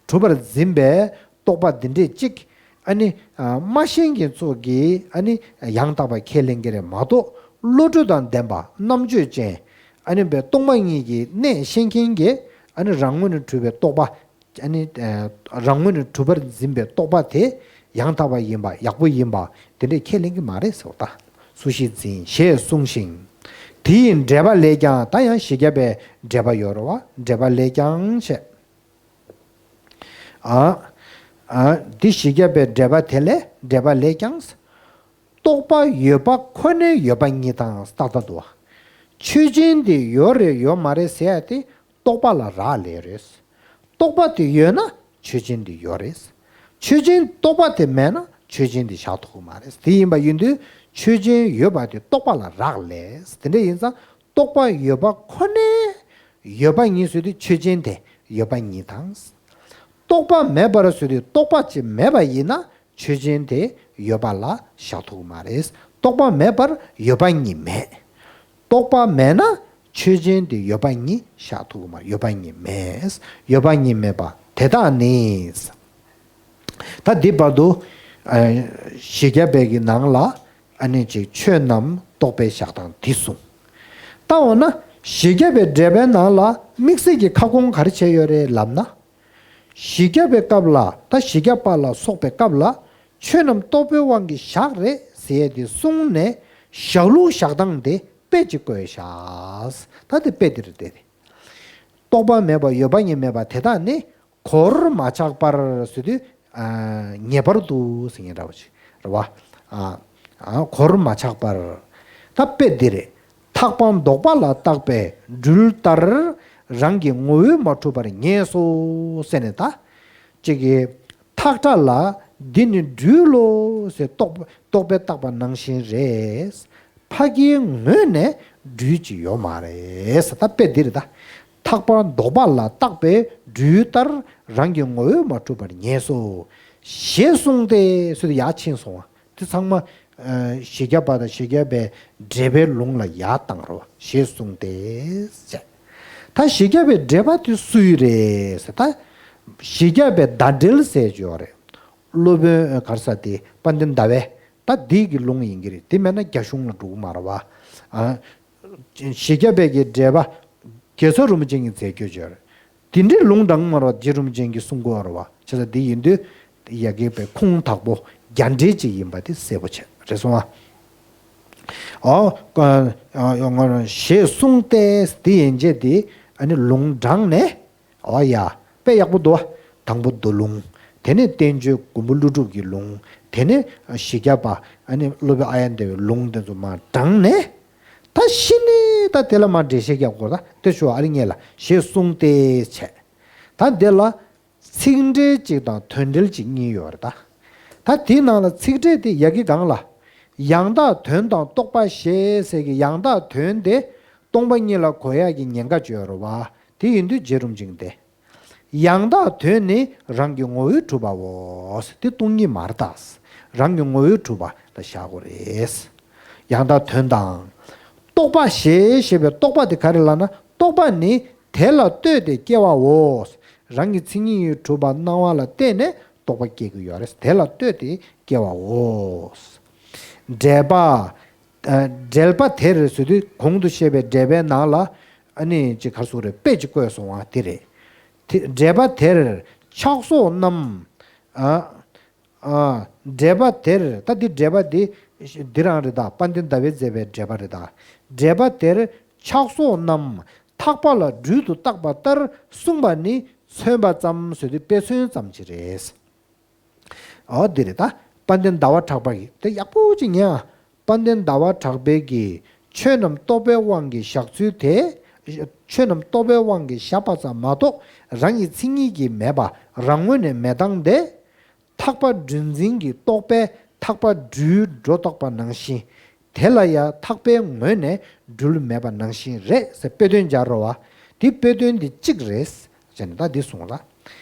གྲུབ་པར་འཛིན་པའི་རྟོག་པ་འདི་འདྲས་གཅིག་ཨ་ནི། མ་ཤེས་མཁན་ཚོ་གིས་ཨ་ནི་ཡང་དག་པ་ཁས་ལེན་གྱི་རེད་མ་གཏོགས། བློ་གྲོས་དང་ལྡན་པ་རྣམ་དཔྱོད་ཅན། ཨ་ནི་བའི་སྟོང་པ་ཉིད་ཀྱི་གནད་ཤེས་མཁན་གྱིས་ཨ་ནི་རང་ངོས་ནས་གྲུབ་པའི་རྟོག་པ། ཨ་ནི། རང་ངོས་ནས་གྲུབ་པར་འཛིན་པའི་རྟོག་པ་དེ་ཡང་དག་པ་ཡིན་པ། ཡག་པོ་ཡིན་པ། དེ་འདྲས་ཁས་ལེན་གྱི་མ་རེད་ཟེར་བ་ད། སུ་ཞིག་འཛིན་ཞེས་གསུངས་ཤིང་། དེ་ཡི་འགྲེལ་པ་ལས་ཀྱང་། ད་ཡང་བཞི་བརྒྱ་པའི་འགྲེལ་པ་ཡོད་རེད་བ། འགྲེལ་པ་ལས་ཀྱང་བྱས། ཨ། ཨ། འདི་བཞི་བརྒྱ་པའི་འགྲེལ་པ་དེ་ལས། འགྲེལ་པ་ལས་ཀྱང་། རྟོག་པ་ཡོད་པ་ཁོ་ནའི་ཡོད་པ་ཉིད་དང་། ཏག་ཏག་འདུག་བ། ཆོས་ཅན་དེ་ཡོད་རེད་ཡོད་མ་རེད་ཟེར་ཡ་དེ་རྟོག་པ་ལ་རག་ལས་རེད། རྟོག་པ་དེ་ཡོད་ན་ཆོས་ཅན་དེ་ཡོད་རེད། ཆོས་ཅན། རྟོག་པ་དེ་མེད་ན་ཆོས་ཅན་དེ་བཞག་ཐུབ་ཀྱི་མ་རེད། དེ་ཡིན་པ་ཡིན་དུས་ཆོས་ཅན་ཡོད་པ་དེ་རྟོག་པ་ལ་རག་ལས། དེ་འདྲ་ཡིན་ཙང་། རྟོག་པ་ཡོད་པ་ཁོ་ནའི་ཡོད་པ་ཉིད་ཟེར་དུས་ཆོས་ཅན་དེ་ཡོད་པ་ཉིད་དང་། རྟོག་པ་མེད་པར་ཟེར་དུས་རྟོག་པ་ཅིག་མེད་པ་ཡིན་ན་ཆོས་ཅན་དེ་ཡོད་པ་ལ་བཞག་ཐུབ་ཀྱི་མ་རེད། རྟོག་པ་མེད་པར་ཡོད་པ་ཉིད་མེད། རྟོག་པ་མེད་ན་ཆོས་ཅན་དེ་ཡོད་པ་ཉིད་བཞག་ཐུབ་ཀྱི་མ། ཡོད་པ་ཉིད་མེད། ཡོད་པ་ཉིད་མེད་པ་དེ་དག་ནི། ད་འདི་བར་དུ། ཨ། བཞི་བརྒྱ་པའི་གི་ནང་ལ། ཨ་ནི་ཅིག་ཆོས་རྣམས་རྟོག་པས་བཞག་སྟངས་འདི་གསུངས། ད་འོ་ན་བཞི་བརྒྱ་པའི་འགྲེལ་པའི་ནང་ལ་དམིགས་བསལ་གྱི་ཁ་སྐོང་ག་རེ་བྱས་ཡོད་རེད་ལབ་ན། བཞི་བརྒྱ་པའི་སྐབས་ལ། ད་བཞི་བརྒྱ་པ་ལ་སོགས་པའི་སྐབས་ལ་ཆོས་རྣམས་རྟོག་པའི་དབང་གིས་བཞག་རེད་ཟེར་ཡས་དེ་གསུངས་ནས་བཞག་ལུགས་བཞག་སྟངས་དེ་དཔེ་ཅིག་བཀོད་བཞག། ད་དེ་དཔེ་དེ་རེད་དེ། རྟོག་པ་མེད་པ་ཡོད་པ་ཉིད་མེད་པ་དེ་དག་ནི། གོར་མ་ཆག་པར་ཟེར་དུས། ཨ། ངེས་པར་དུ་ཟེར་མཁན་འདྲ་བོ་ཅིག་རེད་བ། ཨ། ཨ། གོར་མ་ཆག་པར། ད་དཔེ་འདི་རེད། ཐག་པ་འདོགས་པ་ལ་བརྟགས་པའི་སྦྲུལ་ལྟར་རང་གི་ངོ་བོས་མ་གྲུབ་པར་ངེས་སོ་ཟེར་ནས་ད། ཅིག་གིས་ཐག་ཁྲ་ལ་འདི་ནི་སྦྲུལ་ལོ་ཟེར་རྟོག་རྟོག་པས་བརྟགས་པ་ནང་བཞིན་རེད། ཕ་གིའི་ངོས་ནས་སྦྲུལ་ཅིག་ཡོད་མ་རེད་ཟེར། ད་དཔེ་འདི་རེད་ད། ཐག་པ་འདོགས་པ་ལ་བརྟགས་པའི་སྦྲུལ་ལྟར་རང་གི་ངོ་བོས་མ་གྲུབ་པར་ངེས་སོ། ཞེས་གསུངས་ཏེ་ཟེར་དུས་ཡར་ཕྱིན་སོང་བ། དེ་ཚང་མ། ཨ། བཞི་བརྒྱ་པ་དང་བཞི་བརྒྱ་པའི་འགྲེལ་པའི་ལུང་ལ་ཡར་བཏང་རོ། ཞེས་གསུངས་ཏེ་ཟེར། ད་བཞི་བརྒྱ་པའི་འགྲེལ་པ་དེ་སུའི་རེད་ཟེར། ད་བཞི་བརྒྱ་པའི་ཟླ་འགྲེལ་ཟེར་ཅིག་ཡོད་རེད། སློབ་དཔོན་ག་རེ་ཟེར་དེ་དཔལ་ལྡན་ཟླ་བའི། ད་འདི་གི་ལུང་ཡིན་གྱི་རེད། དེ་མེད་ན་རྒྱ་གཞུང་ལ་འགྲོ་གི་མ་རེད་བ། ཨ། བཞི་བརྒྱ་པའི་གི་འགྲེལ་པ་རྒྱལ་ཚབ་རིན་པོ་ཆེ་གིས་མཛད་ཡོད་ཅིག་ཡོད་རེད། དེ་འདྲའི་ལུང་དྲངས་མ་རེད་བ། རྗེ་རིན་པོ་ཆེ་གིས་གསུང་གི་ཡོད་རེད་བ། བྱས་ཙང་འདི་ཡིན་དུས་ཡ་གི་པའི་ཁུངས་དག་པོ་རྒྱ་འགྲེལ་ཅིག་ཡིན་པ་དེ་གསལ་པོ་ཆགས་རེད་སོང་ཨ། ཨོ། ཨ། ཨ། ཡོང་ང་རང་ཞེས་གསུངས་ཏེ་འདི་ཡན་ཆད་དེ་ཨ་ནི་ལུང་དྲངས་ནས། ཨོ་ཡ། དཔེ་ཡག་པོ་འདུག་བ། དང་པོ་མདོ་ལུང་། དེ་ནས་བསྟན་བཅོས་མགོན་པོ་ཀླུ་སྒྲུབ་ཀྱི་ལུང་། དེ་ནས་བཞི་བརྒྱ་པ་ཨ་ནི་སློབ་དཔོན་ཨཱརྱ་ཟླ་བའི་ལུང་དེ་ཚོ་མར་དྲངས་ནས། ད་གཞི་ནས་ད་དེ་ལ་མར་འགྲེལ་བཤད་རྒྱག་དགོས། ད་དེ་ཞུ་བ་ཨ་རི་ངེས་ལ་ཞེས་གསུངས་ཏེ་བྱས། ད་འདི་ལ་ཚིག་འགྲེལ་གཅིག་དང་དོན་འགྲེལ་གཅིག་གཉིས་ཡོད་རེད་ད། ད་དེའི་ནང་ལ་ཚིག་འགྲེལ་དེ་ཡ་གི་སྒང་ལ། ཡང་དག་དོན་དང་རྟོག་པ་ཞེས་ཟེར་གི་ཡང་དག་དོན་དེ་སྟོང་པ་ཉིད་ལ་གོ་ཡག་གི་ཉེན་ཁ་ཅིག་ཡོད་རེད་བ། དེ་ཡིན་དུས་རྗེ་རིན་པོ་ཆེས་དེ། ཡང་དག་དོན་ནི་རང་གི་ངོ་བོས་གྲུབ་པའོ། དེ་སྟོང་ཉིད་མ་རེད་ད། རང་གི་ངོ་བོས་གྲུབ་པ་ལ་བཞག་དགོས་རེད། ཡང་དག་དོན་དང་། རྟོག་པ་ཞེས་ཞེས་པའི་རྟོག་པ་དེ་ག་རེ་ལབ་ན། རྟོག་པ་ནི་དེ་ལ་ལྟོས་ཏེ་སྐྱེ་བའོ། རང་གི་མཚན་ཉིད་ཀྱིས་གྲུབ་པ་སྣང་བ་ལ་བརྟེན་ནས་རྟོག་པ་སྐྱེ་གི་ཡོད་རེད། དེ་ལ་ལྟོས་ཏེ་སྐྱེ་བའོ། འགྲེལ་པ། ཨ། འགྲེལ་པ་དེར་ཟེར་དུས་གོང་དུ་བཤད་པའི་འགྲེལ་པའི་ནང་ལ་ཨ་ནི་ཅིག་ག་རེ་ཟེར་དགོས་རེད། དཔེ་ཅིག་བཀོད་སོང་བ་དེ་རེད། དེ་འགྲེལ་པ་དེར་ཕྱག་སོགས་རྣམས། ཨ། ཨ། འགྲེལ་པ་དེར། ད་འདི་འགྲེལ་པ་འདི་འདི་རང་རེད་ད། དཔལ་ལྡན་ཟླ་བས་མཛད་པའི་འགྲེལ་པ་རེད་ད། འགྲེལ་པ་དེར་ཕྱག་སོགས་རྣམས་ཐག་པ་ལ་སྦྲུལ་དུ་བཏགས་པ་ལྟར་གསུངས་པ་ནི་མཚོན་པ་ཙམ་ཟེར་དུས་དཔེ་མཚོན་ཙམ་ཅིག་རེད། ཨོ་འདི་རེད་ད། དཔལ་ལྡན་ཟླ་བ་གྲགས་པ་གིས་དེ་ཡག་པོ་ཅིག་ཉན་ཨ། དཔལ་ལྡན་ཟླ་བ་གྲགས་པས་ཀྱིས་ཆོས་རྣམས་རྟོག་པའི་དབང་གིས་བཞག་ཚུལ་དེ། ཆོས་རྣམས་རྟོག་པའི་དབང་གིས་བཞག་པ་ཙམ་མ་གཏོགས་རང་གི་མཚན་ཉིད་ཀྱིས་མེད་པ་རང་ངོས་ནས་མེད་སྟངས་དེ། ཐག་པ་སྦྲུལ་འཛིན་གྱི་རྟོག་པས་ཐག་པ་སྦྲུལ་སྒྲོ་བཏགས་པ་ནང་བཞིན། དེ་ལ་ཡང་ཐག་པའི་ངོས་ནས་སྦྲུལ་མེད་པ་ནང་བཞིན་རེད་ཟེར་དཔེ་དོན་སྦྱར་རོ་བ། དེ་དཔེ་དོན་འདི་གཅིག་རེད་ཟེར་ནས་ད་འདི་གསུངས་ལ།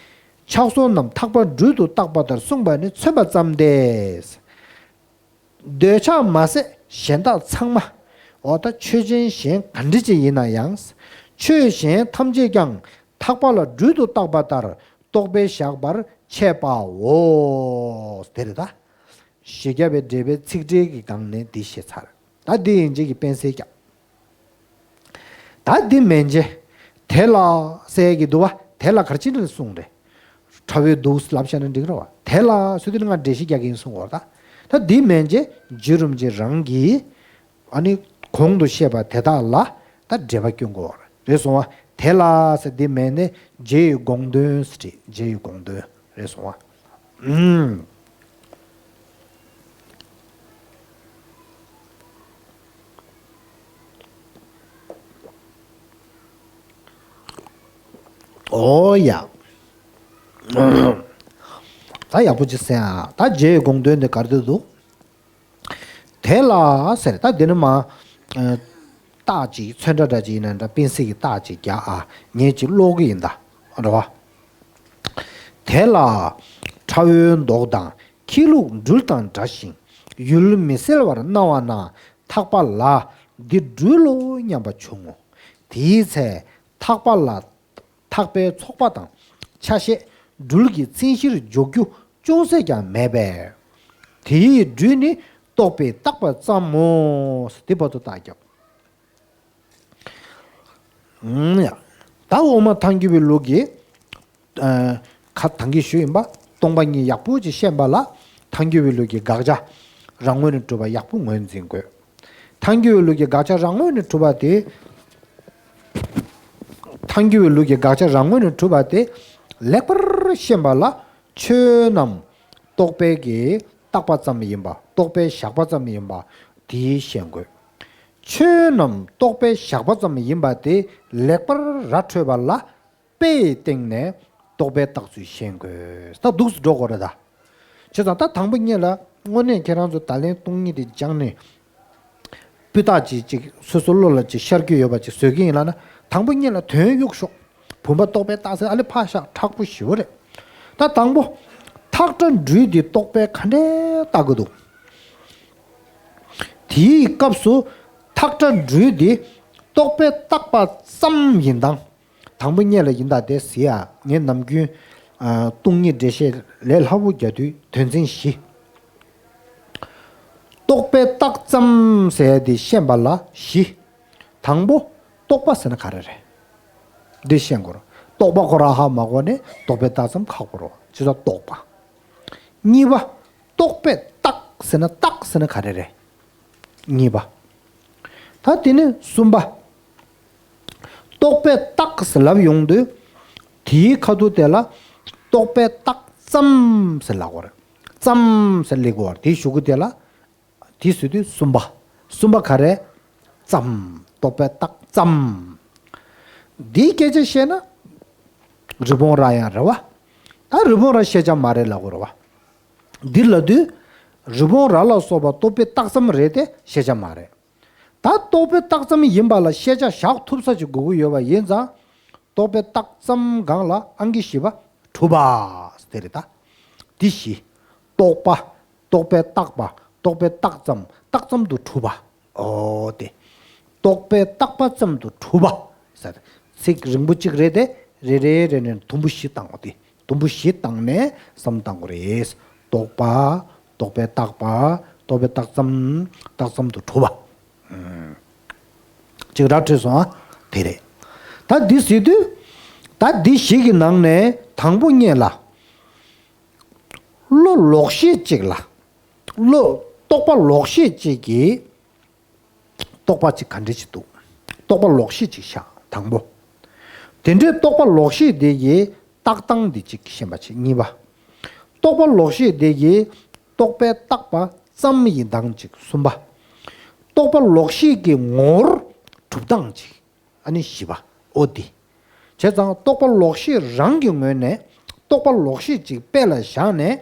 ཕྱག་སོགས་རྣམས་ཐག་པ་སྦྲུལ་དུ་བཏགས་པ་ལྟར་གསུངས་པ་ནི་མཚོན་པ་ཙམ་སྟེ། འདོད་ཆགས་མ་ཟད་གཞན་དག་ཚང་མ། འོ་ད་ཆོས་ཅན་གཞན་ག་འདྲ་ཅིག་ཡིན་ན་ཡང་། ཆོས་གཞན་ཐམས་ཅད་ཀྱང་ཐག་པ་ལ་སྦྲུལ་དུ་བཏགས་པ་ལྟར་རྟོག་པས་བཞག་པར་འཆད་པའོ། དེ་རེད་ད། བཞི་བརྒྱ་པའི་འགྲེལ་པའི་ཚིག་འགྲེལ་གྱི་སྒང་ནས་འདི་བཤད་ཚར། ད་འདི་ཡིན་རྗེས་ཀྱི་དཔེ་གསལ་རྒྱག་ད་འདི་མན་ཆད། དེ་ལ་ཟེར་གྱི་འདུག་བ། དེ་ལ་ག་རེ་ཅི་འདྲ་གསུངས་རེད། ཁྲ་བོའི་འདུག་ལབ་བྱས་ན་འགྲིག་རེད་བ། དེ་ལ་ཟེར་དུས་ང་འགྲེལ་བཤད་རྒྱག་གི་ཡིན་གསུངས་བ་ད། ད་འདི་མན་ཆད་རྗེ་རིན་པོ་ཆེ་རང་གིས་ཨ་ནི་གོང་དུ་བཤད་པ་དེ་དག་ལ་ད་འགྲེལ་པ་སྐྱོན་དགོས་བ་རེད་གསུངས་བ། དེ་ལ་ཟེར་འདི་མན་ནས་རྗེ་ཡི་དགོངས་དོན་ཟེར་རེད། རྗེ་ཡི་དགོངས་དོན་རེད་གསུངས་བ། ཨུམ། ཨོ་ཡ། ད་ཡག་པོ་ཅིག་གསན་ཨ། ད་རྗེ་ཡི་དགོངས་དོན་དེ་ག་རེ་འདུག་དེ་ལ་ཟེར་ད་འདི་ནི་མ། ཨ། རྟགས་ཅིག་ཚོན་ཁྲ་འདྲ་ཅིག་ཡིན་ན་འདྲ་དཔེ་གསལ་གྱི་རྟགས་ཅིག་རྒྱག་ཨ། ངས་ཅིག་ཀློག་གི་ཡིན་ད། རེད་བ། དེ་ལ་ཁྲ་བོའི་མདོག་དང་ཁྱི་ལུག་སྦྲུལ་དང་འདྲ་ཞིང་ཡུལ་མི་གསལ་བར་སྣང་བ་ན་ཐག་པ་ལ་འདི་སྦྲུལ་ལོ་སྙམ་པ་བྱུང་ངོ་། དེའི་ཚེ་ཐག་པ་ལ་ཐག་པའི་ཚོགས་པ་དང་ཆ་ཤས་སྦྲུལ་གྱི་མཚན་གཞིར་འཇོག་རྒྱུ་ཅུང་ཟད་ཀྱང་མེད་པས། དེའི་སྦྲུལ་ནི་རྟོག་པས་བཏགས་པ་ཙམ་མོ། དེ་བར་དུ་བརྟག་རྒྱབ། ཨུམ་ཡ། ད་འོག་མ་ཐལ་འགྱུར་བའི་ལུགས་ཀྱི། ཨ། ཁ་ཐང་གི་ཞུ་ཡིན་པ། སྟོང་པ་ཉིད་ཡག་པོ་ཅིག་ཤེས་པ་ལ་ཐལ་འགྱུར་བའི་ལུགས་ཀྱི་དགག་བྱ་རང་ངོས་ནས་གྲུབ་པ་ཡག་པོ་ངོས་འཛིན་དགོས། ཐལ་འགྱུར་བའི་ལུགས་ཀྱི་དགག་བྱ་རང་ངོས་ནས་གྲུབ་པ་དེ། ཐལ་འགྱུར་བའི་ལུགས་ཀྱི་དགག་བྱ་རང་ངོས་ནས་གྲུབ་པ་དེ་ལེགས་པར་ཤེས་པ་ལ། ཆོས་རྣམས་རྟོག་པའི་གི་བཏགས་པ་ཙམ་ཡིན་པ། རྟོག་པའི་བཞག་པ་ཙམ་ཡིན་པ་དེ་ཤེས་དགོས། ཆོས་རྣམས་རྟོག་པའི་བཞག་པ་ཙམ་ཡིན་པ་དེ་ལེགས་པར་ར་འཕྲོད་པ་ལ། དཔེ་ཡི་སྟེང་ནས་རྟོག་པའི་རྟགས་ཚུལ་ཤེས་དགོས། ད་འདུག་སེ་འགྲོ་དགོས་རེད་ད། བྱས་ཙང་ད་དང་པོ་ཉིད་ལ་དངོས་གནས་ཁྱེད་རང་ཚོ་ད་ལན་སྟོང་ཉིད་དེ་སྦྱངས་ནས། སྤུས་དག་ཅིག་ཅིག་སོ་སོ་བློ་ལ་ཅིག་ཤར་རྒྱུ་ཡོད་པ་ཅིག་བཟོ་གི་ཡིན་ལབ་ན། དང་པོ་ཉིད་ལ་དོན་གཡུག་ཤོག་བུམ་པ་རྟོག་པའི་རྟགས་ཟེར་ཨ་ལེ་ཕར་བཞག་མཁྲེགས་པོ་ཞེ་པོ་རེད། ད་དང་པོ། ཐག་ཁྲ་སྦྲུལ་འདི་རྟོག་པས་ག་འདྲས་བཏགས་ཀྱི་འདུག་དེའི་སྐབས་སུ་ཐག་ཁྲ་སྦྲུལ་འདི་རྟོག་པས་བཏགས་པ་ཙམ་ཡིན་དང་། དང་པོ་ཉིད་ལ་ཡིན་ད་དེ་ཟེར་ཡ། ངས་ནམ་རྒྱུན་ཨ་སྟོང་ཉིད་འགྲེལ་བཤད་ལས་སླ་པོ་རྒྱག་དུས་དོན་ཚན་བཞི། རྟོག་པས་བཏགས་ཙམ་ཟེར་ཡ་དེ་ཤེས་པ་ལ་བཞི། དང་པོ། རྟོག་པ་ཟེར་ན་ག་རེ་རེད། འདི་ཤེས་དགོས་རེད། རྟོག་པ་ཁོ་རང་ཧ་མ་གོ་ནས་རྟོག་པས་བཏགས་ཙམ་ཁག་པོ་རེད། ཅི་ལྟར་རྟོག་པ། གཉིས་པ། རྟོག་པས་བཏགས་ཟེར་ན་བཏགས་ཟེར་ན་ག་རེ་རེད། གཉིས་པ། ད་དེ་ནས་གསུམ་པ། རྟོག་པས་བཏགས་ཟེར་ལབ་ཡོང་དུས། དེའི་ཁ་ཐུག་དེ་ལ་རྟོག་པས་བཏགས་ཙམ་ཟེར་ལབ་དགོས་རེད། ཙམ་ཟེར་ལབ་དགོས་རེད། དེའི་གཞུག་གུ་དེ་ལ། དེ་ཟེར་དུས་གསུམ་པ། གསུམ་པ་ག་རེ། ཙམ། རྟོག་པས་བཏགས་ཙམ། འདིའི་སྐད་ཆ་བཤད་ན། རི་བོང་རྭ་ཡང་རེད་བ། ད་རི་བོང་རྭ་ཤེས་བྱ་མ་རེད་ལབ་དགོས་རེད་བ། འདི་ལབ་དུས། རི་བོང་རྭ་ལ་སོགས་པ་རྟོག་པས་བཏགས་ཙམ་རེད་དེ་ཤེས་བྱ་མ་རེད། ད་རྟོག་པས་བཏགས་ཙམ་ཡིན་པ་ལ་ཤེས་བྱ་བཞག་ཐུབ་ས་ཅིག་དགོས་ཀྱི་ཡོད་པ་ཡིན་ཙང་། རྟོག་པས་བཏགས་ཙམ་སྒང་ལ་ཨང་ཀི་བཞི་པ་གྲུབ་པ་དེ་རེད་ད། འདི་བཞི། རྟོག་པ། རྟོག་པས་བཏགས་པ། རྟོག་པས་བཏགས་ཙམ། བཏགས་ཙམ་དུ་གྲུབ་པ། ཨོ་དེ། རྟོག་པས་བཏགས་པ་ཙམ་དུ་གྲུབ་པ། ཟེར། ཚིག་རིང་པོ་གཅིག་རེད་དེ། རེ་རེ་རེ་ནས་དུམ་བུ་བཞི་བཏང་བ་དེ། དུམ་བུ་བཞི་བཏང་ནས་བསམ་བློ་བཏང་དགོས་རེད། རྟོག་པ། རྟོག་པས་བཏགས་པ། རྟོག་པས་བཏགས་ཙམ། བཏགས་ཙམ་དུ་གྲུབ་པ། ཅིག་ར་འཕྲོད་སོང་ཨ། དེ་རེད། ད་འདི་ཟེར་དུས། ད་འདི་བཞི་གི་ནང་ནས་དང་པོ་ཉིད་ལ། བློ་ལོག་ཤེས་གཅིག་ལ། བློ། རྟོག་པ་ལོག་ཤེས་གཅིག་གིས། རྟོག་པ་གཅིག་ག་འདྲ་ཅིག་འདུག་རྟོག་པ་ལོག་ཤེས་གཅིག་བཞག་དང་པོ། དེ་འདྲའི་རྟོག་པ་ལོག་ཤེས་དེ་གི་བཏགས་སྟངས་དེ་གཅིག་ཤེས་པ་བྱེད། གཉིས་པ། རྟོག་པ་ལོག་ཤེས་དེ་གི་རྟོག་པས་བཏགས་པ་ཙམ་ཡིན་སྟངས་གཅིག་གསུམ་པ། རྟོག་པ་ལོག་ཤེས་ཀྱི་ངོ་བོར་གྲུབ་སྟངས་གཅིག་ཨ་ནི་བཞི་པ། ཨོ་དེ། བྱས་ཙང་རྟོག་པ་ལོག་ཤེས་རང་གི་ངོས་ནས་རྟོག་པ་ལོག་ཤེས་གཅིག་དཔེ་ལ་བཞག་ནས།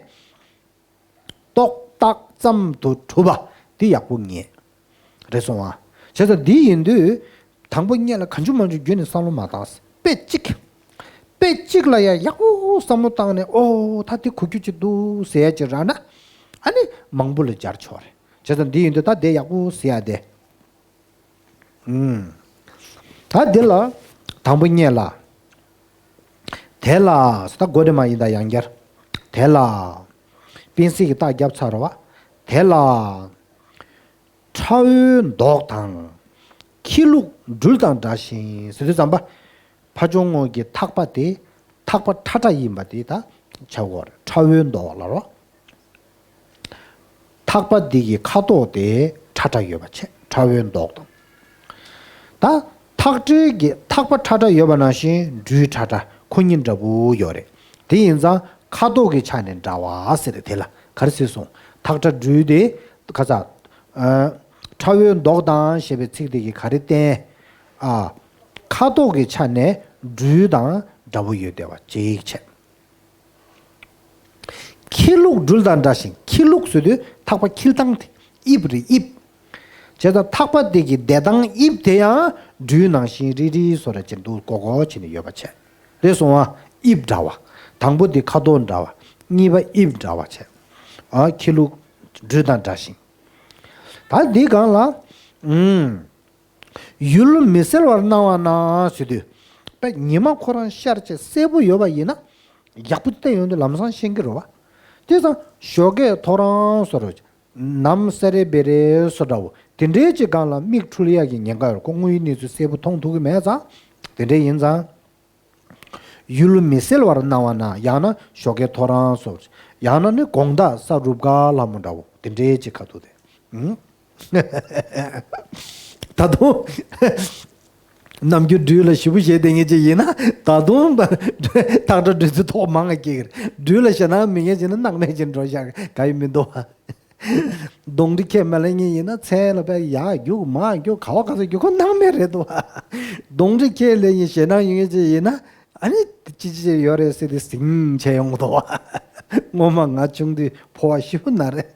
རྟོག་བཏགས་ཙམ་དུ་གྲུབ་པ་འདི་ཡག་པོ་ངེས། རེད་སོང་ཨ། བྱས་ཙང་འདི་ཡིན་དུས། དང་པོ་ཉིད་ལ་གང་བྱུང་མང་བྱུང་བརྒྱུད་ནས་བསམ་བློ་མ་བཏང་། དཔེ་གཅིག་དཔེ་གཅིག་ལ་ཡང་ཡག་པོ་བསམ་བློ་བཏང་ནས་ཨོ་ད་དེ་གོ་རྒྱུ་ཅིག་འདུག་ཟེར་ཡ་ཅིག་རག་ན། ཨ་ནི་མང་པོ་ལ་སྦྱར་ཆོག་རེད། བྱས་ཙང་འདི་ཡིན་དུས་ད་དེ་ཡག་པོ་ཟེར་ཡ་དེ། ཨུམ། ད་འདི་ལ་དང་པོ་ཉིད་ལ། དེ་ལ། ད་གོ་དེ་མ་ཡིན་ད་ཡང་བསྐྱར། དེ་ལ། སྤེན་སྲིད་ཀྱི་རྟགས་བརྒྱབ་ཚར་བ། དེ་ལ། ཁྲ་བོའི་མདོག་དང་། ཁྱི་ལུག་སྦྲུལ་དང་འདྲ་ཞིང་ཟེར་དུས་ཙམ་པ། ཕ་ཇོ་ངོ་གི་ཐག་པ་དེ་ཐག་པ་ཁྲ་ཁྲ་ཡིན་པ་དེ་ད་ཆ་བོར་ཁྲ་བོའི་མདོག་ལ་རོ། ཐག་པ་འདི་གི་ཁ་དོག་དེ་ཁྲ་ཁྲ་ཡོད་པ་བྱས་ཁྲ་བོའི་མདོག་དང་། ད་ཐག་སྦྲུལ་གྱི་ཐག་པ་ཁྲ་ཁྲ་ཡོད་པ་ནང་བཞིན་སྦྲུལ་ཁྲ་ཁྲ་ཁོ་གཉིས་འདྲ་པོ་ཡོད་རེད། དེ་ཡིན་ཙང་ཁ་དོག་གི་ཆ་ནས་འདྲ་བ་ཟེར་རེད། དེ་ལ་ག་རེ་ཟེར་སོང་། ཐག་ཁྲ་སྦྲུལ་དེ་ཁ་ཚ། ཨ། ཁྲ་བོའི་མདོག་དང་ཞེས་པའི་ཚིག་དེ་གིས་ག་རེ་བསྟན། ཨ། ཁ་དོག་གི་ཆ་ནས་སྦྲུལ་དང་འདྲ་པོ་ཡོད་བསྡད་པ་གཅིག་བྱས། ཁྱི་ལུག་སྦྲུལ་དང་འདྲ་ཞིང་། ཁྱི་ལུག་ཟེར་དུས་ཐག་པ་འཁྱིལ་སྟངས་དེ་དབྱིབས་རེད་དབྱིབས། བྱས་ཙང་ཐག་པ་དེ་གི་བསྡད་སྟངས་དབྱིབས་དེ་ཡང་སྦྲུལ་ནང་བཞིན་རིལ་རིལ་བཟོ་འདྲ་ཅིག་འདུག་ཀོ་ཀོ་བྱས་ནས་ཡོད་པ་བྱས། རེད་སོང་ཨ། དབྱིབས་འདྲ་བ། དང་པོ་དེ་ཁ་དོག་འདྲ་བ། གཉིས་པ་དབྱིབས་འདྲ་བ་བྱས། ཨ། ཁྱི་ལུག་སྦྲུལ་དང་འདྲ་ཞིང་། ད་འདི་སྒང་ལ། ཨུམ། ཡུལ་མི་གསལ་བར་སྣང་བ་ན་ཟེར་དུས། དཔེ་ཉི་མ་ཁོ་རང་ཤར་བྱས་གསལ་པོ་ཡོད་པ་ཡིན་ན། ཡག་པོ་བལྟས་ཡོང་དུས་ལམ་སང་ཤེས་ཀྱི་རེད་བ། དེ་ཙང་ཞོགས་ཀས་ཐོ་རངས་བཟོ་འདྲ། ནམ་སེ་རེ་བེ་རེ་བཟོ་འདྲ་བོ་དེ་འདྲའི་ཅིག་སྒང་ལ་མིག་འཁྲུལ་ཡག་གི་ཉེན་ཁ་ཡོད་རེད། ཁོ་དངོས་ཡོད་གནས་ཚུལ་གསལ་པོ་མཐོང་ཐུབ་ཀྱི་མེད་ཙང་། དེ་འདྲ་ཡིན་ཙང་། ཡུལ་མི་གསལ་བར་སྣང་བ་ན། ཡང་ན་ཞོགས་ཀའི་ཐོ་རངས་སོགས། ཡང་ན་ནི་དགོང་དག་ས་རུབ་ཁ་ལྷ་མོ་འདྲ་བོ་དེ་འདྲའི་ཅིག་ཁ་ཐུག་དེ། ཨུམ། ད་དུང་། ནམ་རྒྱུན་སྦྲུལ་ལ་ཞེ་པོ་ཞེ་བསྡད་མཁན་ཅིག་ཡིན་ན། ད་དུང་ཐག་ཁྲ་སྦྲུལ་རྫི་ཐོག་མང་ང་སྐྱེ་གི་རེད། སྦྲུལ་ལ་ཞེད་སྣང་མེད་མཁན་ཅིག་ན་སྣང་མེད་ཅིག་འགྲོ་ཤག་ག་ཡི་མི་འདུག་བ། གདོང་འདྲེ་ཁས་མ་ལེན་མཁན་ཡིན་ན་མཚན་ལ་དཔེ་ཡར་རྒྱུག་མར་རྒྱུག་ག་བ་ག་ས་རྒྱུག་ཁོ་སྣང་མེད་རེད་འདུག་བ། གདོང་འདྲེ་ཁས་ལེན་མཁན་ཞེད་སྣང་ཡོད་མཁན་ཅིག་ཡིན་ན། ཨ་ནི་ཅི་ཅི་ཅི་ཡོད་རེད་ཟེར་ཏེ་ཟིང་བྱས་ཡོང་གི་འདུག་བ། སྔོན་མ་ང་ཆུང་དུས་ཕོ་བ་ཞེ་པོ་ན་རེད།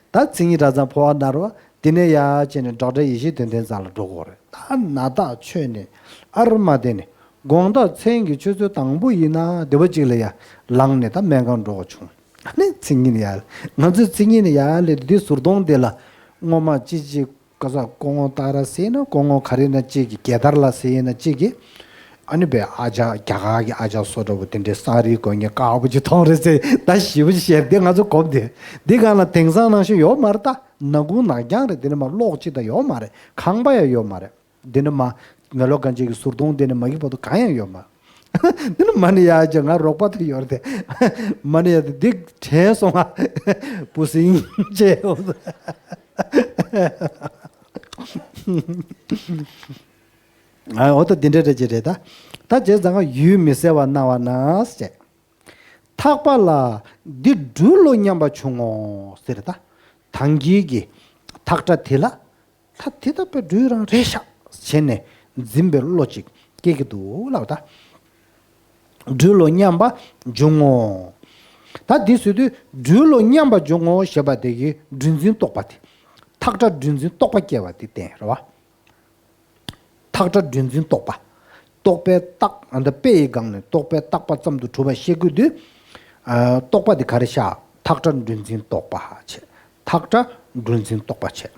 ད་མཚན་ཉིད་གྲྭ་ཚང་ཕོ་བ་ན་རེད་བ། དེ་ནས་ཡར་བྱས་ནས་ཌོག་ཊར་ཡེ་ཤེས་དོན་ལྡན་ཚང་ལ་འགྲོ་དགོས་རེད། ད་ན་རྟགས་ཆོད་ནས་ཨར་མ་བསྡད་ནས། དགོང་དག་མཚན་གྱི་ཆུ་ཚོད་དང་པོ་ཡིན་ན་སྡེ་པ་གཅིག་ལ་ཡར་ལངས་ནས་ད་སྨན་ཁང་འགྲོ་དགོས་བྱུང་། ཨ་ནི་མཚན་ཉིད་ཡར་ང་ཚོས་མཚན་ཉིད་ནས་ཡར་ལས་འདི་ཟུར་གདོང་དེ་ལ་སྔོན་མ་ཅི་ཅི་ག་ས་སྐུ་ངོ་སྟག་ར་ཟེར་ན་སྐུ་ངོ་ག་རེ་ན་གཅིག་གི་རྒྱལ་དར་ལ་ཟེར་ན་གཅིག་གི། ཨ་ནི་བའི་ཨ་ཅག་རྒྱ་གར་གྱི་ཨ་ཅག་བཟོ་འདྲ་པོ་དེ་འདྲའི་སང་རིའི་གོ་ངའི་དཀར་པོ་ཅིག་མཐོང་རེད་ཟེར། ད་ཞེ་པོ་ཅིག་ཤེས་རེད། དེ་ང་ཚོ་གོམས་དེ། འདི་གང་ལ་དེང་སང་ནང་བཞིན་ཡོད་མ་རེད། ད་ནག་ཁུང་ནག་རྐྱང་རེད། དེ་ནི་མ་གློག་ཅིག་ད་ཡོད་མ་རེད། ཁང་པ་ཡང་ཡོད་མ་རེད། འདི་ནི་མ་མེ་ལོ་གན་ཅིག་གི་ཟུར་གདོང་དེ་ནི་མ་གི་བར་དུ་གང་ཡང་ཡོད་མ། འདི་ནི་མ་ནི་ཡ་ཅག་ང་རོགས་པ་དེ་ཡོད་རེད། མ་ནི་ཡ་དེ་འདི་དྲན་སོང་ང་། བུ་སྲིང་ཅེ། ཨ་འོ་ད་འདི་འདྲ་རེད་ཅེས་རེད་ད། ད་བྱས་ཙང་ཡུལ་མི་གསལ་བར་སྣང་བ་ན་ཟེར། ཐག་པ་ལ་འདི་སྦྲུལ་ལོ་སྙམ་པ་བྱུང་ངོ་ཟེར་ད། ཐང་གི་གི་ཐག་ཁྲ་དེ་ལ་ད་དེ་ད་པའི་སྦྲུལ་རང་རེད་ཤག་བྱས་ནས་འཛིན་པའི་བློ་ཅིག་སྐྱེ་གི་འདུག་ལབ་ད། སྦྲུལ་ལོ་སྙམ་པ་བྱུང་ངོ་། ད་འདི་ཟེར་དུས་སྦྲུལ་ལོ་སྙམ་པ་བྱུང་ངོ་ཞེས་པ་དེ་གི་སྦྲུལ་འཛིན་རྟོག་པ་དེ། ཐག་ཁྲ་སྦྲུལ་འཛིན་རྟོག་པ་སྐྱེ་བ་དེ་བསྟན་རེད་བ། ཐག་ཁྲ་སྦྲུལ་འཛིན་རྟོག་པ། རྟོག་པའི་རྟགས་ཨ་ནི་དཔེ་ཡི་སྒང་ནས་རྟོག་པའི་རྟག་པ་ཙམ་དུ་གྲུབ་པ་ཤེས་དགོས་དུས། ཨ་རྟོག་པ་དེ་ག་རེ་ཤག་ཐག་ཁྲ་སྦྲུལ་འཛིན་རྟོག་པ་བྱས། ཐག་ཁྲ་སྦྲུལ་འཛིན་རྟོག་པ་བྱས།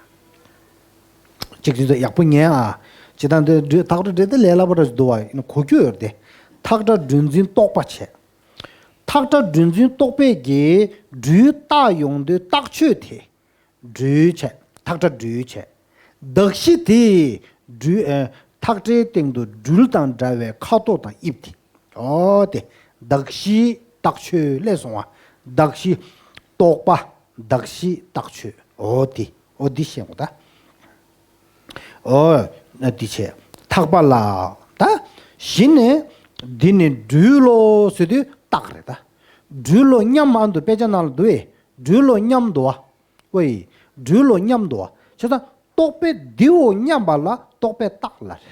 གཅིག་གཅིག་ཚོ་ཡག་པོ་ཉན་ཨ། ཇི་ལྟར་འདི་སྦྲུལ་ཐག་ཁྲ་སྦྲུལ་དེ་ལས་སླ་པོ་འདྲ་ཞིག་འདུག་བ། ཡིན་ན་གོ་རྒྱུ་ཡོད་དེ། ཐག་ཁྲ་སྦྲུལ་འཛིན་རྟོག་པ་བྱས། ཐག་ཁྲ་སྦྲུལ་འཛིན་རྟོག་པས་ཀྱི་སྦྲུལ་རྟགས་ཡོང་དུས་རྟགས་ཆོས་དེ། སྦྲུལ་བྱས། ཐག་ཁྲ་སྦྲུལ་བྱས། གདགས་གཞི་དེ་སྦྲུལ་ཨ་ཐག་ཁྲའི་སྟེང་དུ་སྦྲུལ་དང་འདྲ་བའི་ཁ་དོག་དང་དབྱིབས་དེ། ཨོ་དེ། གདགས་གཞི་རྟགས་ཆོས་ལས་སོང་བ། གདགས་གཞི་རྟོག་པ། གདགས་གཞི་རྟགས་ཆོས། ཨོ་དེ། ཨོ་འདི་ཤེས་དགོས་ད། ཨོ་ན་འདི་བྱས། ཐག་པ་ལ། ད་གཞི་ནས་འདི་ནི་སྦྲུལ་ལོ་ཟེར་དུས་རྟགས་རེད་ད། སྦྲུལ་ལོ་སྙམ་ཨ་འདུག་དཔེ་ཆ་ནང་ལ་འདུག་ཨེ། སྦྲུལ་ལོ་སྙམ་འདུག་བ། ཨོ་ཡི། སྦྲུལ་ལོ་སྙམ་འདུག་བ། བྱས་ཙང་རྟོག་པས་འདིའོ་སྙམ་པ་ལ་རྟོག་པའི་རྟགས་ལ་རེད།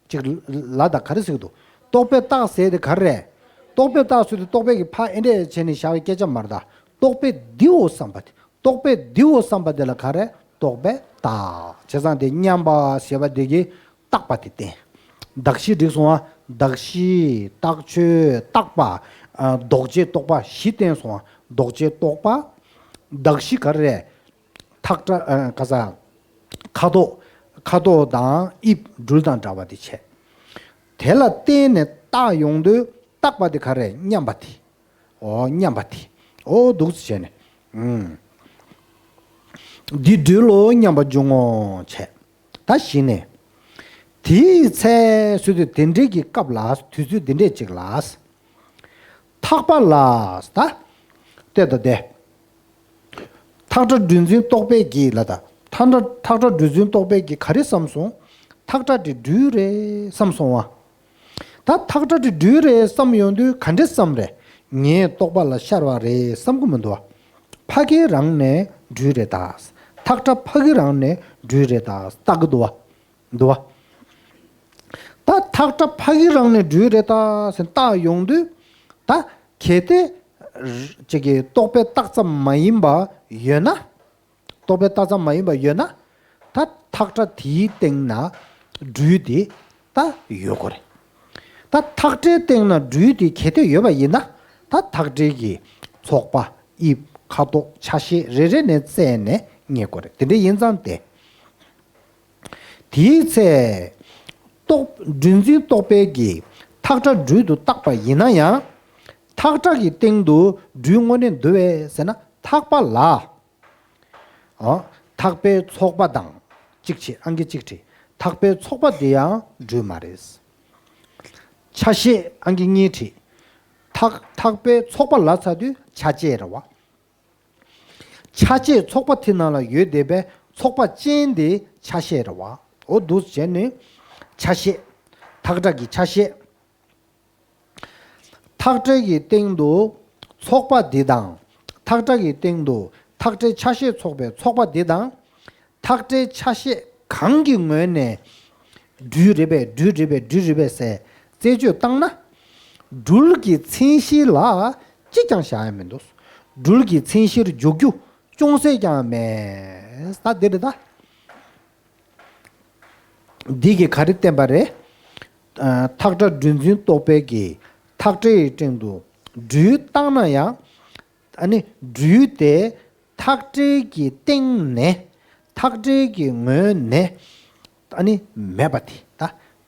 ཅིག་ལ་དང་ག་རེ་ཟེར་གི་འདུག་རྟོག་པའི་རྟགས་ཟེར་དེ་ག་རེ་རེད། རྟོག་པའི་རྟགས་ཟེར་དེ་རྟོག་པའི་གི་ཕ་ཨེ་འདྲས་བྱས་ནས་བཞག་པའི་སྐད་ཆ་མ་རེད་ད། རྟོག་པས་འདིའོ་བསམ་པ་དེ། རྟོག་པས་འདིའོ་བསམ་པ་དེ་ལ་ག་རེ་རྟོག་པའི་རྟགས། བྱས་ཙང་དེ་སྙམ་པ་ཞེས་པ་དེ་གི་རྟགས་པ་དེ་བསྟན། གདགས་གཞི་འགྲིག་སོང་ང་། གདགས་གཞི། རྟགས་ཆོས། རྟགས་པ། ཨ་ལྡོག་བྱའི་རྟོག་པ་བཞི་བསྟན་སོང་ང་། ལྡོག་བྱའི་རྟོག་པ། གདགས་གཞི་ག་རེ་རེད། ཐག་ཁྲ་ཨ་ག་ས། ཁ་དོག་ཁ་དོག་དང་དབྱིབས་སྦྲུལ་དང་འདྲ་བ་དེ་བྱས། དེ་ལ་བརྟེན་ནས་རྟགས་ཡོང་དུས་རྟགས་པ་དེ་ག་རེ་སྙམ་པ་དེ། ཨོ་སྙམ་པ་དེ། ཨོ་འདུག་སེ་བྱས་ནས། ཨུམ། འདི་སྦྲུལ་ལོ་སྙམ་པ་བྱུང་ངོ་བྱས། ད་གཞི་ནས། དེའི་ཚེ་ཟེར་དུས་དེ་འདྲའི་གི་སྐབས་ལ་དུས་ཚོད་དེ་འདྲའི་ཅིག་ལ། ཐག་པ་ལ། ད། ལྟོས་དང་དེ། ཐག་ཁྲ་སྦྲུལ་འཛིན་རྟོག་པས་ཀྱིས་ལ་ད། ཐག་ཁྲ་ཐག་ཁྲ་སྦྲུལ་འཛིན་རྟོག་པས་ཀྱིས་ག་རེ་བསམ་སོང་། ཐག་ཁྲ་དེ་སྦྲུལ་རེད་བསམ་སོང་བ། ད་ཐག་ཁྲ་དེ་སྦྲུལ་རེད་བསམ་ཡོང་དུས་ག་འདྲས་བསམ་རེད། ངའི་རྟོག་པ་ལ་ཤར་བ་རེད་བསམ་གི་མི་འདུག་བ། ཕ་གི་རང་ནས་སྦྲུལ་རེད་ད། ཐག་ཁྲ་ཕ་གི་རང་ནས་སྦྲུལ་རེད་ད་བཏགས་གི་འདུག་བ། འདུག་བ། ད་ཐག་ཁྲ་ཕ་གི་རང་ནས་སྦྲུལ་རེད་ད་ཟེར་བཏགས་ཡོང་དུས། ད་གལ་ཏེ་ཅིག་གི་རྟོག་པའི་རྟགས་ཙམ་མ་ཡིན་པ་ཡོད་ན། རྟོག་པའི་རྟགས་ཙམ་མ་ཡིན་པ་ཡོད་ན། ད་ཐག་ཁྲ་དེའི་སྟེང་ན་སྦྲུལ་དེ་ད་ཡོད་དགོས་རེད། ད་ཐག་ཁྲའི་སྟེང་ན་སྦྲུལ་དེ་གལ་ཏེ་ཡོད་པ་ཡིན་ན། ད་ཐག་ཁྲའི་གི་ཚོགས་པ་དབྱིབས་ཁ་དོག་ཆ་ཤས་རེ་རེ་ནས་བཙལ་ནས་རྙེད་དགོས་རེད། དེ་འདྲ་ཡིན་ཙང་སྟེ། དེའི་ཚེ། རྟོག་སྦྲུལ་འཛིན་རྟོག་པས་ཀྱིས་ཐག་ཁྲ་སྦྲུལ་དུ་བཏགས་པ་ཡིན་ན་ཡང་། ཐག་ཁྲ་གི་སྟེང་དུ་སྦྲུལ་དངོས་གནས་འདུག་བས་ཟེར་ན་ཐག་པ་ལ། ཨོ། ཐག་པའི་ཚོགས་པ་དང་། གཅིག་བྱས་ཨང་ཀི་གཅིག་བྲིས། ཐག་པའི་ཚོགས་པ་དེ་ཡང་སྦྲུལ་མ་རེད། ཆ་ཤས་ཨང་ཀི་གཉིས་བྲིས། ཐག་ཐག་པའི་ཚོགས་པ་ལ་ཚ་དུས་ཆ་བཅས་རེད་བ། ཆ་བཅས་ཚོགས་པ་དེ་ནང་ལ་ཡོད་བསྡད་པའི་ཚོགས་པ་ཅན་དེ་ཆ་ཤས་རེད་བ། འོ་འདུག་བྱས་ནས་ཆ་ཤས། ཐག་སྒྲ་གི་ཆ་ཤས། ཐག་སྒྲ་གི་སྟེང་དུ་ཚོགས་པ་འདི་དང་། ཐག་སྒྲ་གི་སྟེང་དུ་ཐག་སྒྲའི་ཆ་ཤས་ཚོགས་པའི་ཚོགས་པ་འདི་དང་། ཐག་སྒྲའི་ཆ་ཤས་གང་གི་ངོས་ནས་སྦྲུལ་རེད་པས། སྦྲུལ་རེད་པས། སྦྲུལ་རེད་པས་ཟེར་རྩད་གཅོད་བཏང་ན། སྦྲུལ་གྱི་མཚན་གཞི་ལ་གཅིག་ཀྱང་བཞག་ཡ་མི་འདུག་སྦྲུལ་གྱི་མཚན་གཞིར་འཇོག་རྒྱུ་ཅུང་ཟད་ཀྱང་མེད། ད་འདི་རེད་ད། འདི་གིས་ག་རེ་བསྟན་པ་རེད། ཨ། ཐག་སྒྲ་སྦྲུལ་འཛིན་རྟོག་པའི་གི་ཐག་སྒྲའི་སྟེང་དུ་སྦྲུལ་བཏང་ན་ཡང་། ཨ་ནི་སྦྲུལ་དེ་ཐག་སྒྲའི་གི་སྟེང་ནས། ཐག་སྒྲའི་གི་ངོས་ནས་ཨ་ནི་མེད་པ་དེ་ད་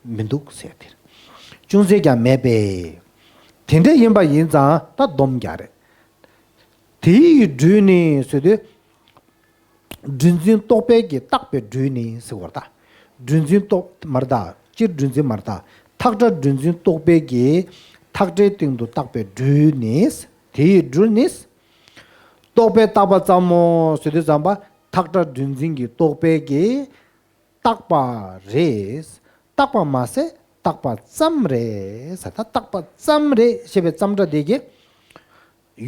མི་འདུག་ཟེར་དེ་རེད། ཅུང་ཟད་ཀྱང་མེད་པས། དེ་འདྲ་ཡིན་པ་ཡིན་ཙང་ད་སྡོམ་རྒྱག་རེད། དེ་ཡི་སྦྲུལ་ནི་ཟེར་དུས། སྦྲུལ་འཛིན་རྟོག་པའི་གི་བཏགས་པའི་སྦྲུལ་ནི་ཟེར་བ་རེད་ད། སྦྲུལ་འཛིན་རྟོག་མ་རེད་ད། སྤྱིར་སྦྲུལ་འཛིན་མ་རེད་ད། ཐག་སྒྲ་སྦྲུལ་འཛིན་རྟོག་པའི་གི་ཐག་སྒྲའི་སྟེང་དུ་བཏགས་པའི་སྦྲུལ་ནི། དེ་ཡི་སྦྲུལ་ནི། རྟོག་པས་བཏགས་པ་ཙམ་མོ་ཟེར་དུས་ཙམ་པ། ཐག་སྒྲ་སྦྲུལ་འཛིན་གྱི་རྟོག་པའི་གི་བཏགས་པ་རེད། བཏགས་པ་མ་ཟད་བཏགས་པ་ཙམ་རེད་ཟེར། ད་བཏགས་པ་ཙམ་རེད་ཞེས་པའི་ཙམ་སྒྲ་དེ་གིས་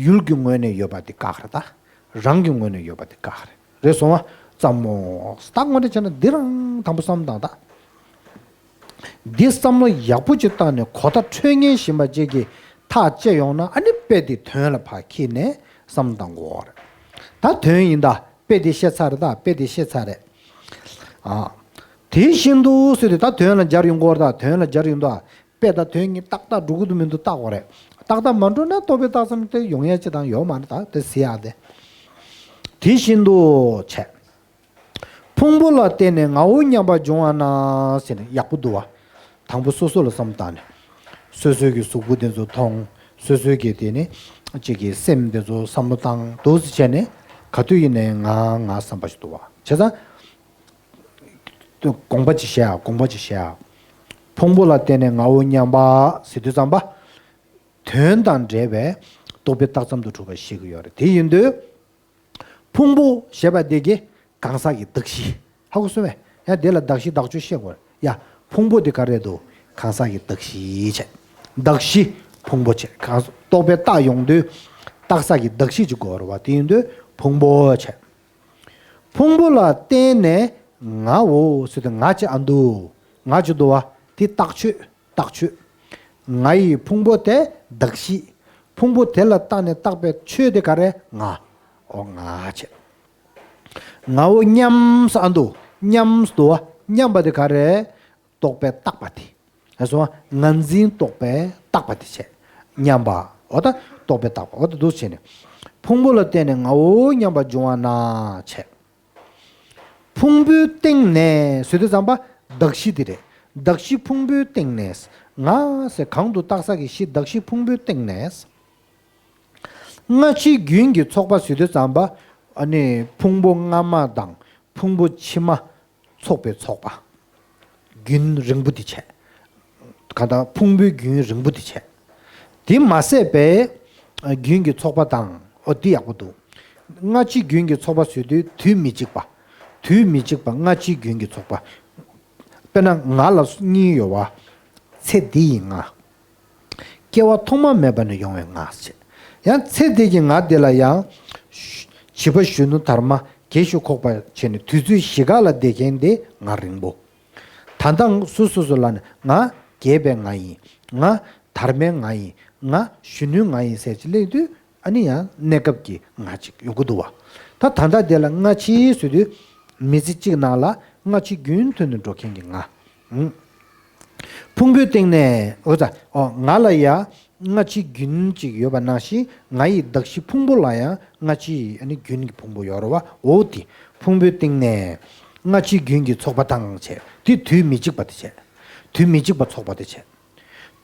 ཡུལ་གྱི་ངོས་ནས་ཡོད་པ་དེ་བཀག་རེད་ད། རང་གི་ངོས་ནས་ཡོད་པ་དེ་བཀག་རེད། རེད་སོང་བ། ཙམ་མོ། ད་དངོས་འབྲེལ་བྱས་ན་འདི་རང་དང་པོ་བསམ་བཏང་ད། འདི་བསམ་བློ་ཡག་པོ་ཅིག་བཏང་ནས་གོ་བརྡ་འཕྲོད་མཁན་ཞིག་ཡིན་པ་ཅིག་གིས་ཐག་བཅད་ཡོང་ན། ཨ་ནི་དཔེ་དེ་དོན་ལ་ཕར་འཁྱེར་ནས་བསམ་བཏང་དགོས་རེད། ད་དོན་ཡིན་ད། དཔེ་དེ་བཤད་ཚར་རེད་ད། དཔེ་དེ་བཤད་ཚར་རེད། ཨ། དེ་བཞིན་དུ་ཟེར་དུས་ད་དོན་ལ་སྦྱར་ཡོང་གི་ཡོད་རེད་ད། དོན་ལ་སྦྱར་ཡོང་དུས། དཔེ་དང་དོན་གཉིས་ཏག་ཏག་འགྲོ་གི་འདུག་མི་འདུག་བལྟ་དགོས་རེད། ཏག་ཏག་མ་འགྲོ་ན་རྟོག་པས་བཏགས་ཙམ་དེ་ཡོང་ཡ་ཅི་དང་ཡོད་མ་རེད་ད། དེ་ཟེར་ཡ་དེ། དེ་བཞིན་དུ་བྱས། ཕུང་པོ་ལ་བརྟེན་ནས་ངའོ་སྙམ་པ་འབྱུང་བ་ན་ཟེར་ནས་ཡག་པོ་འདུག་བ། དང་པོ་སོ་སོ་ལ་བསམ་བཏང་ནས། སོ་སོའི་གི་གཟུགས་པོ་དེ་ཚོ་མཐོང་། སོ་སོའི་གི་དེ་ནི་གཅིག་གི་སེམས་དེ་ཚོ་བསམ་བློ་བཏང་འདུག་ཟེར་བྱས་ནས་ག་དུས་ཡིན་ནའི་ང་ང་བསམ་པ་ཞིག་འདུག་བ། བྱས་ཙང་། དགོངས་པ་ཅིག་བཞེས་ཨ། དགོངས་པ་ཅིག་བཞེས་ཨ། ཕུང་པོ་ལ་བརྟེན་ནས་ངའོ་སྙམ་པ་ཟེར་དུས་ཙམ་པ། དོན་དང་འབྲེལ་བའི་རྟོག་པས་བཏགས་ཙམ་དུ་གྲུབ་པ་ཞིག་ཡོད་རེད། དེ་ཡིན་དུས། ཕུང་པོ་ཞེས་པ་དེ་གི་གང་ཟག་གི་གདགས་གཞི། ཧ་གོ་སོང་བས། ཡང་དེ་ལ་གདགས་གཞི་བདག་ཆོས་བཤད་དགོས་རེད་ཡ། ཕུང་པོ་དེ་ག་རེ་རེད་འདུག་གང་ཟག་གི་གདགས་གཞི་བྱས། གདགས་གཞི་ཕུང་པོ་བྱས། གང་རྟོག་པས་བཏགས་ཡོང་དུས་བཏགས་ས་གི་གདགས་གཞི་ཅིག་དགོས་རེད་བ། དེ་ཡིན་དུས་ཕུང་པོ་བྱས། ཕུང་པོ་ལ་བརྟེན་ནས་ངའོ་ཟེར་དུས་ང་ཅི་ཨ་འདུག་ང་ཅི་འདུག་བ། དེ་བཏགས་ཆོས། བཏགས་ཆོས། ང་ཡི་ཕུང་པོ་དེ་གདགས་གཞི། ཕུང་པོ་དེ་ལ་བརྟེན་ནས་བཏགས་པའི་ཆོས་དེ་ག་རེ། ང་། ཨོ་ང་བྱས། ངའོ་སྙམ་ས་ཨ་འདུག་སྙམ་སུ་འདུག་བ། སྙམ་པ་དེ་ག་རེ། རྟོག་པས་བཏགས་པ་དེ། ཨ་སོ། ང་འཛིན་རྟོག་པས་བཏགས་པ་དེ་བྱས། སྙམ་པ། འོ་ད་རྟོག་པས་བཏགས་པ། འོ་ད་འདུག་བྱས་ནས། ཕུང་པོ་ལ་བརྟེན་ནས་ངའོ་སྙམ་པ་འབྱུང་བ་ན་བྱས། ཕུང་པོའི་སྟེང་ནས་ཟེར་དུས་ཙམ་པ་གདགས་གཞི་དེ་རེད། གདགས་གཞི་ཕུང་པོའི་སྟེང་ནས། ང་ཟེར་གང་དུ་བཏགས་ས་གི་གཞི་གདགས་གཞི་ཕུང་པོའི་སྟེང་ནས། སྔ་ཕྱི་རྒྱུན་གྱི་ཚོགས་པ་ཟེར་དུས་ཙམ་པ། ཨ་ནི་ཕུང་པོ་སྔ་མ་དང་ཕུང་པོ་ཕྱི་མ་ཚོགས་པའི་ཚོགས་པ། རྒྱུན་རིང་པོ་དེ་བྱས། གང་ལྟར་ཕུང་པོའི་རྒྱུན་རིང་པོ་དེ་བྱས། དེ་མ་ཟད་པའི་རྒྱུན་གྱི་ཚོགས་པ་དང་། ཨོ་དེ་ཡག་པོ་འདུག་སྔ་ཕྱི་རྒྱུན་གྱི་ཚོགས་པ་ཟེར་དུས་དུས་མི་གཅིག་པ། དུས་མི་གཅིག་པ་སྔ་ཕྱི་རྒྱུན་གྱི་ཚོགས་པ། དཔེར་ན་ང་ལ་གཉིས་ཡོད་བ། ཚེ་འདི་ཡི་ང་། སྐྱེ་བ་ཐོག་མ་མེད་པ་ནས་ཡོང་བའི་ང་ཟེར། ཡང་ཚེ་འདི་གི་ང་འདི་ལ་ཡང་། བྱིས་པ་གཞོན་ནུ་དར་མ་རྒས་ཤིང་འཁོགས་པ་བྱས་ནས་དུས་ཚོད་བཞི་ག་ལ་བསྡད་མཁན་དེ་ང་རིང་པོ། ད་ལྟ་སུ་སུ་སུ་ལ་ནི་ང་རྒས་པའི་ང་ཡིན། ང་དར་མའི་ང་ཡིན། ང་གཞོན་ནུའི་ང་ཡིན་ཟེར་ཅིག་གླེང་དུས། ཨ་ནི་ཡང་གནས་སྐབས་ཀྱི་ང་ཅིག་ཡོང་གི་འདུག་བ། ད་ད་ལྟ་དེ་ལ་སྔ་ཕྱི་ཟེར་དུས་མི་ཚེ་གཅིག་ནང་ལ་སྔ་ཕྱི་རྒྱུན་མཐུད་ནས་འགྲོ་མཁན་གྱི་ང་། ཨང་། ཕུང་པོའི་སྟེང་ནས། འོ་ཙ། ཨོ་ང་ལ་ཡ་སྔ་ཕྱི་རྒྱུན་གཅིག་ཡོད་པ་ནང་བཞིན་ང་ཡི་གདགས་གཞི་ཕུང་པོ་ལ་ཡང་སྔ་ཕྱི་ཨ་ནི་རྒྱུན་གྱི་ཕུང་པོ་ཡོད་རེད་བ། འོ་དེ་ཕུང་པོའི་སྟེང་ནས་སྔ་ཕྱི་རྒྱུན་གྱི་ཚོགས་པ་དང་བྱས། དེ་དུས་མི་གཅིག་པ་དེ་བྱས། དུས་མི་གཅིག་པ་ཚོགས་པ་དེ་བྱས།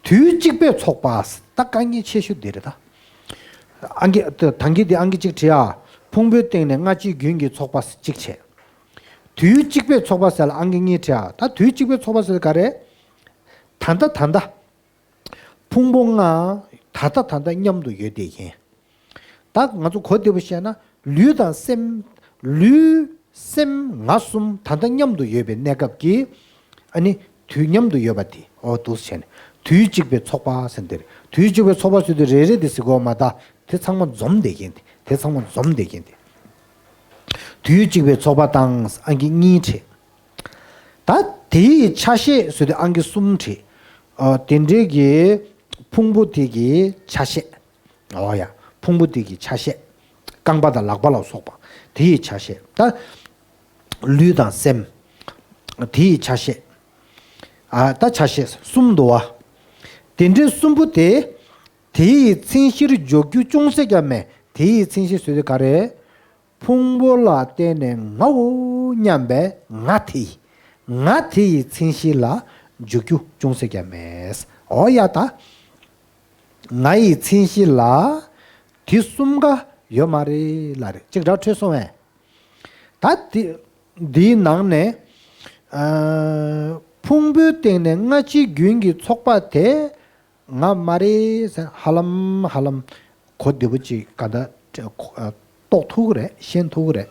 དུས་གཅིག་པའི་ཚོགས་པ། ད་དཀའ་ངལ་ཆེ་ཤོས་འདི་རེད་ད། ཨང་ཀི་ད་ཨང་ཀི་འདི་ཨང་ཀི་གཅིག་བྲིས་ཨ། ཕུང་པོའི་སྟེང་ནས་སྔ་ཕྱི་རྒྱུན་གྱི་ཚོགས་པ་གཅིག་བྱས། དུས་གཅིག་པའི་ཚོགས་པ་ཟེར་ལ་ཨང་ཀི་གཉིས་བྲིས་ཨ། ད་དུས་གཅིག་པའི་ཚོགས་པ་ཟེར་ག་རེ། ད་ལྟ་ད་ལྟ། ཕུང་པོ་ལྔ། ད་ལྟ་ད་ལྟ་མཉམ་དུ་ཡོད་བསྡད་མཁན། ད་ང་ཚོ་གོ་བདེ་པོ་བཤད་ན་ལུས་དང་སེམས། ལུས་སེམས་ང་གསུམ་ད་ལྟ་མཉམ་དུ་ཡོད་པའི་གནས་སྐབས་ཀྱི། ཨ་ནི་ དུས་མཉམ་དུ་ཡོད་པ་དེ། འོ་འདུག་སེ་བྱས་ནས་དུས་གཅིག་པའི་ཚོགས་པ་ཟེར་འདིར། དུས་གཅིག་པའི་ཚོགས་པ་ཟེར་དུས་རེ་རེ་དེ་ཟེར་དགོས་མ་གཏོགས། དེ་ཚང་མ་འཛོམས་བསྡད་མཁན་དེ། དེ་ཚང་མ་འཛོམས་བསྡད་མཁན་དེ། དུས་གཅིག་པའི་ཚོགས་པ་དང་ཨང་ཀི་གཉིས་བྲིས། ད་དེའི་ཆ་ཤས་ཟེར་དུས་ཨང་ཀི་གསུམ་བྲིས། ཨ། དེ་འདྲའི་གི་ཕུང་པོ་དེ་གི་ཆ་ཤས། འོ་ཡ། ཕུང་པོ་དེ་གི་ཆ་ཤས། རྐང་པ་དང་ལག་པ་ལ་སོགས་པ་དེའི་ཆ་ཤས། ད་ལུས་དང་སེམས་དེའི་ཆ་ཤས། ཨ། ད་ཆ་ཤས་གསུམ་འདུག་བ། དེ་འདྲའི་གསུམ་པོ་དེ། དེ་ཡི་མཚན་གཞིར་འཇོག་རྒྱུ་ཅུང་ཟད་ཀྱང་མེད། དེ་ཡི་མཚན་གཞི་ཟེར་དུས་ག་རེ། ཕུང་པོ་ལ་བརྟེན་ནས་ངའོ་སྙམ་པའི་ང་དེ་ཡི། ང་དེ་ཡི་མཚན་གཞི་ལ་འཇོག་རྒྱུ་ཅུང་ཟད་ཀྱང་མེད། འོ་ཡ། ད་ང་ཡི་མཚན་གཞི་ལ་དེ་གསུམ་ཀ་ཡོད་མ་རེད་ལབ་རེད། ཅིག་ར་འཕྲོད་སོང་བས། ད་དེ་འདིའི་ནང་ནས། ཨ། ཕུང་པོའི་སྟེང་ནས་སྔ་ཕྱིའི་རྒྱུན་གྱི་ཚོགས་པ་དེ་ང་མ་རེད་ཟེར། ཧ་ལམ་ཧ་ལམ་གོ་བདེ་པོ་ཅིག་ག་འདྲ་རྟོགས་ཐུབ་ཀྱི་རེད། ཤེས་ཐུབ་ཀྱི་རེད།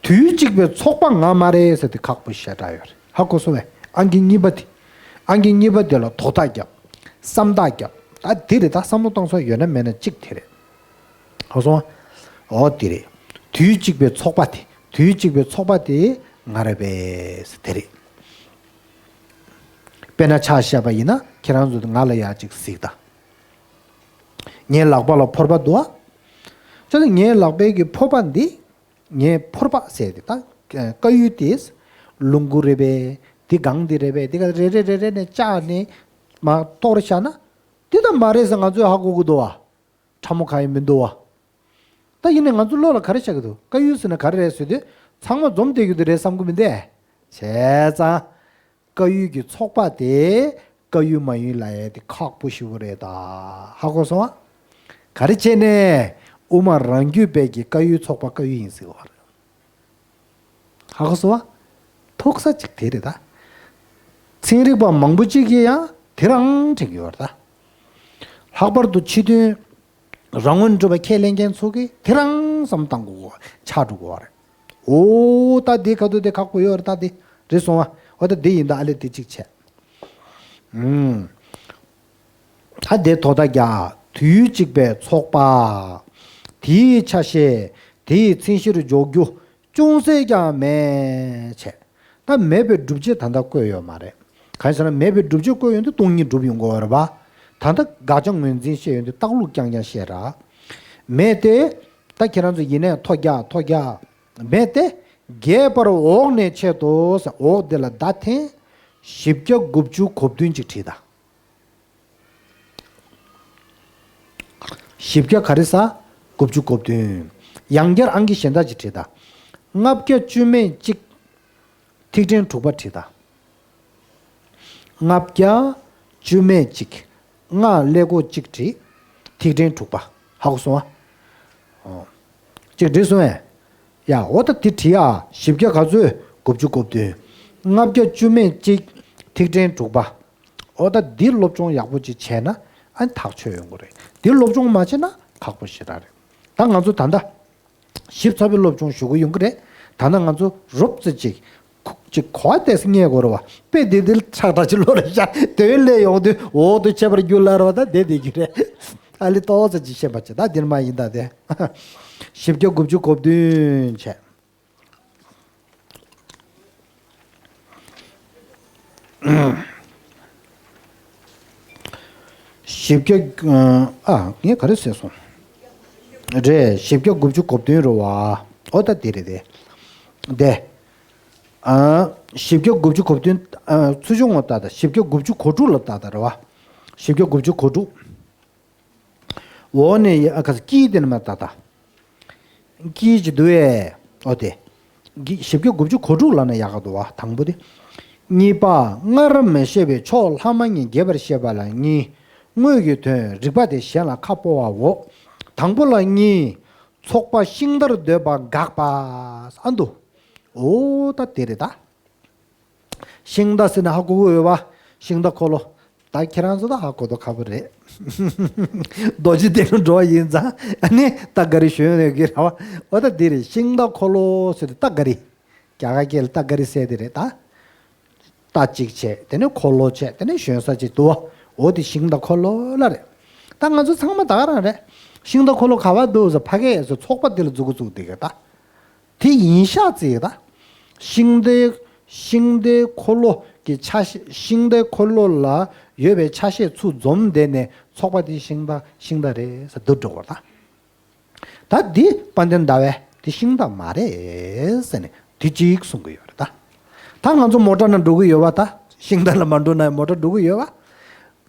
དུས་གཅིག་པའི་ཚོགས་པ་ང་མ་རེད་ཟེར་དེ་ཁག་པོ་ཞེ་དྲག་ཡོད་རེད། ཧ་གོ་སོང་བས། ཨང་ཀི་གཉིས་པ་དེ། ཨང་ཀི་གཉིས་པ་དེ་ལ་དོ་བདག་རྒྱབ། བསམ་བདག་རྒྱབ། ད་དེ་རེད། ད་བསམ་བློ་གཏོང་ས་ཡོད་ན་མེད་ན་གཅིག་དེ་རེད། ཧ་གོ་སོང་བ། འོ་དེ་རེད། དུས་གཅིག་པའི་ཚོགས་པ་དེ། དུས་གཅིག་པའི་ཚོགས་པ་དེ་ང་རེད་པས་དེ་རེད། དཔེར་ན་ཆ་བཞག་པ་ཡིན་ན། ཁྱེད་རང་ཚོ་ང་ལ་ཡག་ཅིག་གཟིགས་དང་། ངའི་ལག་པ་ལ་ཕོར་པ་འདུག་ཨ། ཅག་ངའི་ལག་པའི་གི་ཕོར་པ་འདི་ངའི་ཕོར་པ་ཟེར་དེ། ད་དཀར་ཡོལ་དེ་ལུང་ཁུག་རེད་པས། དེ་སྒང་འདི་རེད་པས། དེ་ག་རེ་རེ་རེ་རེ་ནས་བཅག་ནས་མར་གཏོར་བཞག་ན། དེ་ད་མ་རེད་ཟེར་ང་ཚོས་ཧ་གོ་གི་འདུག་བ། ཕྲ་མོ་གང་ཡང་མི་འདུག་བ། ད་ཡིན་ནའི་ང་ཚོ་བློ་ལ་ག་རེ་ཤར་གི་འདུག། དཀར་ཡོལ་ཟེར་ན་ག་རེ་རེད་ཟེར་དུས་ཚང་མ་འཛོམས་བསྡད་ཀྱི་འདུག་རེད་བསམ་གི་མི་འདུག། བྱས་ཙང་དཀར་ཡོལ་གྱི་ཚོགས་པ་དེ་དཀར་ཡོལ་མ་ཡིན་ལབ་ཡས་དེ་ཁག་པོ་ཞེ་པོ་རེད་ད། ཧ་གོ་སོང་ཨ། ག་རེ་བྱས་ནས་དབུ་མ་རང་རྒྱུད་པའི་གི་དཀར་ཡོལ་ཚོགས་པ་དཀར་ཡོལ་ཡིན་ཟེར་བ་རེད། ཧ་གོ་སོང་བ། ཐུག་ས་གཅིག་དེ་རེད་ད། ཚན་རིག་པ་མང་པོ་གཅིག་གིས་ཡང་དེ་རང་དྲན་གྱི་ཡོད་རེད་ད། ལྷག་པར་དུ་ཕྱི་དོན་རང་ངོས་གྲུབ་པ་ཁས་ལེན་མཁན་ཚོ་གིས་དེ་རང་བསམ་བཏང་དགོས་ཆགས་འགྲོ་གི་ཡོད་རེད། འོ་ད་དེ་ག་དུས་དེ་ཁག་པོ་ཡོད་རེད་ད། དེ་རེད་སོང་བ། འོ་ད་དེ་ཡིན་ད། ཨ་ལས་དེ་གཅིག་བྱས། ཨུམ། ད་དེ་དོ་ད་རྒྱ་དུས་གཅིག་པའི་ཚོགས་པ། དེའི་ཆ་ཤས། དེའི་མཚན་གཞིར་འཇོག་རྒྱུ་ཅུང་ཟད་ཀྱང་མེད་བྱས། ད་མེད་པའི་སྒྲུབ་བྱེད་ད་ལྟ་བཀོད་ཡོད་མ་རེད། གང་ཡིན་ཟེར་ན་མེད་པའི་སྒྲུབ་བྱེད་བཀོད་ཡོང་དུས་སྟོང་ཉིད་འགྲུབ་ཡོང་གི་ཡོད་རེད་པ། ད་ལྟ་དགག་བྱ་ངོས་འཛིན་བཤད་ཡོང་དུས་རྟགས་ལུགས་རྐྱང་རྐྱང་བཤད་ར། མེད་དེ། ད་ཁྱེད་རང་ཚོ་ཡིན་ནའི་ཐོ་རྒྱག་ཐོ་རྒྱག། མེད་དེ། རྒྱས་པར་འོག་ནས་འཆད་དོ་ཟེར། འོག་དེ་ལ་བརྡ་འཐེན། བཞི་བརྒྱ་དགུ་བཅུ་གོ་བདུན་ཅིག་བྲིས་དང་། བཞི་བརྒྱ་ག་རེ་ཟ། དགུ་བཅུ་གོ་བདུན། ཡང་བསྐྱར་ཨང་ཀི་གཞན་དག་ཅིག་བྲིས་དང་། ལྔ་བརྒྱ་བཅུ་མེད་གཅིག། ཐིག་ཕྲེང་དྲུག་པ་བྲིས་དང་། ལྔ་བརྒྱ་བཅུ་མེད་གཅིག། ལྔ་ཀླད་ཀོར་གཅིག་བྲིས། ཐིག་ཕྲེང་དྲུག་པ། ཧ་གོ་སོང་ཨ། ཨོ། གཅིག་བྲིས་སོང་ཨེ། ཡ་འོ་ད་དེ་བྲིས་ཨ། བཞི་བརྒྱ་ག་ཚོད། དགུ་བཅུ་གོ་བདུན། ལྔ་བརྒྱ་བཅུ་མེད་གཅིག། ཐིག་ཕྲེང་དྲུག་པ། འོ་ད་འདི་སློབ་སྦྱོང་ཡག་པོ་ཅིག་བྱས་ན་ཨ་ནི་ཐག་ཆོད་ཡོང་གི་རེད། འདི་སློབ་སྦྱོང་མ་བྱས་ན་ཁག་པོ་ཞེ་དྲག་རེད། ད་ང་ཚོ་ད་ལྟ་ཞིབ་ཚགས་པའི་སློབ་སྦྱོང་ཞུ་གི་ཡོང་གི་རེད། ད་ལྟ་ང་ཚོ་རོབ་ཙམ་ཅིག་ཁུག་ཅིག་གོ་བ་ཏོག་ཙམ་རྙེད་དགོས་རེད་བ། དཔེ་འདི་འདི་ཁྲག་ཁྲག་ཅིག་བློ་ལ་ཤར། དོན་སླེབས་ཡོང་དུས་འོག་ཏུ་ཁྱད་པར་རྒྱུ་ལ་རེད་བ། ད་བསྡད་བསྡད་རྒྱུ་རེད། ཨ་ལི་ཏོག་ཙམ་ཅིག་ཤེས་པ་བྱེད། ད་འདིར་མ་ཡིན་ད་དེ། བཞི་བརྒྱ་དགུ་བཅུ་གོ་བདུན་བྱས། བཞི་བརྒྱ། ཨ། ངས་ག་རེ་ཟེར་སོང་། རེད། བཞི་བརྒྱ་དགུ་བཅུ་གོ་བདུན་རེད་བ། ཨོ་ད་དེ་རེད་དེ། དེ། ཨ། བཞི་བརྒྱ་དགུ་བཅུ་གོ་བདུན། ཨ། ཚུར་བྱུང་ངོ་ལྟ་ད། བཞི་བརྒྱ་དགུ་བཅུ་གོ་དྲུག་ལ་ལྟ་ད་རེད་བ། བཞི་བརྒྱ་དགུ་བཅུ་གོ་དྲུག། འོ་ནས་ཡ། ཨ། ག་ས་དཀྱིལ་དེ་ནས་མར་ལྟ་ད། དཀྱིལ་གྱི་འདུག་ཨེ། ཨོ་དེ། བཞི་བརྒྱ་དགུ་བཅུ་གོ་དྲུག་ལ་ན་ཡག་ག་འདུག་བ། དང་པོ་དེ། གཉིས་པ། སྔར་མི་བཤད་པའི་ཕྱོགས་ལྷག་མ་གཉིས་རྒྱས་པར་བཤད་པ་ལ་གཉིས། དངོས་ཀྱི་དོན་རིགས་པ་དེ་གཞན་ལ་ཁ་སྤོ་བའོ། དང་པོ་ལ་གཉིས། ཚོགས་པ་ཤིང་རྟར་འདོད་པ་དགག་པ། ཨ་འདུག། ཨོ་ད་དེ་རེད་ད། ཤིང་རྟ་ཟེར་ན་ཧ་གོ་གི་ཡོད་པ། ཤིང་རྟ་འཁོར་ལོ། ད་ཁྱེད་རང་ཚོ་ད་ཧ་གོ་མདོག་ཁ་པོ་རེད། རྡོ་རྗེ་གདན་ལ་འགྲོ་བ་ཡིན་ཙང་ཨ་ནི་རྟ་ག་རི་ཞོན་ཡོད་ཀྱི་རེད་བ། འོ་ད་འདི་རེད། ཤིང་རྟ་འཁོར་ལོ་ཟེར་དུས་རྟ་ག་རི། རྒྱ་གར་སྐད་ལ་རྟ་ག་རི་ཟེར་དེ་རེད་ད། རྟ་གཅིག་བྱས། དེ་ནས་འཁོར་ལོ་བྱས། དེ་ནས་ཞོན་ས་གཅིག་འདུག་བ། འོ་དེ་ཤིང་རྟ་འཁོར་ལོ་ལབ་རེད། ད་ང་ཚོ་ཚང་མ་ད་ག་རང་རེད། ཤིང་རྟ་འཁོར་ལོ་ག་བ་འདུག་ཟེར། ཕ་གིའི་ཚོགས་པ་དེ་ལ་མཛུབ་གུ་བཙུགས་བསྡད་ཀྱི་ད། དེ་ཡིན་ཤག་ཅེས་ད། ཤིང་རྟའི་ཤིང་རྟའི་འཁོར་ལོ་གི་ཆ་ཤས། ཤིང་རྟའི་འཁོར་ལོ་ལ་ཡོད་པའི་ཆ་ཤས་ཚུར་འཛོམས་བསྡད་ནས་ཚོགས་པ་དེ་ཤིང་རྟ་ཤིང་རྟ་རེད་ཟེར་བསྡུ་འགྲོ་བ་ད། ད་འདི་དཔལ་ལྡན་ཟླ་བས་འདི་ཤིང་རྟ་མ་རེད་ཟེར་ནས་དེ་གཅིག་གསུང་གི་ཡོད་རེད་ད། ད་ང་ཚོ་མོ་ཊ་ནང་འགྲོ་གི་ཡོད་པ། ད་ཤིང་རྟ་ལ་མ་འགྲོ་ན་མོ་ཊ་འགྲོ་གི་ཡོད་པ།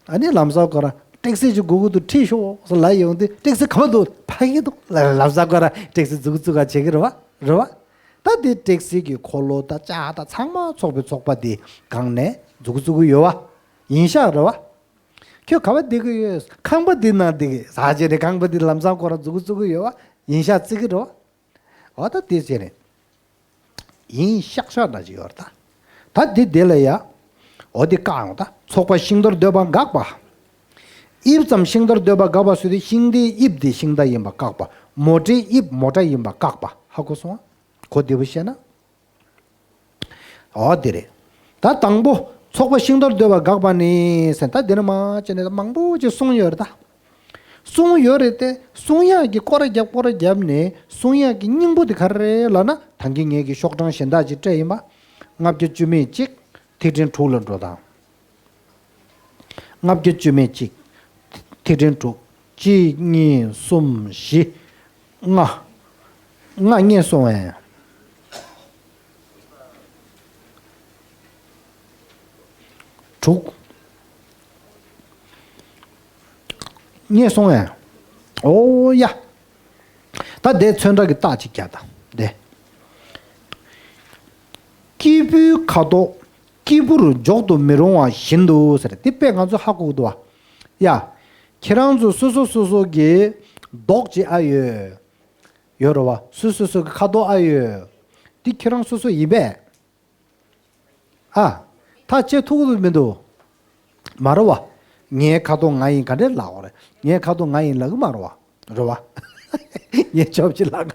ཨ་ནི་ལམ་སང་ཁོ་རང་ཊེག་སི་ཅིག་སྒུག་གི་འདུག་ཁྲིད་ཤོག་ཟེར་ལབ་ཡོང་དུས། ཊེག་སི་ག་པར་འདུག་ཕ་གི་འདུག་ལབ། ལམ་སང་ཁོ་རང་ཊེག་སི་མཛུབ་གུ་བཙུགས་ག་བྱེད་ཀྱི་རེད་བ། རེད་བ། ད་དེ་ཊེག་སི་གི་འཁོར་ལོ་དང་ལྕགས་དང་ཚང་མ་ཚོགས་པའི་ཚོགས་པ་དེ་སྒང་ནས་མཛུབ་གུ་བཙུགས་ཀྱི་ཡོད་བ། ཡིན་ཤག་རེད་བ། ཁྱོད་ག་པར་བསྡད་ཀྱི་ཡོད། ཁང་པ་འདི་ནང་བསྡད་ཀྱི་ཟ་བྱས་ནས། ཁང་པ་འདི་ལམ་སང་ཁོ་རང་མཛུབ་གུ་བཙུགས་ཀྱི་ཡོད་བ། ཡིན་ཤག་བརྩི་གི་རེད་བ། འོ་ད་དེ་བྱས་ནས་ཡིན་ཤག་ཤག་འདྲ་ཅིག་ཡོད་རེད་ད། ད་འདི་འདི་ལ་ཡ། འོ་འདི་བཀག་ཡོང་ད། ཚོགས་པ་ཤིང་རྟར་འདོད་པ་དགག་པ། དབྱིབས་ཙམ་ཤིང་རྟར་འདོད་པ་དགག་པ་ཟེར་དུས། ཤིང་རྟའི་དབྱིབས་འདི་ཤིང་རྟ་ཡིན་པ་བཀག་པ། མོ་ཊའི་དབྱིབས་མོ་ཊ་ཡིན་པ་བཀག་པ། ཧ་གོ་སོང་ང་། གོ་བདེ་པོ་བཤད་ན། འོ་དེ་རེད། ད་དང་པོ་ཚོགས་པ་ཤིང་རྟར་འདོད་པ་དགག་པ་ནི་ཟེར། ད་འདི་ནས་མར་བྱས་ནས་མང་པོ་ཅིག་གསུངས་ཡོད་རེད་ད། གསུངས་ཡོད་རེད་དེ། གསུང་ཡག་གི་སྐོར་ར་རྒྱབ་སྐོར་ར་རྒྱབ་ནས། གསུང་ཡག་གི་སྙིང་པོ་དེ་ག་རེ་རེད་ལབ་ན། ད་གིན་ངས་ཀྱི་ཤོག་གྲངས་གཞན་དག་ཅིག་སྤྲད་ཡིན་པ། ལྔ་བརྒྱ་བཅུ་མེད་གཅིག་ཐིག་ཕྲེང་དྲུག་ལ་འགྲོ་དང་། ལྔ་བརྒྱ་བཅུ་མེད་གཅིག་ཐིག་ཕྲེང་དྲུག་གཅིག་གཉིས། གསུམ། བཞི། ལྔ། ལྔ་རྙེད་སོང་ངས། དྲུག་རྙེད་སོང་ངས། འོ་ཡ། ད་དེ་ཚོན་ཁྲ་གི་རྟགས་ཅིག་རྒྱག་དང་དེ། སྐྱེས་བུའི་ཁ་དོག་སྐྱེས་བུར་འཇོག་ཏུ་མི་རུང་བ་བཞིན་དུ་ཟེར། དེ་དཔེ་ང་ཚོ་ཧ་གོ་གི་འདུག་བ། ཡ། ཁྱེད་རང་ཚོ་སོ་སོ་སོ་སོ་གི་མདོག་ཅིག་ཨ་ཡོད། ཡོད་རེད་བ། སོ་སོ་སོ་གི་ཁ་དོག་ཨ་ཡོད། འདི་ཁྱེད་རང་སོ་སོ་ཡིན་པས། ཨ། ཐག་བཅད་ཐུབ་ཀྱི་མི་འདུག་མ་རེད་བ། ངའི་ཁ་དོག་ང་ཡིན། ག་འདྲས་ལབ་དགོས་རེད། ངའི་ཁ་དོག་ང་ཡིན་ལབ་ཀྱི་མ་རེད་བ། རེད་བ། ངས་ཆོབ་ཅིག་ལབ་ག་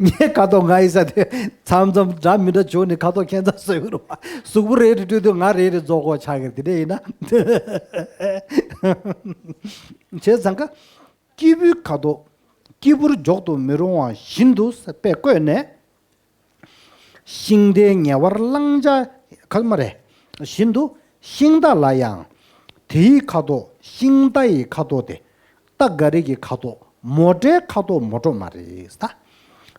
ངའི་ཁ་དོག་ང་ཡིན་ཟེར་དུས་མཚམས་མཚམས་འདྲ་མི་འདྲ་བྱུང་ནས་ཁ་དོག་ཁྱད་མཚར་བཟོ་གི་རེད་བ། གཟུགས་པོ་རེ་རེ་སྤྲུལ་དུས་ང་རེ་རེ་རྫོགས་དགོས་ཆགས་ཀྱི་རེད། དེ་འདྲས་ཡིན་ན། བྱས་ཙང་ཀ་སྐྱེས་བུའི་ཁ་དོག་སྐྱེས་བུར་འཇོག་ཏུ་མི་རུང་བ་བཞིན་དུ་ཟེར་དཔེ་བཀོད་ནས། ཤིང་རྟའི་ཉེ་བར་བླང་བྱ་ཁ་མ་རེད། བཞིན་དུ་ཤིང་རྟ་ལ་ཡང་དེའི་ཁ་དོག་ཤིང་རྟ་ཡི་ཁ་དོག་སྟེ། རྟ་ག་རི་གི་ཁ་དོག་མོ་ཊའི་ཁ་དོག་མོ་ཊ་མ་རེད་ད།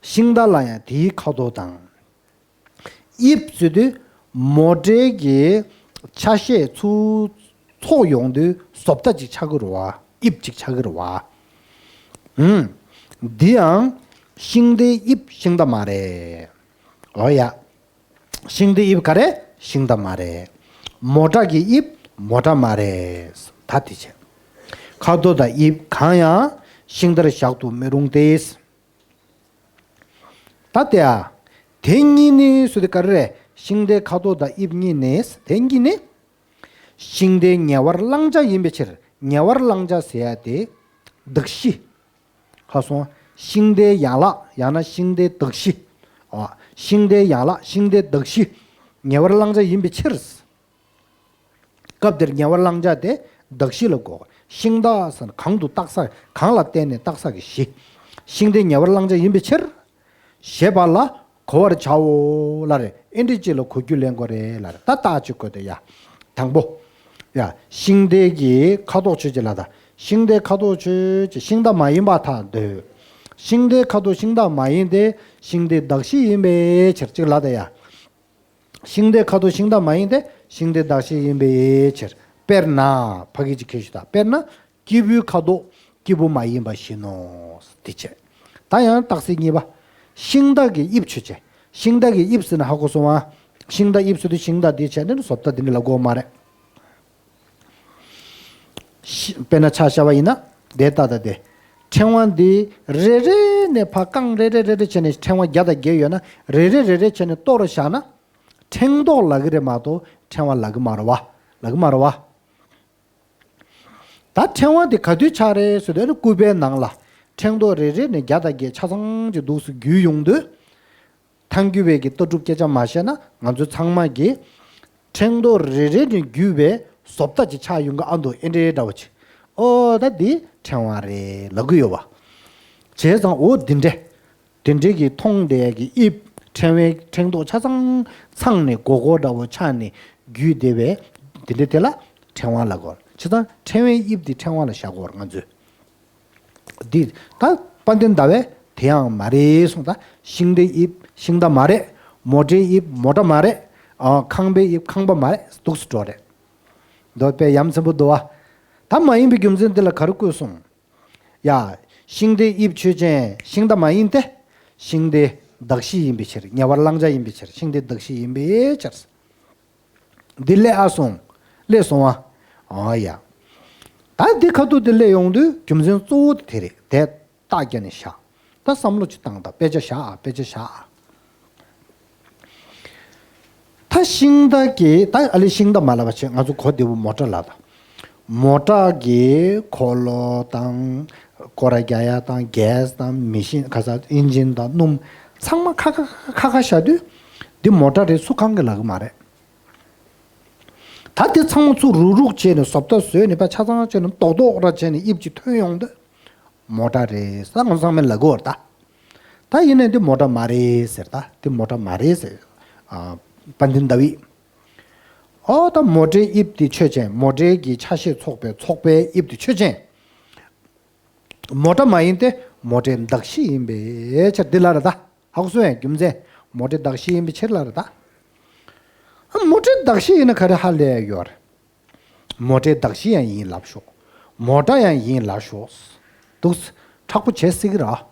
ཤིང་རྟ་ལ་ཡང་དེའི་ཁ་དོག་དང་། དབྱིབས་ཟེར་དུས་མོ་ཊའི་གི་ཆ་ཤས་ཚུར་ཚོགས་ཡོང་དུས་བཟོ་ལྟ་ཅིག་ཆགས་ཀྱི་རེད་བ། དབྱིབས་ཅིག་ཆགས་ཀྱི་རེད་བ། ཧུམ། འདི་ཡང་ཤིང་རྟའི་དབྱིབས་ཤིང་རྟ་མ་རེད། འོ་ཡ། ཤིང་རྟའི་དབྱིབས་ག་རེ། ཤིང་རྟ་མ་རེད། མོ་ཊ་གི་དབྱིབས་མོ་ཊ་མ་རེད། ད་དེ་བྱས། ཁ་དོག་དང་དབྱིབས་གང་ཡང་ཤིང་རྟར་བཞག་ཏུ་མི་རུང་སྟེ། ད་དེ་ཨ། དེ་གཉིས་ནི་ཟེར་དུས་ག་རེ་རེད། ཤིང་རྟའི་ཁ་དོག་དང་དབྱིབས་གཉིས་ནི། དེ་གཉིས་ནི། ཤིང་རྟའི་ཉེ་བར་བླང་བྱ་ཡིན་པའི་ཕྱིར། ཉེ་བར་བླང་བྱ་ཟེར་ཡ་དེ། གདགས་གཞི། ཧ་སོང་། ཤིང་རྟའི་ཡན་ལག་ཡང་ན་ཤིང་རྟའི་གདགས་གཞི། ཨ། ཤིང་རྟའི་ཡན་ལག་ཤིང་རྟའི་གདགས་གཞི། ཉེ་བར་བླང་བྱ་ཡིན་པའི་ཕྱིར། སྐབས་འདིར་ཉེ་བར་བླང་བྱ་དེ་གདགས་གཞི་ལ་གོ། ཤིང་རྟ་ཟེར་ན་གང་དུ་བཏགས་ས། གང་ལ་བརྟེན་ནས་བཏགས་ས་གི་གཞི། ཤིང་རྟའི་ཉེ་བར་བླང་བྱ་ཡིན་པའི་ཕྱིར། ཞེས་པ་ལ་གོ་བར་བྱའོ་ལབ་རེད། ཨེ་འདྲ་ཅིག་ལ་གོ་རྒྱུ་ལེན་དགོས་རེད་ལབ་རེད། ད་རྟགས་ཅིག་བཀོད་དེ་ཡ། དང་པོ། ཡ། ཤིང་རྟའི་གི་ཁ་དོག་ཆོས་ཅན་ལ་ད། ཤིང་རྟའི་ཁ་དོག་ཆོས་ཅན་ཤིང་རྟ་མ་ཡིན་པར་ཐལ་འདོད། ཤིང་རྟའི་ཁ་དོག་ཤིང་རྟ་མ་ཡིན་ཏེ། ཤིང་རྟའི་གདགས་གཞི་ཡིན་པའི་ཕྱིར་ཅིག་ལབ་ད་ཡ། ཤིང་རྟའི་ཁ་དོག་ཤིང་རྟ་མ་ཡིན་ཏེ། ཤིང་རྟའི་གདགས་གཞི་ཡིན་པའི་ཕྱིར། དཔེར་ན། ཕ་གི་ཅིག་ཁྱེར་ཞུ་དང་། དཔེར་ན། སྐྱེས་བུའི་ཁ་དོག་སྐྱེས་བུ་མ་ཡིན་པ་བཞིན་ནོ། དེ་བྱས། ད་ཡང་རྟགས་གསལ་གཉིས་པ། ཤིང་རྟ་གི་དབྱིབས་ཆོས་ཅན། ཤིང་རྟ་གི་དབྱིབས་ཟེར་ན་ཧ་གོ་སོང་ང་། ཤིང་རྟ་དབྱིབས་ཟེར་དུས་ཤིང་རྟ་དེ་བྱས་ནས་བཟོ་ལྟ་དེ་འདྲ་ལབ་དགོས་མ་རེད། ཤི། དཔེར་ན་ཆ་བཞག་པ་ཡིན་ན། དེ་ལྟ་ད་དེ། ཕྲེང་བ་འདི་རེ་རེ་ནས་ཕར་རྐང་རེ་རེ་རེ་རེ་བྱས་ནས། ཕྲེང་བ་བརྒྱ་དང་བརྒྱད་ཡོད་ན། རེ་རེ་རེ་རེ་བྱས་ནས་གཏོར་བཞག་ན། ཕྲེང་རྡོག་ལབ་ཀྱི་རེད་མ་གཏོགས་ཕྲེང་བ་ལབ་ཀྱི་མ་རེད་བ། ལབ་ཀྱི་མ་རེད་བ། ད་ཕྲེང་བ་དེ་ག་དུས་ཆགས་རེད་ཟེར་དུས་ནི། སྐུད་པའི་ནང་ལ་ཕྲེང་རྡོག་རེ་རེ་ནས་བརྒྱ་དང་བརྒྱད་ཆ་ཚང་ཅིག་འདུག་སེ་རྒྱུ་ཡོང་དུས། ཐལ་འགྱུར་བའི་གི་ལྟ་གྲུབ་སྐད་ཆ་མ་བཤད་ན། ང་ཚོ་ཚང་མ་གི་ ཕྲེང་རྡོག་རེ་རེ་ནས་བརྒྱུས་པའི་བཟོ་ལྟ་ཅིག་ཆགས་ཡོང་གི་ཨ་འདུག་ཨེ་འདྲའི་འདྲ་བོ་ཅིག་ཨོ་ད་འདི་ཕྲེང་བ་རེད་ལབ་གི་ཡོད་པ། བྱས་ཙང་འོ་འདི་འདྲས། དེ་འདྲའི་གི་མཐོང་བསྡད་ཀྱི་དབྱིབས་ཕྲེང་བའི་ཕྲེང་རྡོག་ཆ་ཚང་ཚང་ནས་སྒོར་སྒོར་འདྲ་བོ་ཆགས་ནས་རྒྱུད་སྡེ་བའི་དེ་འདྲའི་དེ་ལ་ཕྲེང་བ་ལབ་དགོས། བྱས་ཙང་ཕྲེང་བའི་དབྱིབས་དེ་ཕྲེང་བ་ལ་བཞག་དགོས་ང་ཚོས། འདི་ད་དཔལ་ལྡན་ཟླ་བས་དེ་ཡང་མ་རེད་གསུངས། ད་ཤིང་རྟའི་དབྱིབས་ཤིང་རྟ་མ་རེད། མོ་ཊའི་དབྱིབས་མོ་ཊ་མ་རེད། ཨ་ཁང་པའི་དབྱིབས་ཁང་པ་མ་རེད། འདུག་སེ་འགྲོ་རེད། འདོད་པའི་ཡ་མཚན་པོ་འདུག་བ། ད་མ་ཡིན་པའི་རྒྱུ་མཚན་འདི་ལ་ག་རེ་བཀོད་སོང་། ཡ། ཤིང་རྟའི་དབྱིབས་ཆོས་ཅན། ཤིང་རྟ་མ་ཡིན་ཏེ། ཤིང་རྟའི་གདགས་གཞི་ཡིན་པའི་ཕྱིར། ཉེ་བར་བླང་བྱ་ཡིན་པའི་ཕྱིར། ཤིང་རྟའི་གདགས་གཞི་ཡིན་པའི་ཕྱིར། འདི་སླེབས་ཨ་སོང་། སླེབས་སོང་ཨ། ཨ་ཡ། ད་འདི་ཁ་ཐུག་འདི་སླེབས་ཡོང་དུས་རྒྱུ་མཚན་གཙོ་བོ་དེ་དེ་རེད་དེ། རྟགས་བརྒྱབ་ནས་བཞག་ད་བསམ་བློ་ཅིག་བཏང་དང་། དཔེ་ཆ་བཞག་ཨ། དཔེ་ཆ་བཞག་ཨ། ད་ཤིང་རྟ་གི་ད་ཨ་ལེ་ཤིང་རྟ་མ་ལབ་པ་བྱས། ང་ཚོ་གོ་བདེ་པོ་མོ་ཊ་ལབ་དང་། མོ་ཊ་གི་འཁོར་ལོ་དང་སྐོར་ར་རྒྱག་ཡ་དང་། གེ་སི་དང་མེ་ཤིན་ག་ས་ཨིན་ཇིན་དང་སྣུམ་ཚང་མ་ཁ་ཁ་ཁ་ཁ་བཞག་དུས་འདི་མོ་ཊ་རེད། སུ་གང་གིས་ལབ་གི་མ་རེད། ད་དེ་ཚང་མ་ཚུར་རུག་རུག་བྱས་ནས་བཟོ་ལྟ་བཟོས་ནས་པ་ཆ་ཚང་བྱས་ནས་རྡོག་རྡོག་ར་བྱས་ནས་དབྱིབས་ཅིག་ཐོན་ཡོང་དུས། མོ་ཊ་རེད་ཟེར་ང་ཚང་མས་ལབ་གི་ཡོད་རེད་ད། ད་ཡིན་ནའི་འདི་མོ་ཊ་མ་རེད་ཟེར། ད་འདི་མོ་ཊ་མ་རེད་ཟེར། ཨ། དཔལ་ལྡན་ཟླ་བས། ཨོ་ད་མོ་ཊའི་དབྱིབས་དེ་ཆོས་ཅན། མོ་ཊའི་གི་ཆ་ཤས་ཚོགས་པའི་ཚོགས་པའི་དབྱིབས་དེ་ཆོས་ཅན། མོ་ཊ་མ་ཡིན་ཏེ་མོ་ཊའི་གདགས་གཞི་ཡིན་པའི་ཕྱིར། འདི་ལ་རེད་ད། ཧ་གོ་སོང་ངས་རྒྱུ་མཚན། མོ་ཊའི་གདགས་གཞི་ཡིན་པའི་ཕྱིར་ལ་རེད་ད། ཨ་མོ་ཊའི་གདགས་གཞི་ཡིན་ན་ག་རེ་ཧ་ལས་ཡོད་རེད། མོ་ཊའི་གདགས་གཞི་ཡང་ཡིན་ལབ་ཤོག་མོ་ཊ་ཡང་ཡིན་ལབ་ཤོག་འདུག་སེ་མཁྲེགས་པོ་བྱེད་སྲིད་ཀྱི་རེད།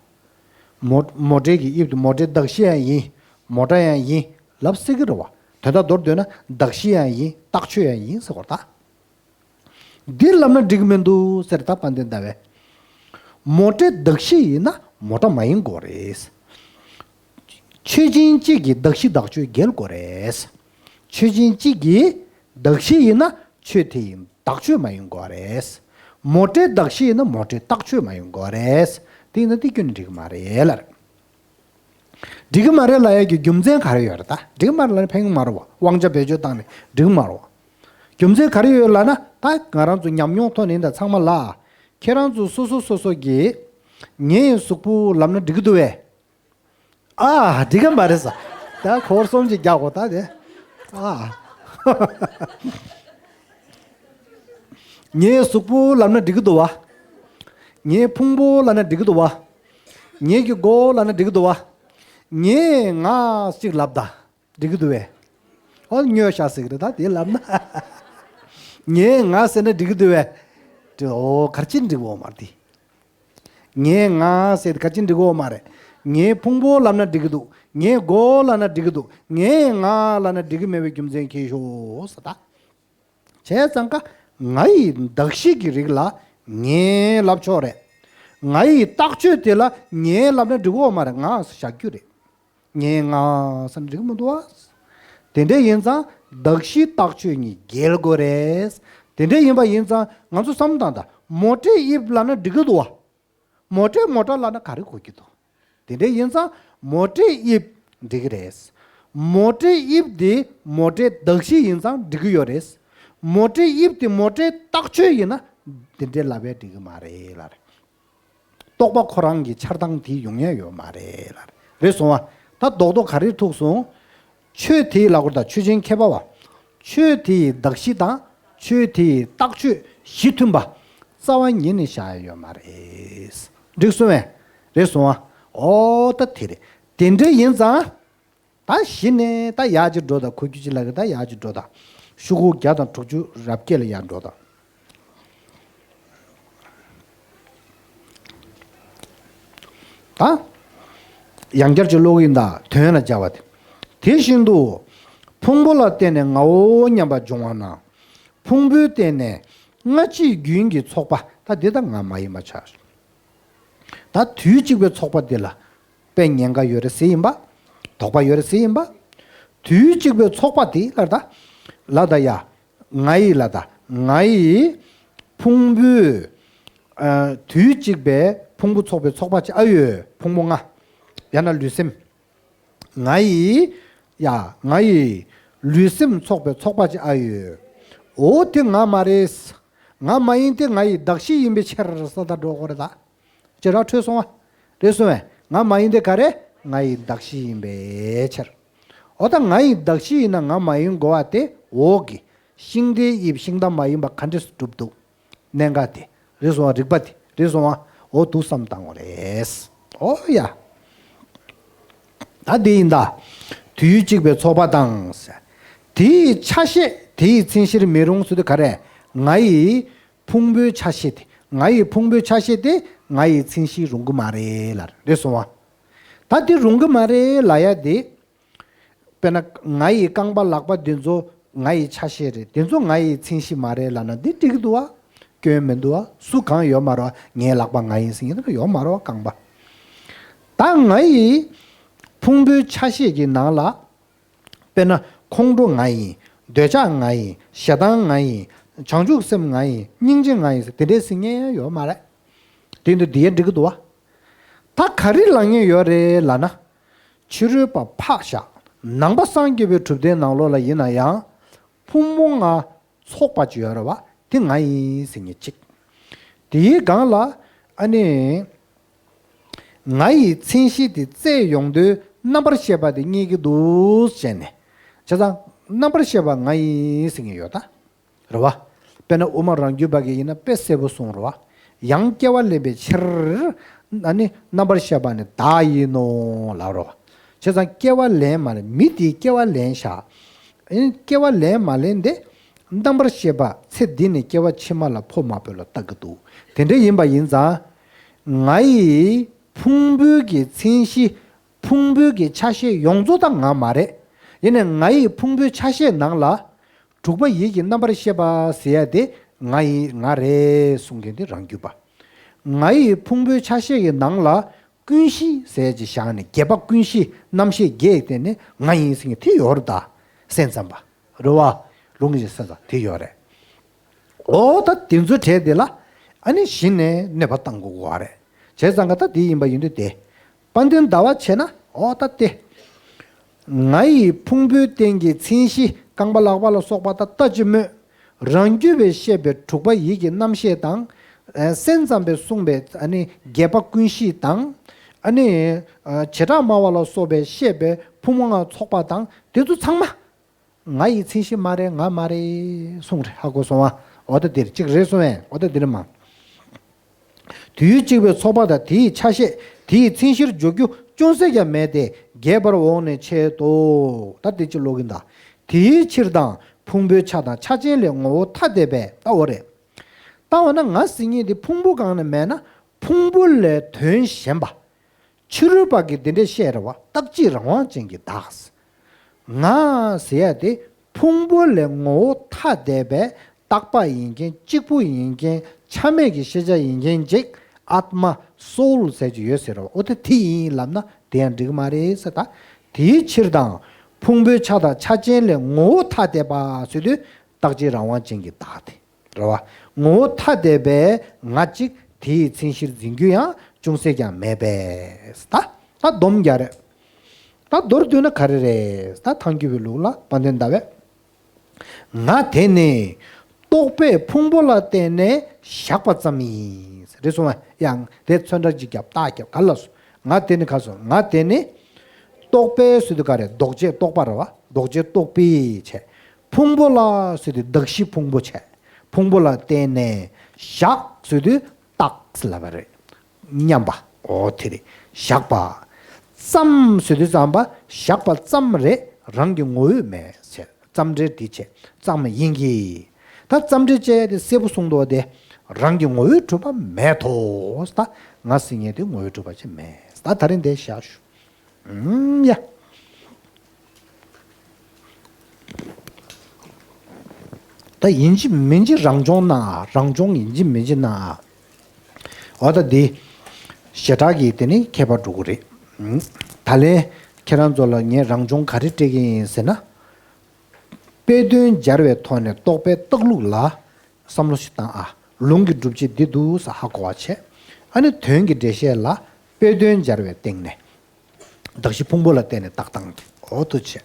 མོ་མོ་ཊའི་གི་དབྱིབས་དེ་མོ་ཊའི་གདགས་གཞི་ཡང་ཡིན། མོ་ཊ་ཡང་ཡིན་ལབ་སྲིད་ཀྱི་རེད་བ། དོན་དག་མདོར་བསྡུས་ན་གདགས་གཞི་ཡང་ཡིན། རྟགས་ཆོས་ཡང་ཡིན་ཟེར་བ་རེད་ད། འདི་ལབ་ན་འགྲིག་གི་མི་འདུག་ཟེར་ད་དཔལ་ལྡན་ཟླ་བས། མོ་ཊའི་གདགས་གཞི་ཡིན་ན་མོ་ཊ་མ་ཡིན་དགོས་རེད། ཆོས་ཅན་གཅིག་གི་གདགས་གཞི་གདགས་ཆོས་འགལ་དགོས་རེད། ཆོས་ཅན་གཅིག་གི་གདགས་གཞི་ཡིན་ན་ཆོས་དེ་ཡི་གདགས་ཆོས་མ་ཡིན་དགོས་རེད། མོ་ཊའི་གདགས་གཞི་ཡིན་ན་མོ་ཊའི་རྟགས་ཆོས་མ་ཡིན་དགོས་རེད། དེ་ཡིན་ན་དེ་ཁྱོན་ནས་འགྲིག་གི་མ་རེད་ལབ་རེད། འགྲིག་གི་མ་རེད་ལབ་ཡ་གི་རྒྱུ་མཚན་ག་རེ་ཡོད་རེད་ད། འགྲིག་གི་མ་རེད་ལབ་ན་ཕན་གི་མ་རེད་བ། དབང་ཆ་བེད་སྤྱོད་བཏང་ནས་འགྲིག་གི་མ་རེད་བ། རྒྱུ་མཚན་ག་རེ་ཡོད་ལབ་ན། ད་ང་རང་ཚོ་ཉམས་མྱོང་ཐོག་ནས་ད་ཚང་མ་ལ། ཁྱེད་རང་ཚོ་སོ་སོ་སོ་སོ་གིས་ངའི་གཟུགས་པོ་ལབ་ན་འགྲིག་གི་འདུག་བས། ཨ་འགྲིག་གི་མ་རེད་ཟེར། ད་འཁོར་གསུམ་ཅིག་རྒྱག་དགོས་ད་དེ། ཨ་ངའི་གཟུགས་པོ་ལབ་ན་འགྲིག་གི་འདུག་བ། ངའི་ཕུང་པོ་ལབ་ན་འགྲིག་གི་འདུག་བ། ངའི་གི་མགོ་ལབ་ན་འགྲིག་གི་འདུག་བ། ངས་ང་ཅིག་ལབ་ད། འགྲིག་གི་འདུག་བས། ཨོ་སྨྱོ་ཤག་ཟེར་གི་རེད་ད་དེ་ལབ་ན། ངས་ང་ཟེར་ན་འགྲིག་གི་འདུག་བས། དེ་ཨོ་ག་རེ་བྱས་ནས་འགྲིག་གི་ཡོད་མ་རེད་དེ། ངས་ང་ཟེར་ཏེ་ག་ཅི་འགྲིག་གི་ཡོད་མ་རེད། ངའི་ཕུང་པོ་ལབ་ན་འགྲིག་གི་འདུག་ངའི་མགོ་ལབ་ན་འགྲིག་གི་འདུག་ངས་ང་ལབ་ན་འགྲིག་གི་མེད་པའི་རྒྱུ་མཚན་ཁྱེར་ཤོག་ཟེར་ད། བྱས་ཙང་ཀ་ང་ཡི་གདགས་གཞི་གི་རིགས་ལ་ངས་ལབ་ཆོག་རེད། ང་ཡི་རྟགས་ཆོས་དེ་ལ་ངས་ལབ་ན་འགྲིག་གི་ཡོད་མ་རེད། ང་ཟེར་བཞག་རྒྱུ་རེད། ངས་ང་ཟེར་ན་འགྲིག་གི་མི་འདུག་བ། དེ་འདྲ་ཡིན་ཙང་གདགས་གཞི་རྟགས་ཆོས་གཉིས་འགལ་དགོས་རེད། དེ་འདྲ་ཡིན་པ་ཡིན་ཙང་ང་ཚོ་བསམ་བློ་བཏང་དང་། མོ་ཊའི་དབྱིབས་ལབ་ན་འགྲིག་གི་འདུག་བ། མོ་ཊའི་མོ་ཊ་ལབ་ན་ག་རེ་གོ་གི་འདུག་དེ་འདྲ་ཡིན་ཙང་མོ་ཊའི་དབྱིབས་འགྲིག་གི་རེད། མོ་ཊའི་དབྱིབས་དེ་མོ་ཊའི་གདགས་གཞི་ཡིན་ཙང་འགྲིག་གི་ཡོད་རེད། མོ་ཊའི་དབྱིབས་དེ་མོ་ཊའི་རྟགས་ཆོས་ཡིན་ན་དེ་འདྲའི་ལབ་ཡ་འགྲིག་གི་མ་རེད་ལབ་རེད། རྟོག་པ་ཁོ་རང་གི་འཆར་སྟངས་དེ་ཡོང་ཡ་ཡོད་མ་རེད་ལབ་རེད། རེད་སོང་བ། ད་རྡོག་རྡོག་ག་རེ་ཐུག་སོང་། ཆོས་དེ་ལབ་དགོས་རེད་ད། ཆོས་ཅན་མཁས་པ་བ། ཆོས་དེ་ཡི་གདགས་གཞི་དང་ཆོས་དེ་ཡི་རྟགས་ཆོས་གཞི་མཐུན་པ་རྩ་བ་ཉིད་ནས་བཞག་ཡ་ཡོད་མ་རེད། འགྲིག་སོང་བས། རེད་སོང་བ། ཨོ་ད་དེ་རེད། དེ་འདྲ་ཡིན་ཙང་། ད་གཞི་ནས་ད་ཡར་ཅིག་འགྲོ་དང་། གོ་རྒྱུ་ཅིག་ལ་གི་ད་ཡར་ཅིག་འགྲོ་དང་། ཤོག་གུ་བརྒྱ་དང་དྲུག་ཅུ་རབ་བརྒྱད་ལ་ཡར་འགྲོ་དང་། ད་ཡང་བསྐྱར་ཅིག་ཀློག་གི་ཡིན་ད། དོན་ལ་སྦྱར་བ་དེ། དེ་བཞིན་དུ་ཕུང་པོ་ལ་བརྟེན་ནས་ངའོ་སྙམ་པ་འབྱུང་བ་ན། ཕུང་པོའི་སྟེང་ནས་སྔ་ཕྱིའི་རྒྱུན་གྱི་ཚོགས་པ། ད་འདི་ད་ང་མ་ཡིན་པ་ཆགས། ད་དུས་གཅིག་པའི་ཚོགས་པ་འདི་ལ་དཔེ་ཉེན་ཁ་ཡོད་རེད་ཟེར་ཡིན་པ། དོགས་པ་ཡོད་རེད་ཟེར་ཡིན་པ། དུས་གཅིག་པའི་ཚོགས་པ་འདི་ལ་ད། ལ་ད་ཡ། ང་ཡི་ལ་ད། ང་ཡི་ཕུང་པོའི་ཨ་དུས་གཅིག་པའི་ཕུང་པོ་ཚོགས་པའི་ཚོགས་པ་ཅིག་ཨ་ཡོད། ཕུང་པོ་ལྔ། ཡང་ན་ལུས་སེམས། ང་ཡི། ཡ། ང་ཡི་ ལུས་སེམས་ཚོགས་པའི་ཚོགས་པ་ཅིག་ཨ་ཡོད། འོ་དེ་ང་མ་རེད། ང་མ་ཡིན་ཏེ་ང་ཡི་གདགས་གཞི་ཡིན་པའི་ཕྱིར་ས་ད་འགྲོ་དགོས་རེད་ད། ཅེས་ར་འཕྲོས་སོང་བ། རེད་སོང་བས། ང་མ་ཡིན་ཏེ་ག་རེ། ང་ཡི་གདགས་གཞི་ཡིན་པའི་ཕྱིར། འོ་ད་ང་ཡི་གདགས་གཞི་ཡིན་ན་ང་མ་ཡིན་དགོས་བ་དེ་འོག་གི་ཤིང་རྟའི་དབྱིབས་ཤིང་རྟ་མ་ཡིན་པ་ག་འདྲས་སུ་གྲུབ་འདུག་གནད་འགག་དེ། རེད་སོང་བ། རིགས་པ་དེ་རེད་སོང་བ། འོ་འདུག་བསམ་བཏང་བ་རེད། འོ་ཡ། ད་འདི་ཡིན་ད། དུས་གཅིག་པའི་ཚོགས་པ་དང་། དེའི་ཆ་ཤས་དེའི་མཚན་གཞིར་མི་རུང་ཟེར་དུས་ག་རེ། ང་ཡི་ཕུང་པོའི་ཆ་ཤས་དེ། ང་ཡི་ཕུང་པོའི་ཆ་ཤས་དེ་ང་ཡི་མཚན་གཞིར་རུང་གི་མ་རེད་ལ། རེད་སོང་བ། ད་འདི་རུང་གི་མ་རེད་ལ་ཡ་དེ། དཔེར་ན་ང་ཡི་རྐང་པ་ལག་པ་འདི་ཚོ་ང་ཡི་ཆ་ཤས་རེད། འདི་ཚོ་ང་ཡི་མཚན་གཞི་མ་རེད་ལབ་ན་འདི་འགྲིག་གི་འདུག་བ། སྐྱོན་མི་འདུག་བ། སུ་གང་ཡོད་མ་རེད་བ། ངའི་ལག་པ་ང་ཡིན་ཟེར་མཁན་ཡོད་མ་རེད་བ། རྐང་པ། ད་ང་ཡི་ཕུང་པོའི་ཆ་ཤས་ཀྱི་ནང་ལ། དཔེར་ན་ཁོང་ཁྲོ་ང་ཡིན། འདོད་ཆགས་ང་ཡིན། ཞེ་སྡང་ང་ཡིན། བྱང་ཆུབ་སེམས་ང་ཡིན། སྙིང་རྗེ་ང་ཡིན་ཟེར་དེ་འདྲའི་ཟེར་མཁན་ཡང་ཡོད་མ་རེད། དེ་འདུག་འདི་ཡང་འགྲིག་གི་འདུག་བ། ད་ག་རེ་ལབ་མཁན་ཡོད་རེད་ལབ་ན། ཕྱི་རོལ་པ་ཕག་ཤ། ནང་པ་སངས་རྒྱས་པའི་གྲུབ་མཐའི་ནང་ལོགས་ལ་ཡིན་ན་ཡང་། ཕུང་པོ་ལྔ་ཚོགས་པ་ཅིག་ཡོད་རེད་བ། དེ་ང་ཡིན་ཟེར་མཁན་གཅིག་དེའི་སྒང་ལ་ཨ་ནི། ང་ཡི་མཚན་གཞི་དེ་བཙལ་ཡོང་དུས་རྣམ་པར་ཤེས་པ་དེ་རྙེད་ཀྱི་འདུག་བྱས་ནས། བྱས་ཙང་རྣམ་པར་ཤེས་པ་ང་ཡིན་ཟེར་མཁན་ཡོད་ད། རེད་བ། དཔེར་ན་དབུ་མ་རང་རྒྱུད་པ་གི་ཡིན་ན་དཔེ་གསལ་པོ་གསུངས་རེད་བ། ཡང་སྐྱེ་བ་ལེན་པའི་ཕྱིར། ཨ་ནི་རྣམ་པར་ཤེས་པ་ནི་བདག་ཡིན་ནོ་ལབ་རེད་བ། བྱས་ཙང་སྐྱེ་བ་ལེན་མ་ལེན། མི་དེའི་སྐྱེ་བ་ལེན་བཞག་ཨ་ནི་སྐྱེ་བ་ལེན་མ་ལེན་དེ། རྣམ་པར་ཤེས་པ་ཚེ་འདི་ནས་སྐྱེ་བ་ཕྱི་མ་ལ་ཕོག་མ་ཕོག་ལ་བལྟ་གི་འདུག་དེ་འདྲ་ཡིན་པ་ཡིན་ཙང་། ང་ཡི་ཕུང་པོའི་གི་མཚན་གཞི། ཕུང་པོའི་གི་ཆ་ཤས་ཡོངས་རྫོགས་ད་ང་མ་རེད། ཡིན་ནའི་ང་ཡི་ཕུང་པོའི་ཆ་ཤས་ནང་ལ། དྲུག་པ་ཡིད་ཀྱི་རྣམ་པར་ཤེས་པ་ཟེར་ཡ་དེ་ང་ཡི་ང་རེད་གསུང་མཁན་དེ་རང་རྒྱུད་པ། ང་ཡི་ཕུང་པོའི་ཆ་ཤས་ཀྱི་ནང་ལ་ཀུན་གཞི་ཟེར་ཅིག་བཞག་ནས་བརྒྱད་པ་ཀུན་གཞི་རྣམ་ཤེས་བརྒྱད་དེ་ནི་ང་ཡིན་ཟེར་མཁན་དེ་ཡོད་རེད་ད། སེམས་ཙམ་པ། རེད་བ། ལུང་གི་སེམས་ཙམ་དེ་ཡོད་རེད། འོ་ད་དེ་ཚོའི་གྲས་དེ་ལ་ཨ་ནི་གཞི་ནས་གནོད་པ་བཏང་དགོས་པ་རེད། བྱས་ཙང་ག་ད་དེ་ཡིན་པ་ཡིན་དུས་དེ། དཔལ་ལྡན་ཟླ་བ་བྱས་ན་འོ་ད་དེ། ང་ཡི་ཕུང་པོའི་སྟེང་གི་མཚན་གཞི་རྐང་པ་ལག་པ་ལ་སོགས་པ་ད་ལྟ་ཅི་སྨོས། རང་རྒྱུད་པས་བཤད་པའི་དྲུག་པ་ཡིད་ཀྱི་རྣམ་ཤེས་དང་། ཨ་སེམས་ཙམ་པས་གསུངས་པའི་ཨ་ནི་བརྒྱད་པ་ཀུན་གཞི་དང་། ཨ་ནི་ཨ་བྱེ་བྲག་སྨྲ་བ་ལ་སོགས་པས་བཤད་པའི་ཕུང་པོ་ལྔ་ཚོགས་པ་དང་དེ་ཚོ་ཚང་མ། ང་ཡི་མཚན་གཞི་མ་རེད། ང་མ་རེད་གསུངས་རེད། ཧ་གོ་སོང་བ། འོ་ད་འདིར་གཅིག་རེད་གསུངས་བས། འོ་ད་འདིར་མ། དུས་གཅིག་པའི་ཚོགས་པ་དང་དེའི་ཆ་ཤས་དེའི་མཚན་གཞིར་འཇོག་རྒྱུ་ཅུང་ཟད་ཀྱང་མེད་དེ། རྒྱས་པར་འོག་ནས་འཆད་དོ། ད་དེ་ཅི་ཀློག་གིན་ད། དེའི་ཕྱིར་དང་ཕུང་པོའི་ཆ་དང་ཆ་ཅན་ལས་ངོ་བོ་ཐ་དད་པས། ད་འོ་རེད། ད་འོ་ན་ང་ཟེར་མཁན་དེ་ཕུང་པོ་གང་ནས་མེད་ན་ཕུང་པོ་ལས་དོན་གཞན་པ། ཕྱི་རོལ་པ་གིས་འདི་འདྲ་བཤད་རེད་བ། རྟག་གཅིག་རང་དབང་ཅན་གྱི་བདག་ང་ཟེར་ཡ་དེ་ཕུང་པོ་ལས་ངོ་བོ་ཐ་དད་པའི་རྟག་པ་ཡིན་མཁན། གཅིག་པུ་ཡིན་མཁན། ཆ་མེད་ཀྱི་ཤེས་བྱ་ཡིན་མཁན་ཅིག་ཨཱཏྨ་སོའུལ་ཟེར་གྱི་ཡོད་ཟེར་རོ། འོ་དེ་དེ་ཡིན་ལབ་ན་དེ་ཡང་འགྲིག་གི་མ་རེད་ཟེར། ད་དེའི་ཕྱིར་དང་ཕུང་པོའི་ཆ་དང་ཆ་ཅན་ལས་ངོ་བོ་ཐ་དད་པ་ཟེར་དུས་རྟག་གཅིག་རང་དབང་ཅན་གྱི་བདག་དེ། རེད་བ། ངོ་བོ་ཐ་དད་པས་ང་གཅིག་དེའི་མཚན་གཞིར་འཛིན་རྒྱུ་ཡང་ཅུང་ཟད་ཀྱང་མེད་པས། ད་ད་སྡོམ་རྒྱག་རེད། ད་མདོར་བསྡུས་ན་ག་རེ་རེད། ད་ཐང་རྒྱུད་པའི་ལུགས་ལ་དཔལ་ལྡན་ཟླ་བས། ང་དེ་ནི་རྟོག་པས་ཕུང་པོ་ལ་བརྟེན་ནས་བཞག་པ་ཙམ་ཡིན། རེད་སོང་བ། ཡང་དེ་ཚོན་ཁྲ་ཅིག་བརྒྱབ་རྟགས་བརྒྱབ་ག་ལ་སོང་། ང་དེ་ནི་ག་སོང་། ང་དེ་ནི་རྟོག་པས་ཟེར་དུས་ག་རེ། ལྡོག་བྱེད་རྟོག་པ་རེད་བ། ལྡོག་བྱེད་རྟོག་པའི་བྱས། ཕུང་པོ་ལ་ཟེར་དུས་གདགས་གཞི་ཕུང་པོ་བྱས། ཕུང་པོ་ལ་བརྟེན་ནས་བཞག་ཟེར་དུས་རྟགས་ལབ་པ་རེད། མཉམ་པ། འོ་དེ་རེད། བཞག་པ་ཙམ་ཟེར་དུས་ཙམ་པ་བཞག་པ་ཙམ་རེད། རང་གི་ངོ་བོས་མེད་བྱས། ཙམ་འདྲེར་དེ་བྱས་ཙམ་ཡིན་གྱི། ད་ཙམ་འདྲེ་བྱས་དེ་གསལ་པོ་གསུངས་འདུག་བ། དེ་རང་གི་ངོ་བོས་གྲུབ་པ་མེད་དོ། ད་ང་ཟེར་མཁན་དེ་ངོ་བོས་གྲུབ་པ་ཅིག་མེད། ད་ད་རིང་དེ་བཞག་ཞུ། ཨུམ་ཡ། ད་ཡིན་གཅིག་མིན་གཅིག་རང་སྦྱོང་གནང་ཨ། རང་སྦྱོང་ཡིན་གཅིག་མིན་གཅིག་གནང་ཨ། འོ་ད་འདི་ཞེ་དྲག་གི་དེ་ནི་ཁྱད་པར་འགྲོ་གི་རེད། ཨུམ། ད་ལན་ཁྱེད་རང་ཚོ་ལ་ངས་རང་སྦྱོང་ག་རེ་སྤྲད་ཀྱི་ཡིན་ཟེར་ན། དཔེ་དོན་སྦྱར་བའི་ཐོག་ནས་རྟོག་པའི་རྟགས་ལུགས་ལ་བསམ་བློ་ཞིག་བཏང་ཨ། ལུང་གི་སྒྲུབ་བྱེད་འདི་འདུག་ས་ཧ་གོ་བ་བྱས། ཨ་ནི་དོན་གྱི་འགྲེལ་བཤད་ལ་དཔེ་དོན་སྦྱར་བའི་སྟེང་ནས། གདགས་གཞི་ཕུང་པོ་ལ་བརྟེན་ནས་རྟགས་བཏང་སྟེ། འོ་དུ་བྱས།